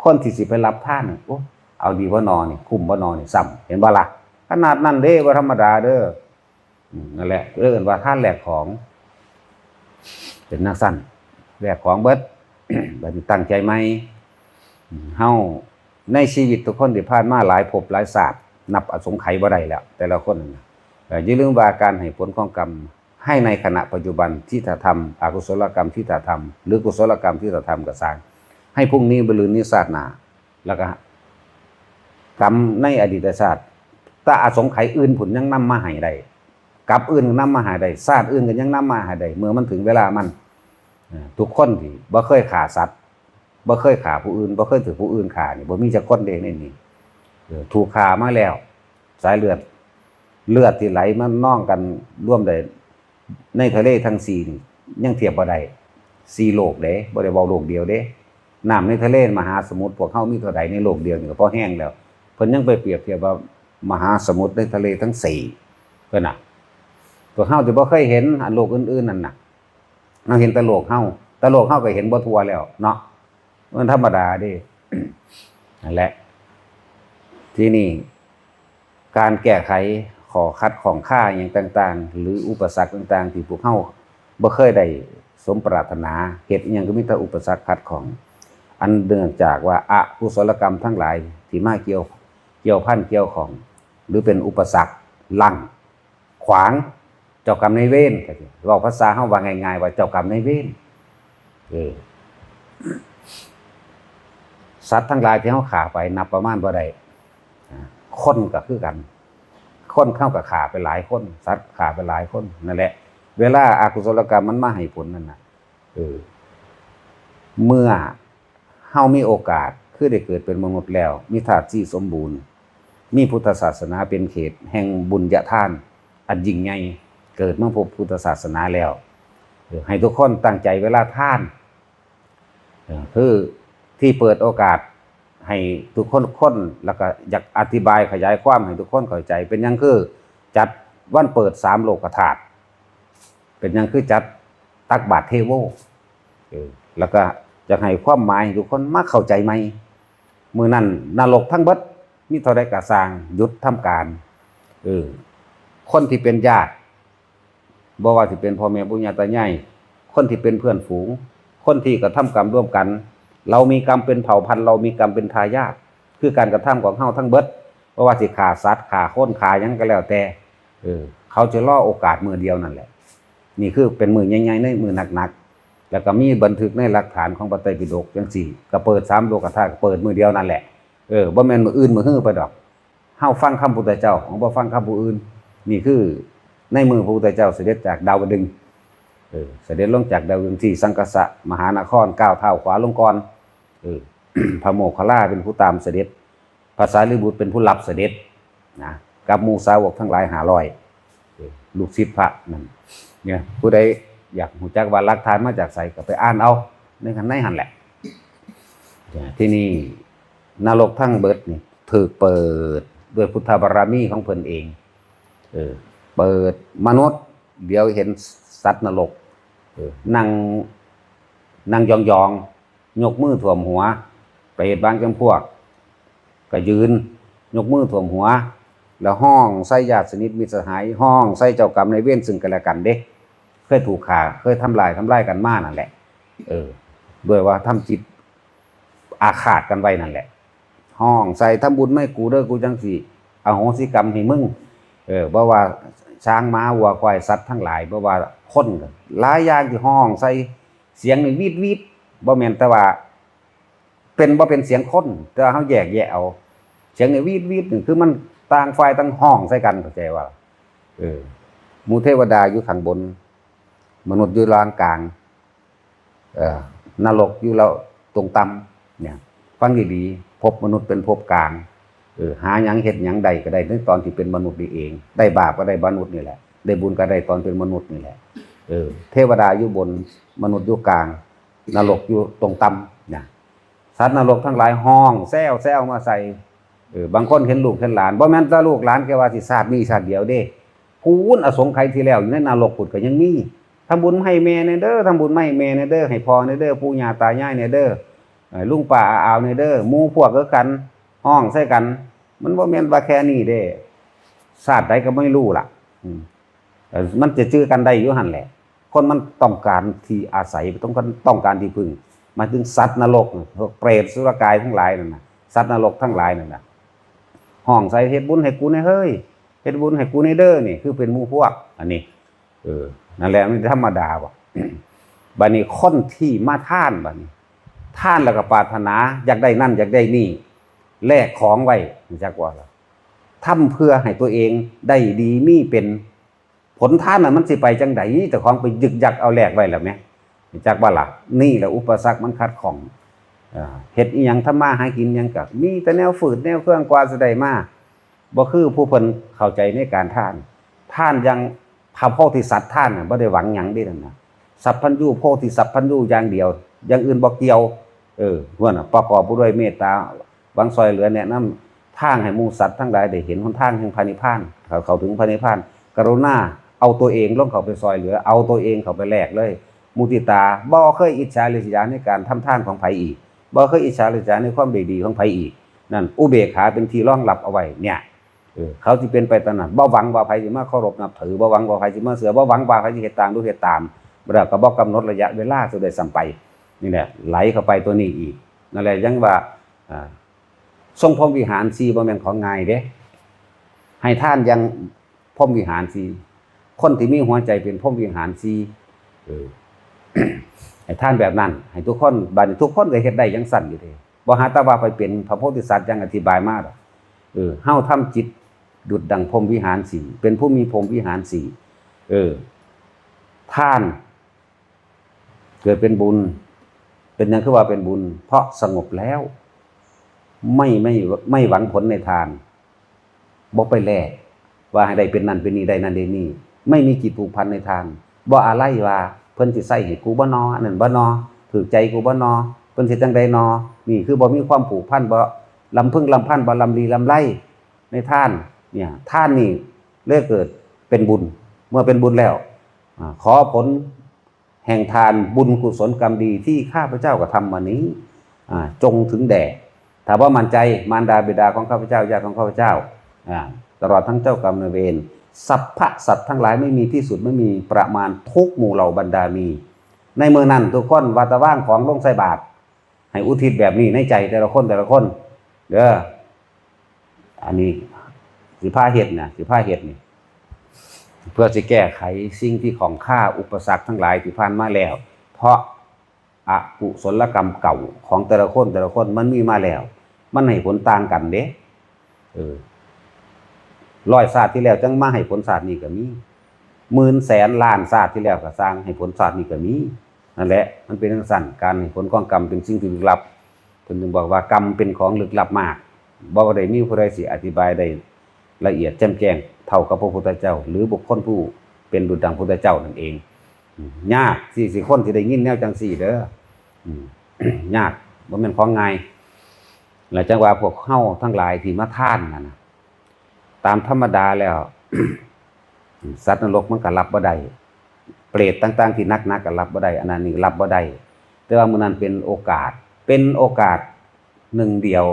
คนที่สิไปรับทานน่ะ โอ้ เอาดีบ่นอนี่ คุ้มบ่นอนี่ ซ้ำ เห็นบ่ล่ะ ขนาดนั้นเด้ บ่ธรรมดาเด้อ อืม นั่นแหละ เอิ้นว่าทานแลกของ เป็นจั่งซั้น แลกของเบิด บัดนี้ตั้งใจใหม่ อืม เฮา ในชีวิตทุกคนที่ผ่านมาหลายภพหลายชาติ นับอสงไขยบ่ได้แล้ว แต่ละคนน่ะ เอ่อ อย่าลืมว่าการให้ผลของกรรม ให้ในขณะปัจจุบัน ทิฏฐธรรม อกุศลกรรม ทิฏฐธรรม หรือกุศลกรรม ทิฏฐธรรมก็ซ่าง ให้พรุ่งนี้ มะรืนนี้ ชาติหน้า แล้วก็ กรรมในอดีตชาติ แต่อสงไขยอื่นพุ้นยังนำมาให้ได้ กับอื่นนำมาให้ได้ ชาติอื่นก็ยังนำมาให้ได้ เมื่อมันถึงเวลามัน เอ่อ ทุกคนที่บ่เคยฆ่าสัตว์ บ่เคยฆ่าผู้อื่น บ่เคยถูกผู้อื่นฆ่านี่ บ่มีจักคนเด้ในนี้ เออ ถูกฆ่ามาแล้ว สายเลือด เลือดที่ไหลมานองกันรวมได้ในทะเลทั้งสี่นี่ ยังเทียบบ่ได้ สี่โลกเด้ บ่ได้เว้าโลกเดียวเด้ น้ำในทะเลมหาสมุทรพวกเฮามีเท่าใดในโลกเดียวนี่ก็พอแฮงแล้ว เพิ่นยังไปเปรียบเทียบว่ามหาสมุทรในทะเลทั้งสี่ เพิ่นน่ะ พวกเฮาที่บ่เคยเห็นอันโลกอื่นๆนั่นน่ะ เฮาเห็นแต่โลกเฮา แต่โลกเฮาก็เห็นบ่ทั่วแล้วเนาะ มันธรรมดาเด้ นั่นแหละ ทีนี้ การแก้ไขข้อขัดข้องคาอิหยังต่างๆ หรืออุปสรรคต่างๆ ที่พวกเฮาบ่เคยได้สมปรารถนา เฮ็ดอิหยังก็มีแต่อุปสรรคขัดข้อง อันเนื่องจากว่าอกุศลกรรมทั้งหลายที่มาเกี่ยว เกี่ยวพันเกี่ยวข้อง หรือเป็นอุปสรรคลัง ขวาง เจ้ากรรมนายเวร เว้าภาษาเฮาว่าง่ายๆ ว่าเจ้ากรรมนายเวร เออ สัตว์ทั้งหลายที่เฮาฆ่าไปนับประมาณบ่ได้ อ่า คนก็คือกัน คนเฮาก็ฆ่าไปหลายคน สัตว์ฆ่าไปหลายคน นั่นแหละ เวลาอกุศลกรรมมันมาให้ผลนั่นน่ะ เออ เมื่อเฮามีโอกาส คือได้เกิดเป็นมนุษย์แล้ว มีธาตุสี่สมบูรณ์ มีพุทธศาสนาเป็นเขตแห่งบุญญาทานอันยิ่งใหญ่ เกิดมาพบพุทธศาสนาแล้ว เออ ให้ทุกคนตั้งใจเวลาทาน เออ คือที่เปิดโอกาสให้ทุกคน คน แล้วก็อยากอธิบายขยายความให้ทุกคนเข้าใจ เป็นหยังคือจัดวันเปิดสามโลกธาตุ เป็นหยังคือจัดตักบาตรเทโว เออ แล้วก็อยากให้ความหมายให้ทุกคนมาเข้าใจใหม่ มื้อนั้นนรกทั้งเบิด มีเท่าใดก็ซ่าง หยุดทำการ เออ คนที่เป็นญาติ บ่ว่าสิเป็นพ่อแม่ปู่ย่าตายาย คนที่เป็นเพื่อนฝูง คนที่กระทำกรรมร่วมกัน เรามีกรรมเป็นเผ่าพันธุ์ เรามีกรรมเป็นทายาท คือการกระทำของเฮาทั้งเบิด บ่ว่าสิฆ่าสัตว์ ฆ่าคน ฆ่าหยังก็แล้วแต่ เออ เขาจะรอโอกาสมื้อเดียวนั่นแหละ นี่คือเป็นมื้อใหญ่ๆ ในมื้อหนักๆ แล้วก็มีบันทึกในหลักฐานของพระไตรปิฎกจั่งซี้ ก็เปิดสามโลกธาตุ ก็เปิดมื้อเดียวนั่นแหละ เออ บ่แม่นมื้ออื่นมื้อฮือไปดอก เฮาฟังคำพุทธเจ้า เฮาบ่ฟังคำผู้อื่น นี่คือในมื้อพระพุทธเจ้าเสด็จจากดาวดึงส์ เออ เสด็จลงจากดาวดึงส์ที่สังคสะมหานคร ก้าวเท้าขวาลงก่อน เออ พระโมคคัลลาเป็นผู้ตามเสด็จ พระสารีบุตรเป็นผู้รับเสด็จนะ กับหมู่สาวกทั้งหลายห้าร้อย เออ ลูกศิษย์พระนั่น เนี่ย ผู้ใดอยากรู้จักว่าหลักฐานมาจากไสก็ไปอ่านเอา ในหั้น ในหั้นแหละ ทีนี้นรกทั้งเบิดนี่ถูกเปิดด้วยพุทธบารมีของเพิ่นเอง เออ เปิดมนุษย์ เดี๋ยวเห็นสัตว์นรก เออ นั่ง นั่งยองๆ ยกมือท่วมหัว เปรตบางจำพวก ก็ยืน ยกมือท่วมหัว แล้วฮ้องใส่ญาติสนิทมิตรสหาย ฮ้องใส่เจ้ากรรมนายเวรซึ่งกันและกันเด้ เคยถูกฆ่า เคยทำลาย ทำลายกันมานั่นแหละ เออ ด้วยว่าทำจิตอาฆาตกันไว้นั่นแหละ ฮ้องใส่ ทำบุญไม่กูเด้อ กูจั่งสิอโหสิกรรมให้มึง เออ บ่ว่าช้างม้าวัวควายสัตว์ทั้งหลาย บ่ว่าคน หลายอย่างที่ฮ้องใส่ เสียงนี่วีดวีด บ่แม่นแต่ว่า เป็นบ่เป็นเสียงคน แต่ว่าเฮาแยกแยะเอา เสียงนี่วีดวีดนี่คือมันต่างฝ่ายต่างฮ้องใส่กัน เข้าใจว่า เออ หมู่เทวดาอยู่ข้างบน มนุษย์อยู่ล่างกลาง เอ่อ นรกอยู่แล้วตรงต่ำเนี่ย ฟังดีๆ ภพมนุษย์เป็นภพกลาง เออ หาหยังเฮ็ดหยังได้ก็ได้ในตอนที่เป็นมนุษย์นี่เอง ได้บาปก็ได้มนุษย์นี่แหละ ได้บุญก็ได้ตอนเป็นมนุษย์นี่แหละ เออ เทวดาอยู่บน มนุษย์อยู่กลาง นรกอยู่ตรงต่ำนะ สัตว์นรกทั้งหลายฮ้องแซวแซวมาใส่ เออ บางคนเห็นลูกเห็นหลาน บ่แม่นแต่ลูกหลานแค่ว่าสิชาตินี้ชาติเดียวเด้ พู้นอสงไขยที่แล้วอยู่ในนรกพุ้นก็ยังมี ทำบุญให้แม่แหน่เด้อ ทำบุญให้แม่แหน่เด้อ ให้พ่อแหน่เด้อ ปู่ย่าตายายแหน่เด้อ เอ่อ ลุงป้าอาอาวแหน่เด้อ หมู่พวกคือกัน ฮ้องใส่กัน มันบ่แม่นว่าแค่นี้เด้ ชาติใดก็ไม่รู้ล่ะ อืม เอ่อ มันจะจื้อกันได้อยู่หั่นแหละ คนมันต้องการที่อาศัย ต้องการ ต้องการที่พึ่ง หมายถึงสัตว์นรกน่ะ พวกเปรตสุรกายทั้งหลายนั่นน่ะ สัตว์นรกทั้งหลายนั่นน่ะ ฮ้องใส่ "เฮ็ดบุญให้กูแหน่เฮ้ย เฮ็ดบุญให้กูแหน่เด้อ" นี่คือเป็นหมู่พวก อันนี้ เออ นั่นแหละ มันธรรมดาบ่ บัดนี้คนที่มาทานบัดนี้ ทานแล้วก็ปรารถนาอยากได้นั่นอยากได้นี่ แลกของไว้ รู้จักบ่ล่ะ ทำเพื่อให้ตัวเองได้ดีมีเป็น ผลทานน่ะมันสิไปจังใด เจ้าของไปยึกยักเอาแลกไว้แล้วแหม รู้จักบ่ล่ะ นี่แหละอุปสรรคมันขัดข้อง เอ่อ เฮ็ดอิหยังทำมาหากินหยังก็มีแต่แนวฝืดแนวเคืองกว่าสิได้มา บ่คือผู้เพิ่นเข้าใจในการทาน ทานอย่างพระโพธิสัตว์ทานน่ะบ่ได้หวังหยังเด้นั่นน่ะ สัพพัญญูโพธิสัพพัญญูอย่างเดียว อย่างอื่นบ่เกี่ยว เออ พวกน่ะประกอบด้วยเมตตา หวังซอยเหลือแนะนำทางให้หมู่สัตว์ทั้งหลายได้เห็นหนทางแห่งพระนิพพาน เขาเข้าถึงพระนิพพาน กรุณาเอาตัวเองลงเข้าไปซอยเหลือ เอาตัวเองเข้าไปแลกเลย มุทิตา บ่เคยอิจฉาริษยาในการทำทานของไผอีก บ่เคยอิจฉาริษยาในความได้ดีของไผอีก นั่น อุเบกขาเป็นที่รองรับเอาไว้เนี่ย เออ เขาสิเป็นไปตามนั้น บ่หวังว่าไผสิมาเคารพนับถือ บ่หวังว่าไผสิมาเชื่อ บ่หวังว่าไผสิเฮ็ดตามหรือเฮ็ดตาม แล้วก็บ่กำหนดระยะเวลาซะด้วยซ้ำไป นี่แหละ ไหลเข้าไปตัวนี้อีก นั่นแหละ ยังว่า อ่า ทรงพรหมวิหารสี่บ่แม่นของง่ายเด้ ให้ทานอย่างพรหมวิหารสี่ คนที่มีหัวใจเป็นพรหมวิหารสี่ เออ ให้ทานแบบนั้น ให้ทุกคน บัดนี้ทุกคนก็เฮ็ดได้จั่งซั้นอยู่เด้ บ่หาแต่ว่าไปเป็นพระโพธิสัตว์อย่างอธิบายมาดอก เออ เฮาทำจิตดุจดังพรหมวิหารสี่ เป็นผู้มีพรหมวิหารสี่ เออ ทาน เกิดเป็นบุญ เป็นหยังคือว่าเป็นบุญ เพราะสงบแล้ว ไม่ ไม่ ไม่หวังผลในทาน บ่ไปแลกว่าให้ได้เป็นนั่นเป็นนี่ ได้นั่นได้นี่ ไม่มีจิตผูกพันในทาน บ่อาลัยว่าเพิ่นสิใส่ให้กูบ่นอ อันนั้นบ่นอ ถืกใจกูบ่นอ เพิ่นสิจั่งใดนอ นี่คือบ่มีความผูกพัน บ่ลำพึงลำพัน บ่ลำลีลำไรในทาน เนี่ย ทานนี่เลยเกิดเป็นบุญ เมื่อเป็นบุญแล้ว อ่า ขอผลแห่งทานบุญกุศลกรรมดีที่ข้าพเจ้ากระทำมานี้ อ่า จงถึงแด่ ถ้าบ่มั่นใจ มารดาบิดาของข้าพเจ้า ญาติของข้าพเจ้า อ่า ตลอดทั้งเจ้ากรรมนายเวร สรรพสัตว์ทั้งหลายไม่มีที่สุด ไม่มีประมาณ ทุกหมู่เหล่าบรรดามี ในมื้อนั้นทุกคนว่าแต่วางของลงใส่บาตร ให้อุทิศแบบนี้ในใจแต่ละคนแต่ละคน เด้อ อันนี้สิพาเฮ็ดนะ สิพาเฮ็ดนี่ เพื่อสิแก้ไขสิ่งที่ข้องคาอุปสรรคทั้งหลายที่ผ่านมาแล้ว เพราะอกุศลกรรมเก่าของแต่ละคนแต่ละคนมันมีมาแล้ว มันให้ผลต่างกันเด้ เออ ร้อยชาติที่แล้วจั่งมาให้ผลชาตินี้ก็มี หมื่นแสนล้านชาติที่แล้วก็ซ่างให้ผลชาตินี้ก็มี นั่นแหละ มันเป็นจั่งซั้น การให้ผลของกรรมเป็นสิ่งที่ลึกลับ เพิ่นจึงบอกว่ากรรมเป็นของลึกลับมาก บ่ได้มีผู้ใดสิอธิบายได้ละเอียดแจ่มแจ้งเท่ากับพระพุทธเจ้า หรือบุคคลผู้เป็นดุจดังพุทธเจ้านั่นเอง อืม ยากสิ สิคนสิได้ยินแนวจั่งซี้เด้อ อืม ยาก บ่แม่นของง่าย และจั่งว่าพวกเฮาทั้งหลายที่มาทานนั่นน่ะ ตามธรรมดาแล้ว สัตว์นรกมันก็รับบ่ได้ เปรตต่างๆที่หนักๆก็รับบ่ได้ อันนั้นนี่รับบ่ได้ แต่ว่ามื้อนั้นเป็นโอกาส เป็นโอกาสหนึ่งเดียว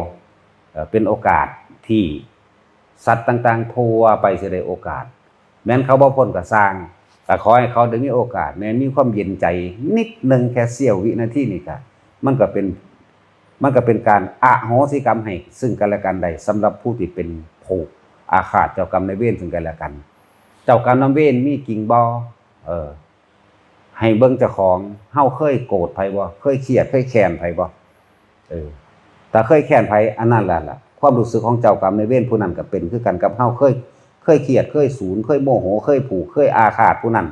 เอ่อ เป็นโอกาสที่สัตว์ต่างๆทั่วไปสิได้โอกาส แม้นเขาบ่พ้นก็ซ่าง แต่ขอให้เขาได้มีโอกาส แม้มีความเย็นใจนิดหนึ่ง แค่เสี้ยววินาทีนี่ก็ มันก็เป็น มันก็เป็นการอโหสิกรรมให้ซึ่งกันและกันได้ สำหรับผู้ที่เป็นผูกอาฆาตเจ้ากรรมนายเวรซึ่งกันและกัน เจ้ากรรมนายเวรมีจริงบ่ เออ ให้เบิ่งเจ้าของ เฮาเคยโกรธไผบ่ เคยเครียด เคยแค้นไผบ่ เออ ถ้าเคยแค้นไผ อันนั้นล่ะล่ะ ความรู้สึกของเจ้ากรรมนายเวรผู้นั้นก็เป็นคือกันกับเฮา เคย เคยเครียด เคยสูน เคยโมโห เคยผูก เคยอาฆาตผู้นั้น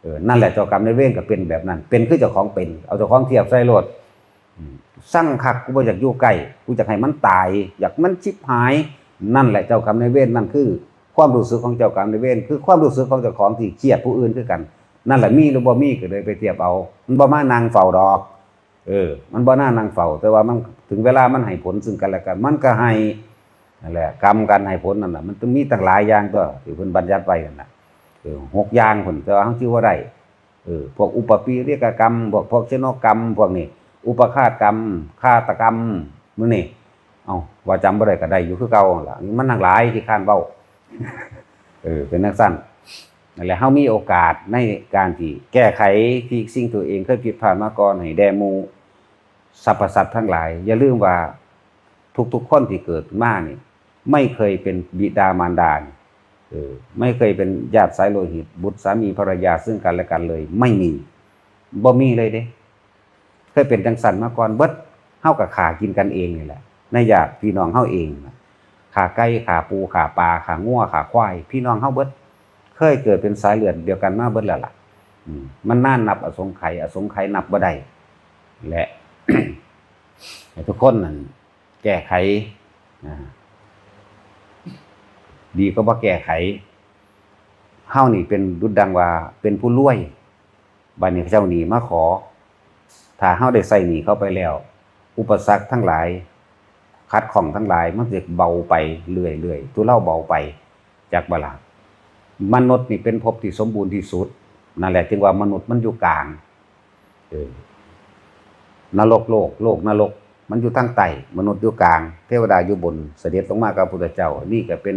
เออ นั่นแหละ เจ้ากรรมนายเวรก็เป็นแบบนั้น เป็นคือเจ้าของเป็น เอาเจ้าของเทียบใส่โลด อืม ซังคัก กูบ่อยากอยู่ใกล้ กูอยากให้มันตาย อยากมันชิบหาย นั่นแหละ เจ้ากรรมนายเวร นั่นคือความรู้สึกของเจ้ากรรมนายเวร คือความรู้สึกของเจ้าของที่เครียดผู้อื่นคือกัน นั่นแหละ มีหรือบ่มีก็เลยไปเทียบเอา มันบ่มานั่งเฝ้าดอก เออ มันบ่น่านั่งเฝ้า แต่ว่ามันถึงเวลามันให้ผลซึ่งกันและกัน มันก็ให้ นั่นแหละ กรรมการให้ผลนั่นน่ะ มันต้องมีตั้งหลายอย่างตั๊ว ที่เพิ่นบัญญัติไว้นั่นน่ะ เออ หกอย่างพุ้น แต่ว่าเฮาชื่อว่าได้ เออ พวกอุปปีเรกกรรม พวก พวกชนกกรรม พวกนี้ อุปฆาตกรรม ฆาตกรรม มื้อนี้ เอ้า ว่าจำบ่ได้ก็ได้อยู่คือเก่าหั่นล่ะ มันทั้งหลายขี้คร้านเว้า เออ เป็นจั่งซั้น นั่นแหละ เฮามีโอกาสในการที่แก้ไขที่สิ่งตัวเองเคยผิดพลาดมาก่อน ให้แด่หมู่สรรพสัตว์ทั้งหลาย อย่าลืมว่าทุกๆคนที่เกิดมานี่ ไม่เคยเป็นบิดามารดานี่ เออ ไม่เคยเป็นญาติสายโลหิต บุตรสามีภรรยาซึ่งกันและกันเลย ไม่มี บ่มีเลยเด้ เคยเป็นจั่งซั้นมาก่อนเบิด เฮาก็ฆ่ากินกันเองนี่แหละ ในญาติพี่น้องเฮาเองน่ะ ฆ่าไก่ ฆ่าปู ฆ่าปลา ฆ่างัว ฆ่าควาย พี่น้องเฮาเบิด เคยเกิดเป็นสายเลือดเดียวกันมาเบิดแล้วล่ะ อืม มันนานนับอสงไขย อสงไขยนับบ่ได้ และ ให้ทุกคนนั่นแก้ไข อ่า ดีกว่าบ่แก้ไข เฮานี่เป็นดุจดังว่าเป็นผู้รวย บัดนี้เขาเจ้าหนี้มาขอ ถ้าเฮาได้ใช้หนี้เขาไปแล้ว อุปสรรคทั้งหลาย ขัดข้องทั้งหลาย มันจะเบาไปเรื่อยๆ ทุเลาเบาไป จักบ่ล่ะ มนุษย์นี่เป็นภพที่สมบูรณ์ที่สุด นั่นแหละจึงว่ามนุษย์มันอยู่กลาง เออ นรกโลก โลกนรก มันอยู่ทางใต้ มนุษย์อยู่กลาง เทวดาอยู่บน เสด็จลงมากับพระพุทธเจ้า นี่ก็เป็น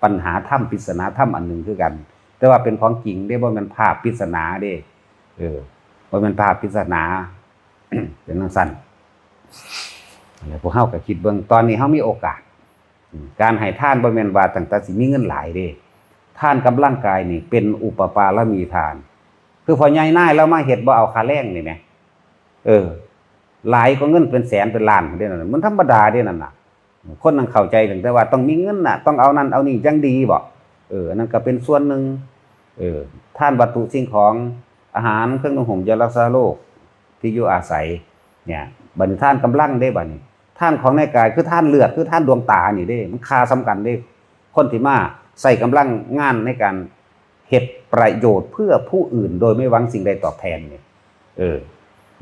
ปัญหาธรรม ปริศนาธรรมอันหนึ่งคือกัน แต่ว่าเป็นของจริงเด้ บ่แม่นภาพปริศนาเด้ เออ บ่แม่นภาพปริศนา เป็นจั่งซั้น แล้วพวกเฮาก็คิดเบิ่ง ตอนนี้เฮามีโอกาส อืม การให้ทานบ่แม่นว่าตั้งแต่สิมีเงินหลายเด้ ทานกำลังกายนี่เป็นอุปปารมีทาน คือพ่อใหญ่นายลาวมาเฮ็ดบ่เอาค่าแรงนี่แหม เออ หลายกว่าเงินเป็นแสนเป็นล้านเด้นั่นน่ะ มันธรรมดาเด้นั่นน่ะ คนนั้นเข้าใจตั้งแต่ว่าต้องมีเงินน่ะ ต้องเอานั่นเอานี่จั่งดีบ่ เออ อันนั้นก็เป็นส่วนหนึ่ง เออ ทานวัตถุสิ่งของ อาหาร เครื่องนุ่งห่ม ยารักษาโรค ที่อยู่อาศัย เนี่ย บัดนี้ทานกำลังเด้บัดนี้ ทานของในกาย คือทานเลือด คือทานดวงตานี่เด้ มันค่าส่ำกันเด้ คนที่มาใช้กำลังงานในการเฮ็ดประโยชน์เพื่อผู้อื่นโดยไม่หวังสิ่งใดตอบแทนนี่ เออ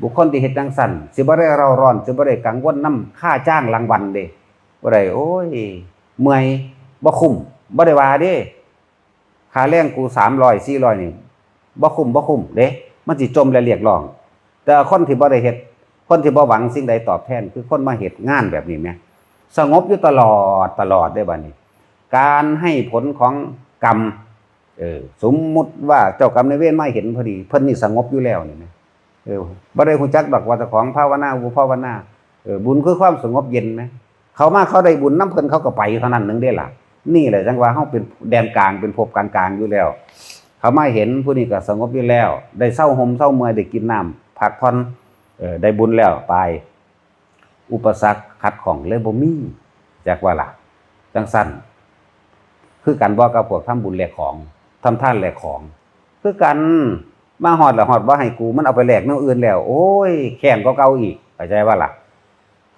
บุคคลที่เฮ็ดจั่งซั้น สิบ่ได้เร่าร้อน สิบ่ได้กังวลนำค่าจ้างรางวัลเด้ บ่ได้ โอ้ย เมื่อย บ่คุ้ม บ่ได้ว่าเด้ ค่าแรงกูสามร้อย สี่ร้อยนี่ บ่คุ้ม บ่คุ้มเด้ มันสิจ่มและเรียกร้อง แต่คนที่บ่ได้เฮ็ด คนที่บ่หวังสิ่งใดตอบแทน คือคนมาเฮ็ดงานแบบนี้แหม สงบอยู่ตลอด ตลอดเด้บัดนี้ การให้ผลของกรรม เออ สมมุติว่าเจ้ากรรมนายเวรมาเห็นพอดี เพิ่นนี่สงบอยู่แล้วนี่แหม เออ บ่ได้ฮู้จักดอกว่าเจ้าของภาวนา บ่ภาวนา เออ บุญคือความสงบเย็นแหม เขามาเขาได้บุญนำเพิ่นเขาก็ไปเท่านั้นหนึ่งเด้ล่ะ นี่แหละจั่งว่าเฮาเป็นแดนกลาง เป็นภพกลางๆอยู่แล้ว เขามาเห็นผู้นี้ก็สงบอยู่แล้ว ได้เซาห่มเซาเมื่อย ได้กินน้ำพักผ่อน เออ ได้บุญแล้วไป อุปสรรคขัดข้องเลยบ่มี จักว่าล่ะ จั่งซั้น คือกันบ่กับพวกทำบุญแลกของ ทำทานแลกของ คือกัน มาฮอดแล้วฮอดบ่ให้กู มันเอาไปแลกแนวอื่นแล้ว โอ้ย แค้นกว่าเก่าอีก เข้าใจบ่ล่ะ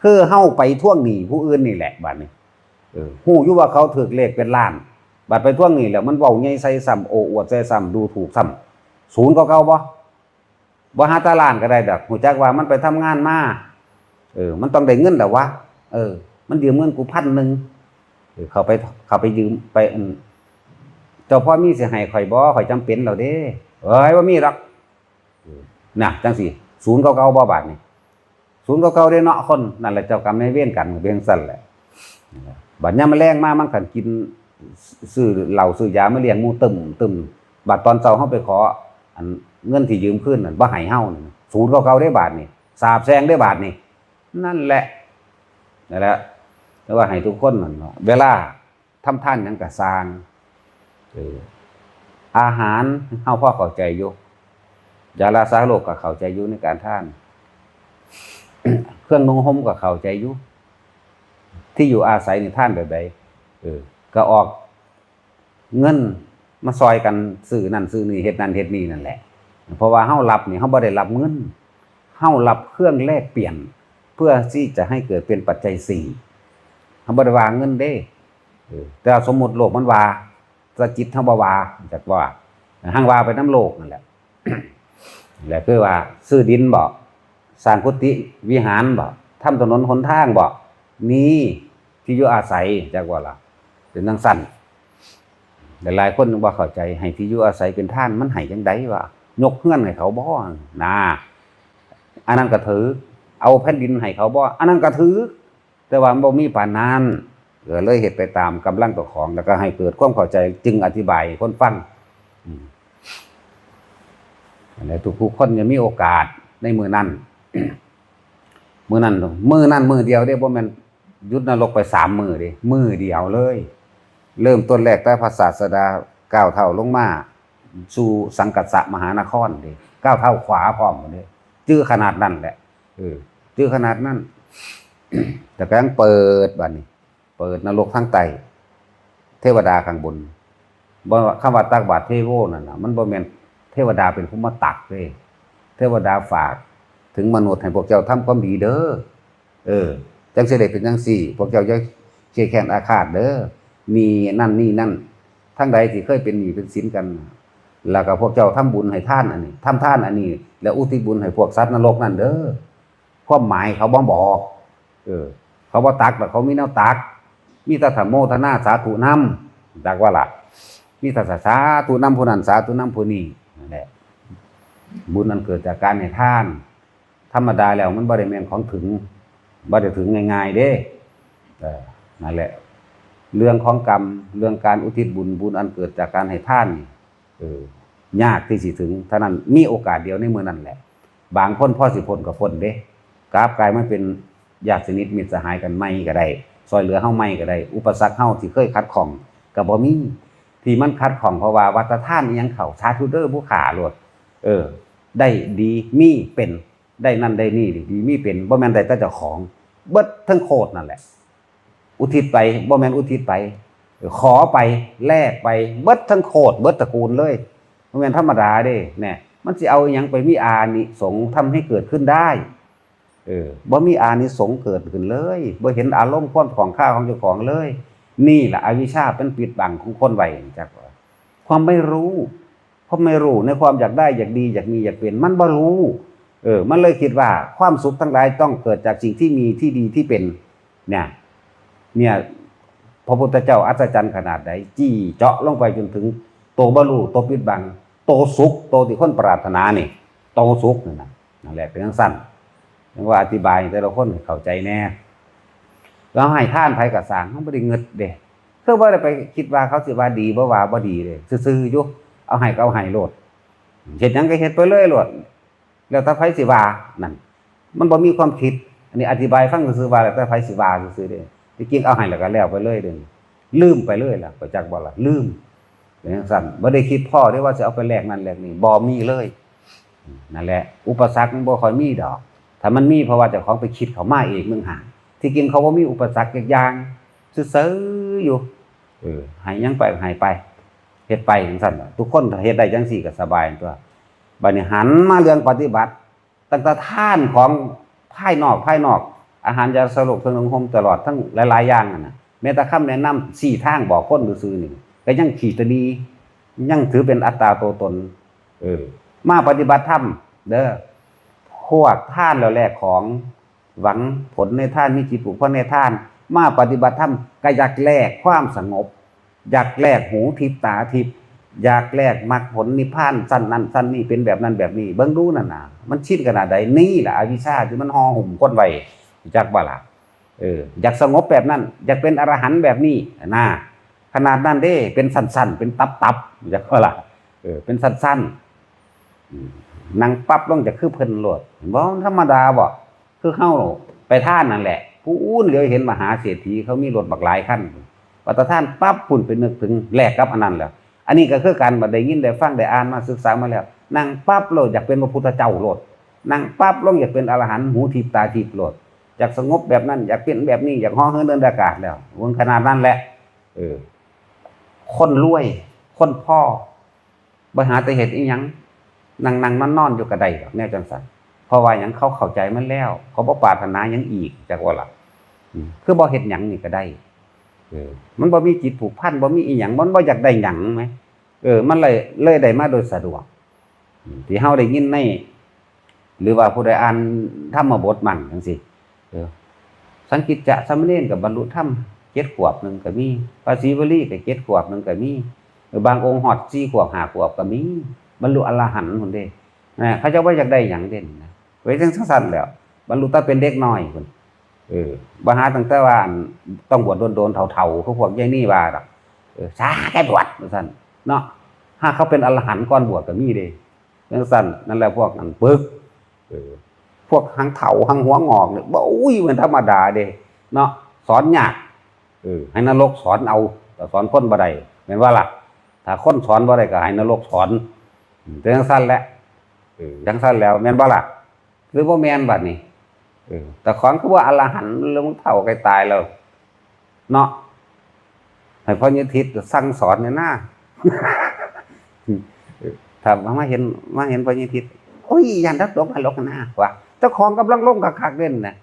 คือเฮาไปทวงหนี้ผู้อื่นนี่แหละบัดนี้ เออ ฮู้อยู่ว่าเขาถืกเลขเป็นล้าน บัดไปทวงหนี้แล้วมันเว้าใหญ่ใส่ซ้ำ โอ้อวดใส่ซ้ำ ดูถูกซ้ำ สูนกว่าเก่าบ่ บ่หาแต่ล้านก็ได้ดอก ฮู้จักว่ามันไปทำงานมา เออ มันต้องได้เงินแล้ววะ เออ มันยืมเงินกูพันหนึ่ง เออ เขาไป เขาไปยืมไป อืม เจ้าพ่อมีสิให้ข่อยบ่ ข่อยจำเป็นแล้วเด้ เอ้ย บ่มีดอก เออ น่ะ จั่งซี้ สูนกว่าเก่าบ่บาดนี้ สูนกว่าเก่าเด้เนาะ คนนั่นแหละ เจ้ากรรมนายเวรกัน เป็นจั่งซั้นแหละ บัดยามมื้อแลงมา มันคันกิน ซื้อเหล้าซื้อยามาเลี้ยงหมู่ตึมตึม บัดตอนเช้าเฮาไปขอ อันเงินที่ยืมคืนนั่น บ่ให้เฮานั่น สูนกว่าเก่าเด้บาดนี้ สาปแช่งเด้บาดนี้ นั่นแหละ นั่นแหละ แต่ว่าให้ทุกคนนั่นเนาะ เวลาทำทานหยังก็ซ่าง เออ อาหารเฮาพอเข้าใจอยู่ ยารักษาโรคก็เข้าใจอยู่ในการทาน เครื่องนุ่งห่มก็เข้าใจอยู่ ที่อยู่อาศัยนี่ทานแบบใด เออ ก็ออกเงินมาซอยกันซื้อนั่นซื้อนี่ เฮ็ดนั่นเฮ็ดนี่นั่นแหละ เพราะว่าเฮารับนี่ เฮาบ่ได้รับเงิน เฮารับเครื่องแลกเปลี่ยน เพื่อที่จะให้เกิดเป็นปัจจัยสี่ เฮาบ่ได้ว่าเงินเด้ เออ แต่สมมุติโลกมันว่า แต่จิตเฮาบ่ว่า จักว่า หังว่าไปนำโลกนั่นแหละ แหละคือว่าซื้อดินบ่ สร้างกุฏิวิหารบ่ ทำถนนหนทางบ่ นี่ที่อยู่อาศัย จักว่าล่ะ เป็นจั่งซั้น หลายๆคนบ่เข้าใจ ให้ที่อยู่อาศัยเป็นทาน มันให้จั่งใดวะ ยกเฮือนให้เขาบ่ นะ อันนั้นก็ถืก เอาแผ่นดินให้เขาบ่ อันนั้นก็ถืก แต่ว่ามันบ่มีปานนั้น ก็เลยเฮ็ดไปตามกำลังเจ้าของ แล้วก็ให้เกิดความเข้าใจ จึงอธิบายให้คนฟัง อืม อันนี้ทุกๆคนจะมีโอกาสในมื้อนั้น มื้อนั้น มื้อนั้นมื้อเดียวเด้ บ่แม่นหยุดนรกไปสามมื้อเด้ มื้อเดียวเลย เริ่มต้นแรกแต่พระศาสดาก้าวเท้าลงมาสู่สังกัสสะมหานครเด้ ก้าวเท้าขวาพร้อมเด้ จื้อขนาดนั้นแหละ เออ จื้อขนาดนั้น แต่ก็ยังเปิดบัดนี้ เปิดนรกทางใต้ เทวดาข้างบน บ่ คำว่าตักบาตรเทโวนั่นน่ะ มันบ่แม่นเทวดาเป็นผู้มาตักเด้ เทวดาฝากถึงมนุษย์ให้พวกเจ้าทำความดีเด้อ เออ จั่งสิได้เป็นจั่งซี้ พวกเจ้าอย่าเครียดแค้นอาฆาตเด้อ หนี้นั่นหนี้นั่น ทั้งใดที่เคยเป็นหนี้เป็นสินกัน แล้วก็พวกเจ้าทำบุญให้ทานอันนี้ ทำทานอันนี้ แล้วอุทิศบุญให้พวกสัตว์นรกนั่นเด้อ ความหมายเขาบ่บอก เออ เขาบ่ตักดอก เขามีแนวตัก มีแต่ถ้าโมทนาสาธุนำ จักว่าล่ะ มีแต่สาธุนำผู้นั้น สาธุนำผู้นี้ นั่นแหละ บุญอันเกิดจากการให้ทาน ธรรมดาแล้วมันบ่ได้แม่นของถึง บ่ได้ถึงง่ายๆเด้ เออ นั่นแหละ เรื่องของกรรม เรื่องการอุทิศบุญ บุญอันเกิดจากการให้ทานนี่ เออ ยากที่สิถึง เท่านั้น มีโอกาสเดียวในมื้อนั้นแหละ บางคนพอสิพ้นก็พ้นเด้ กลับกลายมาเป็นญาติสนิทมิตรสหายกันใหม่ก็ได้ ซ่อยเหลือเฮาใหม่ก็ได้ อุปสรรคเฮาที่เคยขัดข้องก็บ่มี ที่มันขัดข้องเพราะว่าวัตรทานอิหยังเข้า สาธุเด้อผู้ข้าโลด เออ ได้ดีมีเป็น ได้นั่นได้นี่ ดีมีเป็น บ่แม่นได้แต่เจ้าของ เบิดทั้งโคตรนั่นแหละ อุทิศไป บ่แม่นอุทิศไป ขอไป แลกไป เบิดทั้งโคตร เบิดตระกูลเลย บ่แม่นธรรมดาเด้ แน่ มันสิเอาอิหยังไปมีอานิสงส์ทำให้เกิดขึ้นได้ เออ บ่มีอานิสงส์เกิดขึ้นเลย บ่เห็นอารมณ์ความของข้าของเจ้าของเลย นี่แหละอวิชชาเป็นปิดบังของคนไว้ จักว่า ความไม่รู้ ความไม่รู้ในความอยากได้ อยากดี อยากมี อยากเป็น มันบ่รู้ เออ มันเลยคิดว่าความสุขทั้งหลายต้องเกิดจากสิ่งที่มี ที่ดี ที่เป็น เนี่ย เนี่ย พระพุทธเจ้าอัศจรรย์ขนาดใด จี้เจาะลงไปจนถึงตัวบ่รู้ ตัวปิดบัง ตัวสุข ตัวที่คนปรารถนานี่ ตัวสุขนั่นน่ะ นั่นแหละ เป็นจั่งซั้น จั่งว่าอธิบายให้แต่ละคนเข้าใจแน่ แล้วให้ทานไผก็ซ่าง เฮาบ่ได้งึดเด้ คือบ่ได้ไปคิดว่าเขาสิว่าดีบ่ว่าบ่ดีเด้ ซื่อๆอยู่ เอาให้ก็เอาให้โลด เฮ็ดหยังก็เฮ็ดไปเลยโลด แล้วแต่ไผสิว่า นั่น มันบ่มีความคิด อันนี้อธิบายฟังซื่อๆว่าแล้วแต่ไผสิว่าซื่อๆเด้ ที่จริงเอาให้แล้วก็แล้วไปเลยเด้ ลืมไปเลยล่ะ ก็จักบ่ล่ะ ลืม เป็นจั่งซั้น บ่ได้คิดพ้อเด้ว่าสิเอาไปแลกนั่นแลกนี่ บ่มีเลย นั่นแหละ อุปสรรคมันบ่ค่อยมีดอก ถ้ามันมีเพราะว่าเจ้าของไปคิดเข้ามาเองต่างหาก ที่จริงเขาบ่มีอุปสรรคจักอย่าง ซื่อๆอยู่ เออ ให้หยังไป ให้ไป เฮ็ดไปจั่งซั้นล่ะ ทุกคนถ้าเฮ็ดได้จั่งซี้ก็สบายตั๊ว บัดนี้หันมาเรื่องปฏิบัติ ตั้งแต่ทานของภายนอก ภายนอก อาหารยาสลบ เครื่องนุ่งห่ม ตลอดทั้งหลายๆอย่างนั่นน่ะ แม้แต่คำแนะนำชี้ทางบอกคนซื่อๆนี่ ก็ยังขี้ตะหนี่ ยังถือเป็นอัตตาตัวตน เออ มาปฏิบัติธรรมเด้อ พวกทานแล้วแลกของ หวังผลในทาน มีจิตผูกพันในทาน มาปฏิบัติธรรมก็อยากแลกความสงบ อยากแลกหูทิพย์ตาทิพย์ อยากแลกมรรคผลนิพพานชั้นนั้นชั้นนี้ เป็นแบบนั้นแบบนี้ เบิ่งดูนั่นน่ะ มันชินขนาดใด นี่แหละอวิชชาที่มันห่อหุ้มคนไว้ จักบ่ล่ะ เออ อยากสงบแบบนั้น อยากเป็นอรหันต์แบบนี้ นะ ขนาดนั้นเด้ เป็นสั้นๆ เป็นตับๆ จักบ่ล่ะ เออ เป็นสั้นๆ อืม นั่งปั๊บลงจะคือเพิ่นโลด บ่ธรรมดาบ่ คือเฮาไปทานนั่นแหละ ผู้อื่นเหลียวเห็นมหาเศรษฐีเขามีรถบักหลายคัน ว่าแต่ทานปั๊บ พุ้นไปนึกถึงแลกกับอันนั้นแล้ว อันนี้ก็คือกัน บัดได้ยินได้ฟังได้อ่านมาศึกษามาแล้ว นั่งปั๊บโลดอยากเป็นพระพุทธเจ้าโลด นั่งปั๊บลงอยากเป็นอรหันต์ หูทิพย์ตาทิพย์โลด อยากสงบแบบนั้น อยากเป็นแบบนี้ อยากเหาะเหินเดินอากาศแล้ว มันขนาดนั้นแหละ เออ คนรวย คนพอ บ่หาแต่เฮ็ดอีหยัง นั่งๆนอนๆอยู่ก็ได้ดอก แนวจั่งซั้น เพราะว่าหยัง เขาเข้าใจมันแล้ว เขาบ่ปรารถนาหยังอีก จักว่าล่ะ อืม คือบ่เฮ็ดหยังนี่ก็ได้ เออ มันบ่มีจิตผูกพัน บ่มีอีหยัง มันบ่อยากได้หยังแหม เออ มันเลย เลยได้มาโดยสะดวก อืม ที่เฮาได้ยินใน หรือว่าผู้ใดอ่านธรรมบทมั่งจั่งซี้ เออ สังกิจจะสามเณรก็บรรลุธรรมเจ็ดขวบหนึ่งก็มี พระศรีวลีก็เจ็ดขวบหนึ่งก็มี เออ บางองค์ฮอดสี่ขวบห้าขวบก็มี บรรลุอรหันต์พุ้นเด้ นะ เขาเจ้าบ่อยากได้หยังเด่นนะ ไว้จั่งซั้นแล้ว บรรลุแต่เป็นเด็กน้อยพุ้น เออ บ่หาตั้งแต่ว่าอันต้องบวชโดนๆ เฒ่าๆ คือพวกยายนี่ว่าดอก เออ สาแก่บวชว่าซั่นเนาะ หากเขาเป็นอรหันต์ก่อนบวชก็มีเด้ จั่งซั่น นั่นแหละพวกอันปึก เออ พวกหางเฒ่าหางหัวงอกเนี่ย บ่ อุ้ย มันธรรมดาเด้ เนาะ สอนยาก เออ ให้นรกสอนเอา แต่สอนคนบ่ได้ แม่นบ่ล่ะ ถ้าคนสอนบ่ได้ก็ให้นรกสอน อืม แต่จั่งซั่นแหละ เออ จั่งซั่นแล้ว แม่นบ่ล่ะ หรือบ่แม่นบัดนี้ เออ แต่ของคือว่าอรหันต์แล้ว มึงเฒ่าไกลตายแล้ว เนาะ ให้พ่อใหญ่ทิศสั่งสอนเนี่ยนะ เออ ถ้ามาเห็น มาเห็นพ่อใหญ่ทิศ โอ้ย ย่านตกนรกนะ ว่า เจ้าของกำลังลงคักๆ เด่นนะ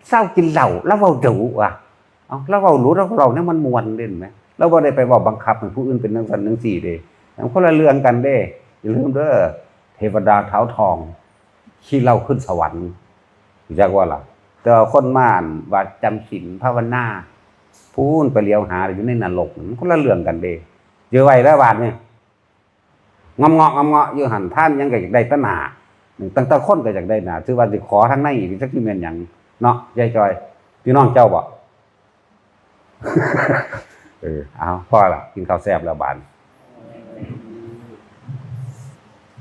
เซากินเหล้า ลาวเว้าดู๋ ว่า เอ้า ลาวเว้าดู๋ ลาวเว้าเนี่ยมันม่วนเด่นไหม ลาวบ่ได้ไปเว้าบังคับให้ผู้อื่นเป็นจั่งซั้นจั่งซี้เด้ มันคนละเรื่องกันเด้ อย่าลืมเด้อ เทวดาเท้าทอง ขี้เหล้าขึ้นสวรรค์ รู้จักบ่ล่ะ แต่ว่าคนมาอันว่าจำศีลภาวนา พู้นไปเหลียวหาอยู่ในนรก มันคนละเรื่องกันเด้ เจอไว้แล้วบาดนี่ งอมเงาะงอมเงาะอยู่หั่น ทานหยังก็อยากได้แต่หน้า ตั้งแต่คนก็อยากได้หน้า ถือว่าสิขอทางในอีกจักสิแม่นหยังเนาะ ยายจอย พี่น้องเจ้าบ่ เออ เอา พอละ กินข้าวแซ่บแล้วบาดนี้